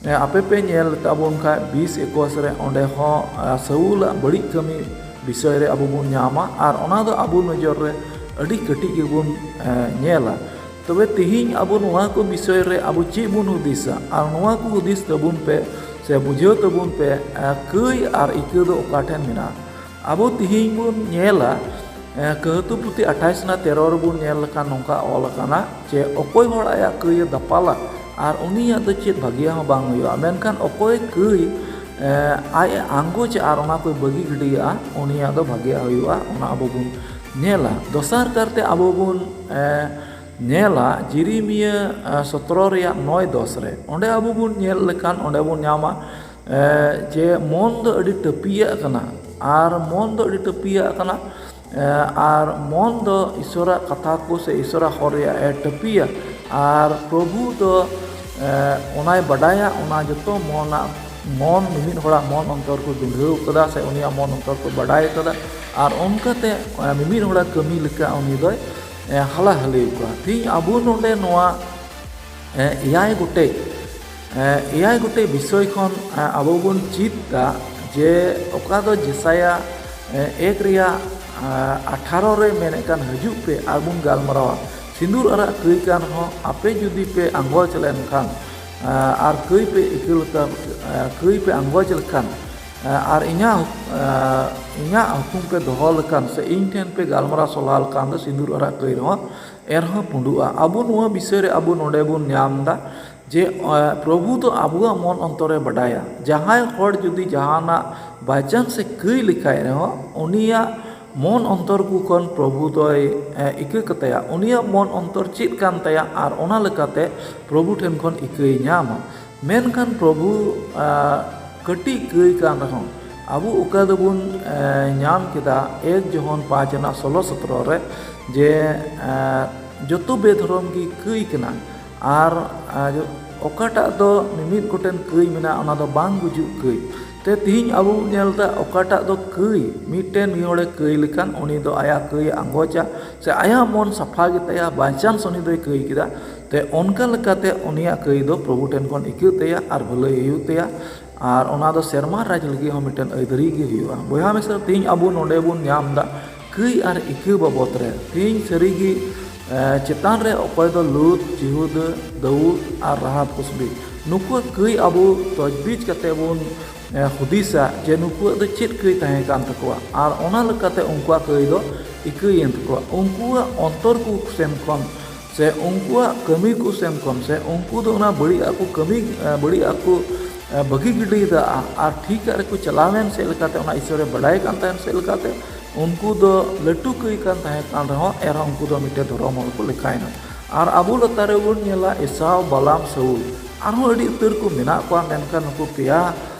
ᱮ, ᱟᱯᱮ ᱯᱮ ᱧᱮᱞ ᱛᱟᱵᱚᱱ ᱠᱷᱟᱡ ᱵᱤᱥ ᱮᱠᱩᱥ ᱨᱮ, ᱚᱸᱰᱮ ᱦᱚᱸ, ᱮ, ᱥᱟᱹᱣᱩᱞᱟᱜ ᱵᱟᱹᱲᱤᱡ ᱠᱟᱹᱢᱤ ᱵᱤᱥᱚᱭ ᱨᱮ ᱟᱵᱚ ᱵᱚᱱ ᱧᱟᱢᱟ᱾ ᱟᱨ ᱚᱱᱟ ᱫᱚ ᱟᱵᱚ ᱱᱚᱡᱚᱨ ᱨᱮ ᱟᱹᱰᱤ ᱠᱟᱹᱴᱤᱡ ᱜᱮᱵᱚᱱ, ᱮ, ᱧᱮᱞᱟ᱾ ᱛᱚᱵᱮ ᱛᱤᱦᱤᱧ ᱟᱵᱚ ᱱᱚᱣᱟ ᱠᱚ ᱵᱤᱥᱚᱭ ᱨᱮ ᱟᱵᱚ ᱪᱮᱫ ᱵᱚᱱ ᱦᱩᱫᱤᱥᱟ? ᱟᱨ ᱱᱚᱣᱟ ᱠᱚ ᱦᱩᱫᱤᱥ ᱛᱟᱵᱚᱱ ᱯᱮ ᱥᱮ ᱵᱩᱡᱷᱟᱹᱣ ᱛᱟᱵᱚᱱ ᱯᱮ, ᱮ, ᱠᱟᱹᱭ ᱟᱨ ᱤᱠᱟᱹ ᱫᱚ ᱚᱠᱟ ᱴᱷᱮᱱ ᱢᱮᱱᱟᱜᱼᱟ? ᱟᱵᱚ ᱛᱤᱦᱤᱧ ᱵᱚᱱ ᱧᱮᱞᱟ, ᱮ, ᱠᱟᱹᱦᱛᱩ ᱯᱩᱛᱷᱤ ᱟᱴᱷᱟᱥ ᱨᱮᱱᱟᱜ ᱛᱮᱨᱚ ᱨᱮᱵᱚᱱ ᱧᱮᱞ ᱞᱮᱠᱷᱟᱱ ᱱᱚᱝᱠᱟ ᱚᱞ ᱟᱠᱟᱱᱟ ᱡᱮ, ᱚᱠᱚᱭ ᱦᱚᱲ ᱟᱭᱟᱜ ᱠᱟᱹᱭ ᱮ ᱫᱟᱯᱟᱞᱟ ᱟᱨ ᱩᱱᱤᱭᱟᱜ ᱫᱚ ᱪᱮᱫ ᱵᱷᱟᱹᱜᱤᱭᱟᱜ ᱦᱚᱸ ᱵᱟᱝ ᱦᱩᱭᱩᱜᱼᱟ, ᱢᱮᱱᱠᱷᱟᱱ ᱚᱠᱚᱭ ᱠᱟᱹᱭ, ᱮ, ᱟᱡ ᱮ ᱟᱸᱜᱚᱪᱟ ᱟᱨ ᱚᱱᱟ ᱠᱚᱭ ᱵᱟᱹᱜᱤ ᱜᱤᱰᱤᱭᱟᱜᱼᱟ, ᱩᱱᱤᱭᱟᱜ ᱫᱚ ᱵᱷᱟᱹᱜᱤᱭᱟᱜ ᱦᱩᱭᱩᱜᱼᱟ᱾ ᱚᱱᱟ ᱟᱵᱚ ᱵᱚᱱ ᱧᱮᱞᱟ᱾ ᱫᱚᱥᱟᱨ ᱠᱟᱨᱛᱮ ᱟᱵᱚ ᱵᱚᱱ, ᱮ, ᱧᱮᱞᱟ ᱡᱤᱨᱤᱢᱤᱭᱟᱹ, ᱮ, ᱥᱚᱛᱨᱚ ᱨᱮᱭᱟᱜ ᱱᱚᱭ ᱫᱚᱥ ᱨᱮ, ᱚᱸᱰᱮ ᱟᱵᱚ ᱵᱚᱱ ᱧᱮᱞ ᱞᱮᱠᱷᱟᱱ ᱚᱸᱰᱮ ᱵᱚᱱ ᱧᱟᱢᱟ, ᱮ, ᱡᱮ ᱢᱚᱱ ᱫᱚ ᱟᱹᱰᱤ ᱴᱟᱹᱯᱤᱭᱟᱜ ᱠᱟᱱᱟ, ᱟᱨ ᱢᱚᱱ ᱫᱚ ᱟᱹᱰᱤ ᱴᱟᱹᱯᱤᱭᱟᱜ ᱠᱟᱱᱟ, ᱮ, ᱟᱨ ᱢᱚᱱ ᱫᱚ ᱤᱥᱚᱨᱟᱜ ᱠᱟᱛᱷᱟ ᱠᱚ ᱥᱮ ᱤᱥᱚᱨᱟᱜ ᱦᱚᱨ ᱨᱮᱭᱟᱜ ᱮ ᱴᱟᱹᱯᱤᱭᱟ, ᱟᱨ ᱯᱨᱚᱵᱷᱩ ᱫᱚ, ᱮ, ᱚᱱᱟᱭ ᱵᱟᱰᱟᱭᱟ, ᱚᱱᱟ ᱡᱚᱛᱚ ᱢᱚᱱᱟᱜ, ᱢᱚᱱ, ᱢᱤᱢᱤᱫ ᱦᱚᱲᱟᱜ ᱢᱚᱱ ᱚᱱᱛᱚᱨ ᱠᱚ ᱜᱩᱸᱰᱷᱟᱹᱣ ᱠᱟᱫᱟ ᱥᱮ ᱩᱱᱤᱭᱟᱜ ᱢᱚᱱ ᱚᱱᱛᱚᱨ ᱠᱚ ᱵᱟᱰᱟᱭ ᱠᱟᱫᱟ, ᱟᱨ ᱚᱱᱠᱟᱛᱮ, ᱮ, ᱢᱤᱢᱤᱫ ᱦᱚᱲᱟᱜ ᱠᱟᱹᱢᱤ ᱞᱮᱠᱟ ᱩᱱᱤ ᱫᱚᱭ, ᱮ, ᱦᱟᱞᱟ ᱦᱟᱹᱞᱤ ᱠᱚᱣᱟ᱾ ᱛᱮᱦᱮᱧ ᱟᱵᱚ ᱱᱚᱰᱮ ᱱᱚᱣᱟ ᱮ, ᱮᱭᱟᱭ ᱜᱚᱴᱮᱡ, ᱮ, ᱮᱭᱟᱭ ᱜᱚᱴᱮᱡ ᱵᱤᱥᱚᱭ ᱠᱷᱚᱱ, ᱮ, ᱟᱵᱚ ᱵᱚᱱ ᱪᱮᱫ ᱫᱟ ᱡᱮ ᱚᱠᱟ ᱫᱚ ᱡᱮᱥᱟᱭᱟ, ᱮ, ᱮᱠ ᱨᱮᱭᱟᱜ, ᱮ, ᱟᱴᱷᱟᱨᱚ ᱨᱮ ᱢᱮᱱᱮᱫ ᱠᱟᱱ, "ᱦᱤᱡᱩᱜ ᱯᱮ ᱟᱨ ᱵᱚᱱ ᱜᱟᱞᱢᱟᱨᱟᱣᱟ, ᱥᱤᱸᱫᱩᱨ ᱟᱨᱟᱜ ᱠᱟᱹᱭ ᱠᱟᱱ ᱨᱮᱦᱚᱸ ᱟᱯᱮ ᱡᱩᱫᱤ ᱯᱮ ᱟᱸᱜᱚᱪ ᱞᱮᱱᱠᱷᱟᱱ, ᱮ, ᱟᱨ ᱠᱟᱹᱭ ᱯᱮ ᱤᱠᱟᱹ ᱞᱮᱠᱷᱟᱱ, ᱮ, ᱠᱟᱹᱭ ᱯᱮ ᱟᱸᱜᱚᱪ ᱞᱮᱠᱷᱟᱱ, ᱮ, ᱟᱨ ᱤᱧᱟᱹᱜ ᱦᱩᱠ-, ᱮ, ᱤᱧᱟᱹᱜ ᱦᱩᱠᱩᱢ ᱯᱮ ᱫᱚᱦᱚ ᱞᱮᱠᱷᱟᱱ ᱥᱮ ᱤᱧ ᱴᱷᱮᱱ ᱯᱮ ᱜᱟᱞᱢᱟᱨᱟᱣ ᱥᱚᱞᱦᱟ ᱞᱮᱠᱷᱟᱱ ᱫᱚ ᱥᱤᱸᱫᱩᱨ ᱟᱨᱟᱜ ᱠᱟᱹᱭ ᱨᱮᱦᱚᱸ ᱮᱱᱨᱮᱦᱚᱸ ᱯᱩᱸᱰᱩᱜᱼᱟ᱾" ᱟᱵᱚ ᱱᱚᱣᱟ ᱵᱤᱥᱚᱭ ᱨᱮ ᱟᱵᱚ ᱱᱚᱰᱮ ᱵᱚᱱ ᱧᱟᱢ ᱫᱟ ᱡᱮ, ᱮ, ᱯᱨᱚᱵᱷᱩ ᱫᱚ ᱟᱵᱚᱣᱟᱜ ᱢᱚᱱ ᱚᱱᱛᱚᱨᱮ ᱵᱟᱰᱟᱭᱟ᱾ ᱡᱟᱦᱟᱸᱭ ᱦᱚᱲ ᱡᱩᱫᱤ ᱡᱟᱦᱟᱱᱟᱜ by chance ᱮ ᱠᱟᱹᱭ ᱞᱮᱠᱷᱟᱡ ᱨᱮᱦᱚᱸ, ᱩᱱᱤᱭᱟᱜ ᱢᱚᱱ ᱚᱱᱛᱚᱨ ᱠᱚ ᱠᱷᱚᱱ ᱯᱨᱚᱵᱷᱩ ᱫᱚᱭ, ᱮ, ᱤᱠᱟᱹ ᱠᱟᱛᱟᱭᱟ᱾ ᱩᱱᱤᱭᱟᱜ ᱢᱚᱱ ᱚᱱᱛᱚᱨ ᱪᱮᱫ ᱠᱟᱱ ᱛᱟᱭᱟ ᱟᱨ ᱚᱱᱟ ᱞᱮᱠᱟᱛᱮ ᱯᱨᱚᱵᱷᱩ ᱴᱷᱮᱱ ᱠᱷᱚᱱ ᱤᱠᱟᱹᱭ ᱧᱟᱢᱟ᱾ ᱢᱮᱱᱠᱷᱟᱱ ᱯᱨᱚᱵᱷᱩ, ᱮ, ᱠᱟᱹᱴᱤᱡ ᱠᱟᱹᱭ ᱠᱟᱱ ᱨᱮᱦᱚᱸ, ᱟᱵᱚ ᱚᱠᱟ ᱫᱚᱵᱚᱱ ᱮ, ᱧᱟᱢ ᱠᱮᱫᱟ ᱮᱠ ᱡᱚᱦᱚᱱ ᱯᱟᱸᱪ ᱨᱮᱱᱟᱜ ᱥᱳᱞᱳ ᱥᱚᱛᱨᱚ ᱨᱮ, ᱡᱮ ᱮ, ᱡᱚᱛᱚ ᱵᱮᱫᱷᱚᱨᱚᱢ ᱜᱮ ᱠᱟᱹᱭ ᱠᱟᱱᱟ᱾ ᱟᱨ ᱮ, ᱚᱠᱟᱴᱟᱜ ᱫᱚ ᱢᱤᱢᱤᱫ ᱜᱚᱴᱮᱱ ᱠᱟᱹᱭ ᱢᱮᱱᱟᱜᱼᱟ, ᱚᱱᱟ ᱫᱚ ᱵᱟᱝ ᱜᱩᱡᱩᱜ ᱠᱟᱹᱭ᱾ ᱛᱮ ᱛᱤᱦᱤᱧ ᱟᱵᱚ ᱵᱚᱱ ᱧᱮᱞ ᱮᱫᱟ ᱚᱠᱟᱴᱟᱜ ᱫᱚ ᱠᱟᱹᱭ, ᱢᱤᱫᱴᱮᱱ ᱢᱤᱫ ᱦᱚᱲᱮ ᱠᱟᱹᱭ ᱞᱮᱠᱷᱟᱱ ᱩᱱᱤ ᱫᱚ ᱟᱭᱟᱜ ᱠᱟᱹᱭ ᱮ ᱟᱸᱜᱚᱪᱟ, ᱥᱮ ᱟᱭᱟᱜ ᱢᱚᱱ ᱥᱟᱯᱷᱟ ᱜᱮᱛᱟᱭᱟ, by chance ᱩᱱᱤ ᱫᱚᱭ ᱠᱟᱹᱭ ᱠᱮᱫᱟ᱾ ᱛᱮ ᱚᱱᱠᱟ ᱞᱮᱠᱟᱛᱮ ᱩᱱᱤᱭᱟᱜ ᱠᱟᱹᱭ ᱫᱚ ᱯᱨᱚᱵᱷᱩ ᱴᱷᱮᱱ ᱠᱷᱚᱱ ᱤᱠᱟᱹᱜ ᱛᱟᱭᱟ ᱟᱨ ᱵᱷᱟᱹᱞᱟᱹᱭ ᱦᱩᱭᱩᱜ ᱛᱟᱭᱟ᱾ ᱟᱨ ᱚᱱᱟ ᱫᱚ ᱥᱮᱨᱢᱟ ᱨᱟᱡᱽ ᱞᱟᱹᱜᱤᱫ ᱦᱚᱸ ᱢᱤᱫᱴᱮᱱ ᱟᱹᱭᱫᱟᱹᱨᱤ ᱜᱮ ᱦᱩᱭᱩᱜᱼᱟ᱾ ᱵᱚᱭᱦᱟ ᱢᱤᱥᱨᱟ, ᱛᱮᱦᱮᱧ ᱟᱵᱚ ᱱᱚᱰᱮ ᱵᱚᱱ ᱧᱟᱢ ᱮᱫᱟ ᱠᱟᱹᱭ ᱟᱨ ᱤᱠᱟᱹ ᱵᱟᱵᱚᱛ ᱨᱮ᱾ ᱛᱮᱦᱮᱧ ᱥᱟᱹᱨᱤᱜᱮ ᱮ, ᱪᱮᱛᱟᱱ ᱨᱮ ᱚᱠᱚᱭ ᱫᱚ ᱞᱩᱛ, ᱡᱤᱦᱩᱫᱟᱹ, ᱫᱟᱹᱣᱩᱫ ᱟᱨ ᱨᱟᱦᱟᱵ ᱠᱩᱥᱵᱤ, ᱱᱩᱠᱩᱣᱟᱜ ᱠᱟᱹᱭ ᱟᱵᱚ ᱛᱚᱡᱽᱵᱤᱡᱽ ᱠᱟᱛᱮ ᱵᱚᱱ ᱮ, ᱦᱩᱫᱤᱥᱟ ᱡᱮ ᱱᱩᱠᱩᱣᱟᱜ ᱫᱚ ᱪᱮᱫ ᱠᱟᱹᱭ ᱛᱟᱦᱮᱸ ᱠᱟᱱ ᱛᱟᱠᱚᱣᱟ, ᱟᱨ ᱚᱱᱟ ᱞᱮᱠᱟᱛᱮ ᱩᱱᱠᱩᱣᱟᱜ ᱠᱟᱹᱭ ᱫᱚ ᱤᱠᱟᱹᱭᱮᱱ ᱛᱟᱠᱚᱣᱟ᱾ ᱩᱱᱠᱩᱣᱟᱜ ᱚᱱᱛᱚᱨ ᱠᱚ ᱥᱮᱱ ᱠᱷᱚᱱ ᱥᱮ ᱩᱱᱠᱩᱣᱟᱜ ᱠᱟᱹᱢᱤ ᱠᱚ ᱥᱮᱱ ᱠᱷᱚᱱ ᱥᱮ ᱩᱱᱠᱩ ᱫᱚ ᱚᱱᱟ ᱵᱟᱹᱲᱤᱡ ᱟᱜ ᱠᱚ ᱠᱟᱹᱢᱤ, ᱮ, ᱵᱟᱹᱲᱤᱡ ᱟᱜ ᱠᱚ ᱮ, ᱵᱟᱹᱜᱤ ᱜᱤᱰᱤᱭᱮᱫᱟ ᱟᱨ ᱴᱷᱤᱠᱟᱜ ᱨᱮᱠᱚ ᱪᱟᱞᱟᱣᱮᱱ ᱥᱮᱫ ᱞᱮᱠᱟᱛᱮ, ᱚᱱᱟ ᱤᱥᱚᱨᱮ ᱵᱟᱰᱟᱭ ᱠᱟᱱ ᱛᱟᱦᱮᱱ ᱥᱮᱫ ᱞᱮᱠᱟᱛᱮ, ᱩᱱᱠᱩ ᱫᱚ ᱞᱟᱹᱴᱩ ᱠᱟᱹᱭ ᱠᱟᱱ ᱛᱟᱦᱮᱸ ᱠᱟᱱ ᱨᱮᱦᱚᱸ ᱮᱱᱨᱮᱦᱚᱸ ᱩᱱᱠᱩ ᱫᱚ ᱢᱤᱫᱴᱮᱱ ᱫᱷᱚᱨᱚᱢ ᱦᱚᱲ ᱠᱚ ᱞᱮᱠᱷᱟᱭᱮᱱᱟ᱾ ᱟᱨ ᱟᱵᱚ ᱞᱟᱛᱟᱨ ᱨᱮᱵᱚᱱ ᱧᱮᱞᱟ ᱮᱥᱟᱣ, ᱵᱟᱞᱟᱢ, ᱥᱟᱹᱣᱩᱞ, ᱟᱨᱦᱚᱸ ᱟᱹᱰᱤ ᱩᱛᱟᱹᱨ ᱠᱚ ᱢᱮᱱᱟᱜ ᱠᱚᱣᱟ᱾ ᱢᱮᱱᱠᱷᱟᱱ ᱱᱩᱠᱩ ᱯᱮᱭᱟ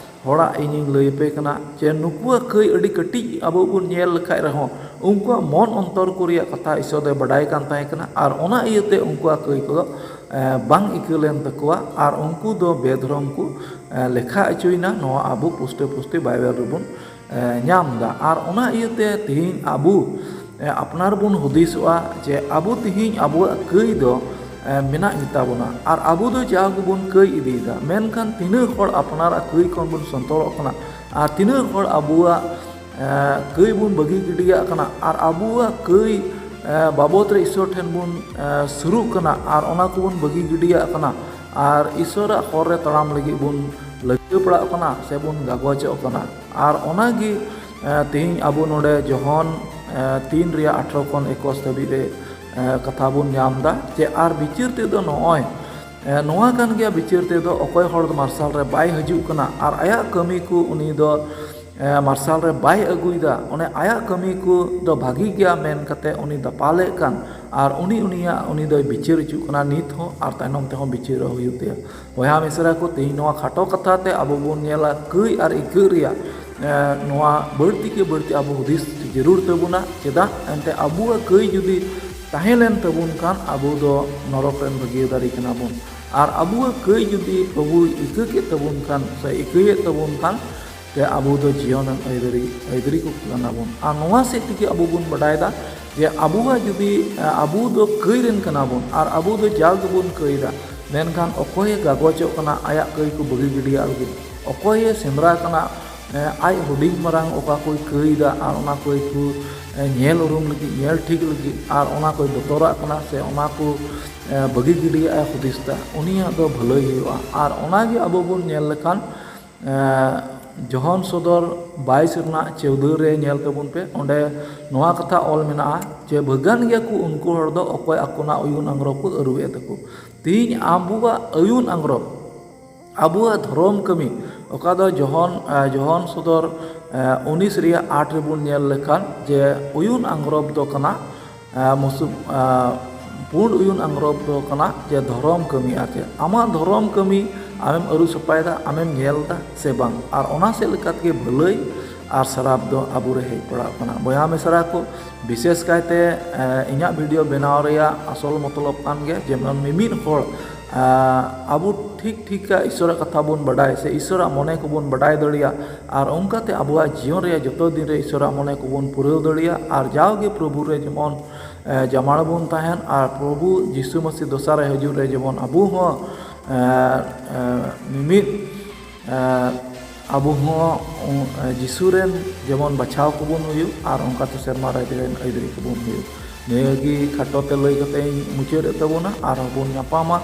ᱦᱚᱲᱟᱜ ᱤᱧᱤᱧ ᱞᱟᱹᱭ ᱟᱯᱮ ᱠᱟᱱᱟ ᱡᱮ ᱱᱩᱠᱩᱣᱟᱜ ᱠᱟᱹᱭ ᱟᱹᱰᱤ ᱠᱟᱹᱴᱤᱡ ᱟᱵᱚ ᱵᱚᱱ ᱧᱮᱞ ᱞᱮᱠᱷᱟᱡ ᱨᱮᱦᱚᱸ, ᱩᱱᱠᱩᱣᱟᱜ ᱢᱚᱱ ᱚᱱᱛᱚᱨ ᱠᱚ ᱨᱮᱭᱟᱜ ᱠᱟᱛᱷᱟ ᱤᱥᱚᱨ ᱫᱚᱭ ᱵᱟᱰᱟᱭ ᱠᱟᱱ ᱛᱟᱦᱮᱸ ᱠᱟᱱᱟ᱾ ᱟᱨ ᱚᱱᱟ ᱤᱭᱟᱹᱛᱮ ᱩᱱᱠᱩᱣᱟᱜ ᱠᱟᱹᱭ ᱠᱚᱫᱚ ᱮ, ᱵᱟᱝ ᱤᱠᱟᱹ ᱞᱮᱱ ᱛᱟᱠᱚᱣᱟ ᱟᱨ ᱩᱱᱠᱩ ᱫᱚ ᱵᱮᱫᱷᱚᱨᱚᱢ ᱠᱚ ᱮ, ᱞᱮᱠᱷᱟ ᱦᱚᱪᱚᱭᱮᱱᱟ᱾ ᱱᱚᱣᱟ ᱟᱵᱚ ᱯᱩᱥᱴᱟᱹ ᱯᱩᱥᱴᱤ ᱵᱟᱭᱵᱮᱞ ᱨᱮᱵᱚᱱ ᱮ, ᱧᱟᱢ ᱮᱫᱟ᱾ ᱟᱨ ᱚᱱᱟ ᱤᱭᱟᱹᱛᱮ ᱛᱮᱦᱮᱧ ᱟᱵᱚ ᱮ, ᱟᱯᱱᱟᱨ ᱵᱚᱱ ᱦᱩᱫᱤᱥᱚᱜᱼᱟ ᱡᱮ ᱟᱵᱚ ᱛᱮᱦᱮᱧ ᱟᱵᱚᱣᱟᱜ ᱠᱟᱹᱭ ᱫᱚ ᱮ, ᱢᱮᱱᱟᱜ ᱜᱮᱛᱟ ᱵᱚᱱᱟ᱾ ᱟᱨ ᱟᱵᱚ ᱫᱚ ᱡᱟ ᱜᱮᱵᱚᱱ ᱠᱟᱹᱭ ᱤᱫᱤᱭᱮᱫᱟ, ᱢᱮᱱᱠᱷᱟᱱ ᱛᱤᱱᱟᱹᱜ ᱦᱚᱲ ᱟᱯᱱᱟᱨᱟᱜ ᱠᱟᱹᱭ ᱠᱷᱚᱱ ᱵᱚᱱ ᱥᱚᱱᱛᱚᱨᱚᱜ ᱠᱟᱱᱟ ᱟᱨ ᱛᱤᱱᱟᱹᱜ ᱦᱚᱲ ᱟᱵᱚᱣᱟᱜ ᱮ, ᱠᱟᱹᱭ ᱵᱚᱱ ᱵᱟᱹᱜᱤ ᱜᱤᱰᱤᱭᱟᱜ ᱠᱟᱱᱟ ᱟᱨ ᱟᱵᱚᱣᱟᱜ ᱠᱟᱹᱭ ᱮ, ᱵᱟᱵᱚᱫ ᱨᱮ ᱤᱥᱚᱨ ᱴᱷᱮᱱ ᱵᱚᱱ ᱮ, ᱥᱩᱨᱩᱜ ᱠᱟᱱᱟ ᱟᱨ ᱚᱱᱟ ᱠᱚᱵᱚᱱ ᱵᱟᱹᱜᱤ ᱜᱤᱰᱤᱭᱟᱜ ᱠᱟᱱᱟ ᱟᱨ ᱤᱥᱚᱨᱟᱜ ᱦᱚᱨ ᱨᱮ ᱛᱟᱲᱟᱢ ᱞᱟᱹᱜᱤᱫ ᱵᱚᱱ ᱞᱟᱹᱠᱛᱤ ᱯᱟᱲᱟᱜ ᱠᱟᱱᱟ ᱥᱮ ᱵᱚᱱ ᱜᱟᱜᱚᱡᱚᱜ ᱠᱟᱱᱟ᱾ ᱟᱨ ᱚᱱᱟᱜᱮ ᱮ, ᱛᱮᱦᱮᱧ ᱟᱵᱚ ᱱᱚᱰᱮ ᱡᱚᱦᱚᱱ ᱮ, ᱛᱤᱱ ᱨᱮᱭᱟᱜ ᱟᱴᱷᱨᱚ ᱠᱷᱚᱱ ᱮᱠᱩᱥ ᱫᱷᱟᱹᱵᱤᱡ ᱨᱮ ᱮ, ᱠᱟᱛᱷᱟ ᱵᱚᱱ ᱧᱟᱢ ᱮᱫᱟ ᱡᱮ ᱟᱨ ᱵᱤᱪᱟᱹᱨ ᱛᱮᱫᱚ ᱱᱚᱜᱼᱚᱭ ᱮ, ᱱᱚᱣᱟ ᱠᱟᱱ ᱜᱮᱭᱟ ᱵᱤᱪᱟᱹᱨ ᱛᱮᱫᱚ, ᱚᱠᱚᱭ ᱦᱚᱲ ᱫᱚ ᱢᱟᱨᱥᱟᱞ ᱨᱮ ᱵᱟᱭ ᱦᱤᱡᱩᱜ ᱠᱟᱱᱟ ᱟᱨ ᱟᱭᱟᱜ ᱠᱟᱹᱢᱤ ᱠᱚ ᱩᱱᱤ ᱫᱚ ᱮ, ᱢᱟᱨᱥᱟᱞ ᱨᱮ ᱵᱟᱭ ᱟᱹᱜᱩᱭᱮᱫᱟ, ᱚᱱᱮ ᱟᱭᱟᱜ ᱠᱟᱹᱢᱤ ᱠᱚ ᱫᱚ ᱵᱷᱟᱹᱜᱤ ᱜᱮᱭᱟ ᱢᱮᱱ ᱠᱟᱛᱮ ᱩᱱᱤ ᱫᱟᱯᱟᱞᱮᱫ ᱠᱟᱱ ᱟᱨ ᱩᱱᱤ ᱩᱱᱤᱭᱟᱜ ᱩᱱᱤ ᱫᱚᱭ ᱵᱤᱪᱟᱹᱨ ᱦᱚᱪᱚᱜ ᱠᱟᱱᱟ ᱱᱤᱛ ᱦᱚᱸ ᱟᱨ ᱛᱟᱭᱱᱚᱢ ᱛᱮᱦᱚᱸ ᱵᱤᱪᱟᱹᱨᱚᱜ ᱦᱩᱭᱩᱜ ᱛᱟᱭᱟ᱾ ᱵᱚᱭᱦᱟ ᱢᱤᱥᱨᱟ ᱠᱚ, ᱛᱮᱦᱮᱧ ᱱᱚᱣᱟ ᱠᱷᱟᱴᱚ ᱠᱟᱛᱷᱟ ᱛᱮ ᱟᱵᱚ ᱵᱚᱱ ᱧᱮᱞᱟ ᱠᱟᱹᱭ ᱟᱨ ᱤᱠᱟᱹ ᱨᱮᱭᱟᱜ ᱮ, ᱱᱚᱣᱟ ᱵᱟᱹᱲᱛᱤ ᱠᱮ ᱵᱟᱹᱲᱛᱤ ᱟᱵᱚ ᱦᱩᱫᱤᱥ ᱡᱟᱹᱨᱩᱲ ᱛᱟᱵᱚᱱᱟ᱾ ᱪᱮᱫᱟᱜ? ᱮᱱᱛᱮ ᱟᱵᱚᱣᱟᱜ ᱠᱟᱹᱭ ᱡᱩᱫᱤ ᱛᱟᱦᱮᱸ ᱞᱮᱱ ᱛᱟᱵᱚᱱ ᱠᱷᱟᱱ, ᱟᱵᱚ ᱫᱚ ᱱᱚᱨᱚᱠ ᱨᱮᱱ ᱵᱷᱟᱹᱜᱤᱫᱟᱨᱤ ᱠᱟᱱᱟ ᱵᱚᱱ᱾ ᱟᱨ ᱟᱵᱚᱣᱟᱜ ᱠᱟᱹᱭ ᱡᱩᱫᱤ ᱯᱨᱚᱵᱷᱩᱭ ᱤᱠᱟᱹ ᱠᱮᱫ ᱛᱟᱵᱚᱱ ᱠᱷᱟᱱ ᱥᱮ ᱤᱠᱟᱹᱭᱮᱫ ᱛᱟᱵᱚᱱ ᱠᱷᱟᱱ, ᱛᱮ ᱟᱵᱚ ᱫᱚ ᱡᱤᱭᱚᱱ ᱨᱮᱱ ᱟᱹᱭᱫᱟᱹᱨᱤ, ᱟᱹᱭᱫᱟᱹᱨᱤ ᱠᱚ ᱠᱟᱱᱟ ᱵᱚᱱ᱾ ᱟᱨ ᱱᱚᱣᱟ ᱥᱮᱫ ᱛᱮᱜᱮ ᱟᱵᱚ ᱵᱚᱱ ᱵᱟᱰᱟᱭᱮᱫᱟ ᱡᱮ ᱟᱵᱚᱣᱟᱜ ᱡᱩᱫᱤ, ᱮ, ᱟᱵᱚ ᱫᱚ ᱠᱟᱹᱭ ᱨᱮᱱ ᱠᱟᱱᱟ ᱵᱚᱱ ᱟᱨ ᱟᱵᱚ ᱫᱚ ᱡᱟᱣ ᱜᱮᱵᱚᱱ ᱠᱟᱹᱭ ᱮᱫᱟ, ᱢᱮᱱᱠᱷᱟᱱ ᱚᱠᱚᱭᱮ ᱜᱟᱜᱚᱡᱚᱜ ᱠᱟᱱᱟ ᱟᱭᱟᱜ ᱠᱟᱹᱭ ᱠᱚ ᱵᱟᱹᱜᱤ ᱜᱤᱰᱤᱭᱟᱜ ᱞᱟᱹᱜᱤᱫ? ᱚᱠᱚᱭᱮ ᱥᱮᱸᱫᱽᱨᱟ ᱠᱟᱱᱟ, ᱮ, ᱟᱡ ᱦᱩᱰᱤᱧ ᱢᱟᱨᱟᱝ ᱚᱠᱟ ᱠᱚᱭ ᱠᱟᱹᱭ ᱮᱫᱟ ᱟᱨ ᱚᱱᱟ ᱠᱚᱭ ᱠᱚ, ᱮ, ᱧᱮᱞ ᱩᱨᱩᱢ ᱞᱟᱹᱜᱤᱫ, ᱧᱮᱞ ᱴᱷᱤᱠ ᱞᱟᱹᱜᱤᱫ, ᱟᱨ ᱚᱱᱟ ᱠᱚᱭ ᱵᱚᱛᱚᱨᱟᱜ ᱠᱟᱱᱟ ᱥᱮ ᱚᱱᱟ ᱠᱚ, ᱮ, ᱵᱟᱹᱜᱤ ᱜᱤᱰᱤᱭᱟᱜ ᱮ ᱦᱩᱫᱤᱥ ᱮᱫᱟ, ᱩᱱᱤᱭᱟᱜ ᱫᱚ ᱵᱷᱟᱹᱞᱟᱹᱭ ᱦᱩᱭᱩᱜᱼᱟ᱾ ᱟᱨ ᱚᱱᱟᱜᱮ ᱟᱵᱚ ᱵᱚᱱ ᱧᱮᱞ ᱞᱮᱠᱷᱟᱱ, ᱮ, ᱡᱚᱦᱚᱱ ᱥᱚᱫᱚᱨ ᱵᱟᱭᱤᱥ ᱨᱮᱱᱟᱜ ᱪᱳᱣᱫᱟᱹ ᱨᱮ ᱧᱮᱞ ᱛᱟᱵᱚᱱ ᱯᱮ, ᱚᱸᱰᱮ ᱱᱚᱣᱟ ᱠᱟᱛᱷᱟ ᱚᱞ ᱢᱮᱱᱟᱜᱼᱟ ᱡᱮ, "ᱵᱷᱟᱹᱜᱟᱹᱱ ᱜᱮᱭᱟ ᱠᱚ ᱩᱱᱠᱩ ᱦᱚᱲ ᱫᱚ, ᱚᱠᱚᱭ ᱟᱠᱚᱱᱟᱜ ᱚᱭᱩᱱ ᱟᱝᱨᱚᱵ ᱠᱚ ᱟᱹᱨᱩᱵᱮᱫ ᱛᱟᱠᱚ᱾" ᱛᱮᱦᱮᱧ ᱟᱵᱚᱣᱟᱜ ᱚᱭᱩᱱ ᱟᱝᱨᱚᱵ, ᱟᱵᱚᱣᱟᱜ ᱫᱷᱚᱨᱚᱢ ᱠᱟᱹᱢᱤ, ᱚᱠᱟ ᱫᱚ ᱡᱚᱦᱚᱱ, ᱮ, ᱡᱚᱦᱚᱱ ᱥᱚᱫᱚᱨ, ᱮ, ᱩᱱᱤᱥ ᱨᱮᱭᱟᱜ ᱟᱴ ᱨᱮᱵᱚᱱ ᱧᱮᱞ ᱞᱮᱠᱷᱟᱱ ᱡᱮ ᱚᱭᱩᱱ ᱟᱝᱨᱚᱵ ᱫᱚ ᱠᱟᱱᱟ, ᱮ, ᱢᱩᱥᱩᱵ-, ᱮ, ᱯᱩᱸᱰ ᱚᱭᱩᱱ ᱟᱝᱨᱚᱵ ᱫᱚ ᱠᱟᱱᱟ ᱡᱮ ᱫᱷᱚᱨᱚᱢ ᱠᱟᱹᱢᱤ᱾ ᱟᱨ ᱪᱮᱫ ᱟᱢᱟᱜ ᱫᱷᱚᱨᱚᱢ ᱠᱟᱹᱢᱤ ᱟᱢᱮᱢ ᱟᱹᱨᱩ ᱥᱟᱯᱷᱟᱭᱮᱫᱟ, ᱟᱢᱮᱢ ᱧᱮᱞ ᱮᱫᱟ ᱥᱮ ᱵᱟᱝ? ᱟᱨ ᱚᱱᱟ ᱥᱮᱫ ᱞᱮᱠᱟ ᱛᱮᱜᱮ ᱵᱷᱟᱹᱞᱟᱹᱭ ᱟᱨ ᱥᱟᱨᱟᱯ ᱫᱚ ᱟᱵᱚᱨᱮ ᱦᱮᱡ ᱯᱟᱲᱟᱜ ᱠᱟᱱᱟ᱾ ᱵᱚᱭᱦᱟ ᱢᱤᱥᱨᱟ ᱠᱚ, ᱵᱤᱥᱮᱥ ᱠᱟᱭᱛᱮ, ᱮ, ᱤᱧᱟᱹᱜ ᱵᱷᱤᱰᱤᱭᱳ ᱵᱮᱱᱟᱣ ᱨᱮᱭᱟᱜ ᱟᱥᱚᱞ ᱢᱚᱛᱞᱚᱵ ᱠᱟᱱ ᱜᱮ ᱡᱮᱢᱚᱱ ᱢᱤᱢᱤᱫ ᱦᱚᱲ, ᱮ, ᱟᱵᱚ ᱴᱷᱤᱠ ᱴᱷᱤᱠᱟᱜ ᱤᱥᱚᱨᱟᱜ ᱠᱟᱛᱷᱟ ᱵᱚᱱ ᱵᱟᱰᱟᱭ ᱥᱮ ᱤᱥᱚᱨᱟᱜ ᱢᱚᱱᱮ ᱠᱚᱵᱚᱱ ᱵᱟᱰᱟᱭ ᱫᱟᱲᱮᱭᱟᱜ, ᱟᱨ ᱚᱱᱠᱟᱛᱮ ᱟᱵᱚᱣᱟᱜ ᱡᱤᱭᱚᱱ ᱨᱮᱭᱟᱜ ᱡᱚᱛᱚ ᱫᱤᱱ ᱨᱮ ᱤᱥᱚᱨᱟᱜ ᱢᱚᱱᱮ ᱠᱚᱵᱚᱱ ᱯᱩᱨᱟᱹᱣ ᱫᱟᱲᱮᱭᱟᱜ, ᱟᱨ ᱡᱟᱣᱜᱮ ᱯᱨᱚᱵᱷᱩ ᱨᱮ ᱡᱮᱢᱚᱱ, ᱮ, ᱡᱟᱢᱟᱲ ᱵᱚᱱ ᱛᱟᱦᱮᱱ, ᱟᱨ ᱯᱨᱚᱵᱷᱩ ᱡᱤᱥᱩ ᱢᱟᱹᱥᱤ ᱫᱚᱥᱟᱨ ᱦᱤᱡᱩᱜ ᱨᱮ ᱡᱮᱢᱚᱱ ᱟᱵᱚ ᱦᱚᱸ, ᱮ, ᱮ, ᱢᱤᱢᱤᱫ, ᱮ, ᱟᱵᱚ ᱦᱚᱸ, ᱩ-, ᱮ, ᱡᱤᱥᱩ ᱨᱮᱱ ᱡᱮᱢᱚᱱ ᱵᱟᱪᱷᱟᱣ ᱠᱚᱵᱚᱱ ᱦᱩᱭᱩᱜ ᱟᱨ ᱚᱱᱠᱟᱛᱮ ᱥᱮᱨᱢᱟ ᱨᱟᱡᱽ ᱨᱮᱱ ᱟᱹᱭᱫᱟᱹᱨᱤ ᱠᱚᱵᱚᱱ ᱦᱩᱭᱩᱜ᱾ ᱱᱤᱭᱟᱹᱜᱮ ᱠᱷᱟᱴᱚ ᱛᱮ ᱞᱟᱹᱭ ᱠᱟᱛᱮ ᱤᱧ ᱢᱩᱪᱟᱹᱫ ᱮᱫ ᱛᱟᱵᱚᱱᱟ᱾ ᱟᱨᱦᱚᱸ ᱵᱚᱱ ᱧᱟᱯᱟᱢᱟ,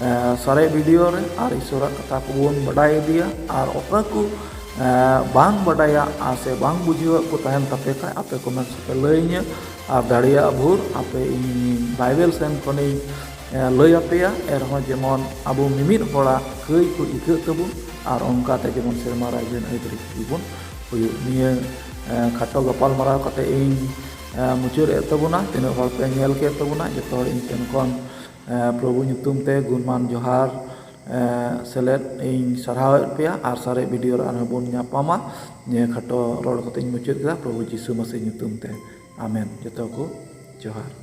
ᱮ, ᱥᱟᱨᱮᱡ ᱵᱷᱤᱰᱤᱭᱳ ᱨᱮ ᱟᱨ ᱤᱥᱚᱨᱟᱜ ᱠᱟᱛᱷᱟ ᱠᱚᱵᱚᱱ ᱵᱟᱰᱟᱭ ᱤᱫᱤᱭᱟ᱾ ᱟᱨ ᱚᱠᱟ ᱠᱚ, ᱮ, ᱵᱟᱝ ᱵᱟᱰᱟᱭᱟ ᱟᱨ ᱥᱮ ᱵᱟᱝ ᱵᱩᱡᱷᱟᱹᱣᱟᱜ ᱠᱚ ᱛᱟᱦᱮᱱ ᱛᱟᱯᱮ ᱠᱷᱟᱡ, ᱟᱯᱮ ᱠᱚᱢᱮᱱᱴ ᱨᱮᱯᱮ ᱞᱟᱹᱭᱟᱹᱧᱟᱹ᱾ ᱟᱨ ᱫᱟᱲᱮᱭᱟᱜ ᱵᱷᱳᱨ ᱟᱯᱮ ᱤᱧ ᱵᱟᱭᱵᱮᱞ ᱥᱮᱱ ᱠᱷᱚᱱᱤᱧ, ᱮ, ᱞᱟᱹᱭ ᱟᱯᱮᱭᱟ᱾ ᱮᱱᱨᱮᱦᱚᱸ ᱡᱮᱢᱚᱱ ᱟᱵᱚ ᱢᱤᱢᱤᱫ ᱦᱚᱲᱟᱜ ᱠᱟᱹᱭ ᱠᱚ ᱤᱠᱟᱹᱜ ᱛᱟᱵᱚᱱ ᱟᱨ ᱚᱱᱠᱟᱛᱮ ᱡᱮᱢᱚᱱ ᱥᱮᱨᱢᱟ ᱨᱟᱡᱽ ᱨᱮᱱ ᱟᱹᱭᱫᱟᱹᱨᱤ ᱠᱚᱵᱚᱱ ᱦᱩᱭᱩᱜ᱾ ᱱᱤᱭᱟᱹ, ᱮ, ᱠᱷᱟᱴᱚ ᱜᱟᱯᱟᱞ ᱢᱟᱨᱟᱣ ᱠᱟᱛᱮ ᱤᱧ, ᱮ, ᱢᱩᱪᱟᱹᱫ ᱮᱫ ᱛᱟᱵᱚᱱᱟ᱾ ᱛᱤᱱᱟᱹᱜ ᱦᱚᱲ ᱯᱮ ᱧᱮᱞ ᱠᱮᱫ ᱛᱟᱵᱚᱱᱟ, ᱡᱚᱛᱚ ᱦᱚᱲ ᱤᱧ ᱥᱮᱱ ᱠᱷᱚᱱ, ᱮ, ᱯᱨᱚᱵᱷᱩ ᱧᱩᱛᱩᱢ ᱛᱮ ᱜᱩᱱᱢᱟᱱ ᱡᱚᱦᱟᱨ, ᱥᱮᱞᱮᱫ ᱤᱧ ᱥᱟᱨᱦᱟᱣᱮᱫ ᱯᱮᱭᱟ᱾ ᱟᱨ ᱥᱟᱨᱮᱡ ᱵᱷᱤᱰᱤᱭᱳ ᱨᱮ ᱟᱨᱦᱚᱸ ᱵᱚᱱ ᱧᱟᱯᱟᱢᱟ᱾ ᱱᱤᱭᱟᱹ ᱠᱷᱟᱴᱚ ᱨᱚᱲ ᱠᱟᱛᱮ ᱤᱧ ᱢᱩᱪᱟᱹᱫ ᱠᱮᱫᱟ ᱯᱨᱚᱵᱷᱩ ᱡᱤᱥᱩ ᱢᱟᱥᱤ ᱧᱩᱛᱩᱢ ᱛᱮ, ᱟᱢᱮᱱ᱾ ᱡᱚᱛᱚ ᱠᱚ ᱡᱚᱦᱟᱨ᱾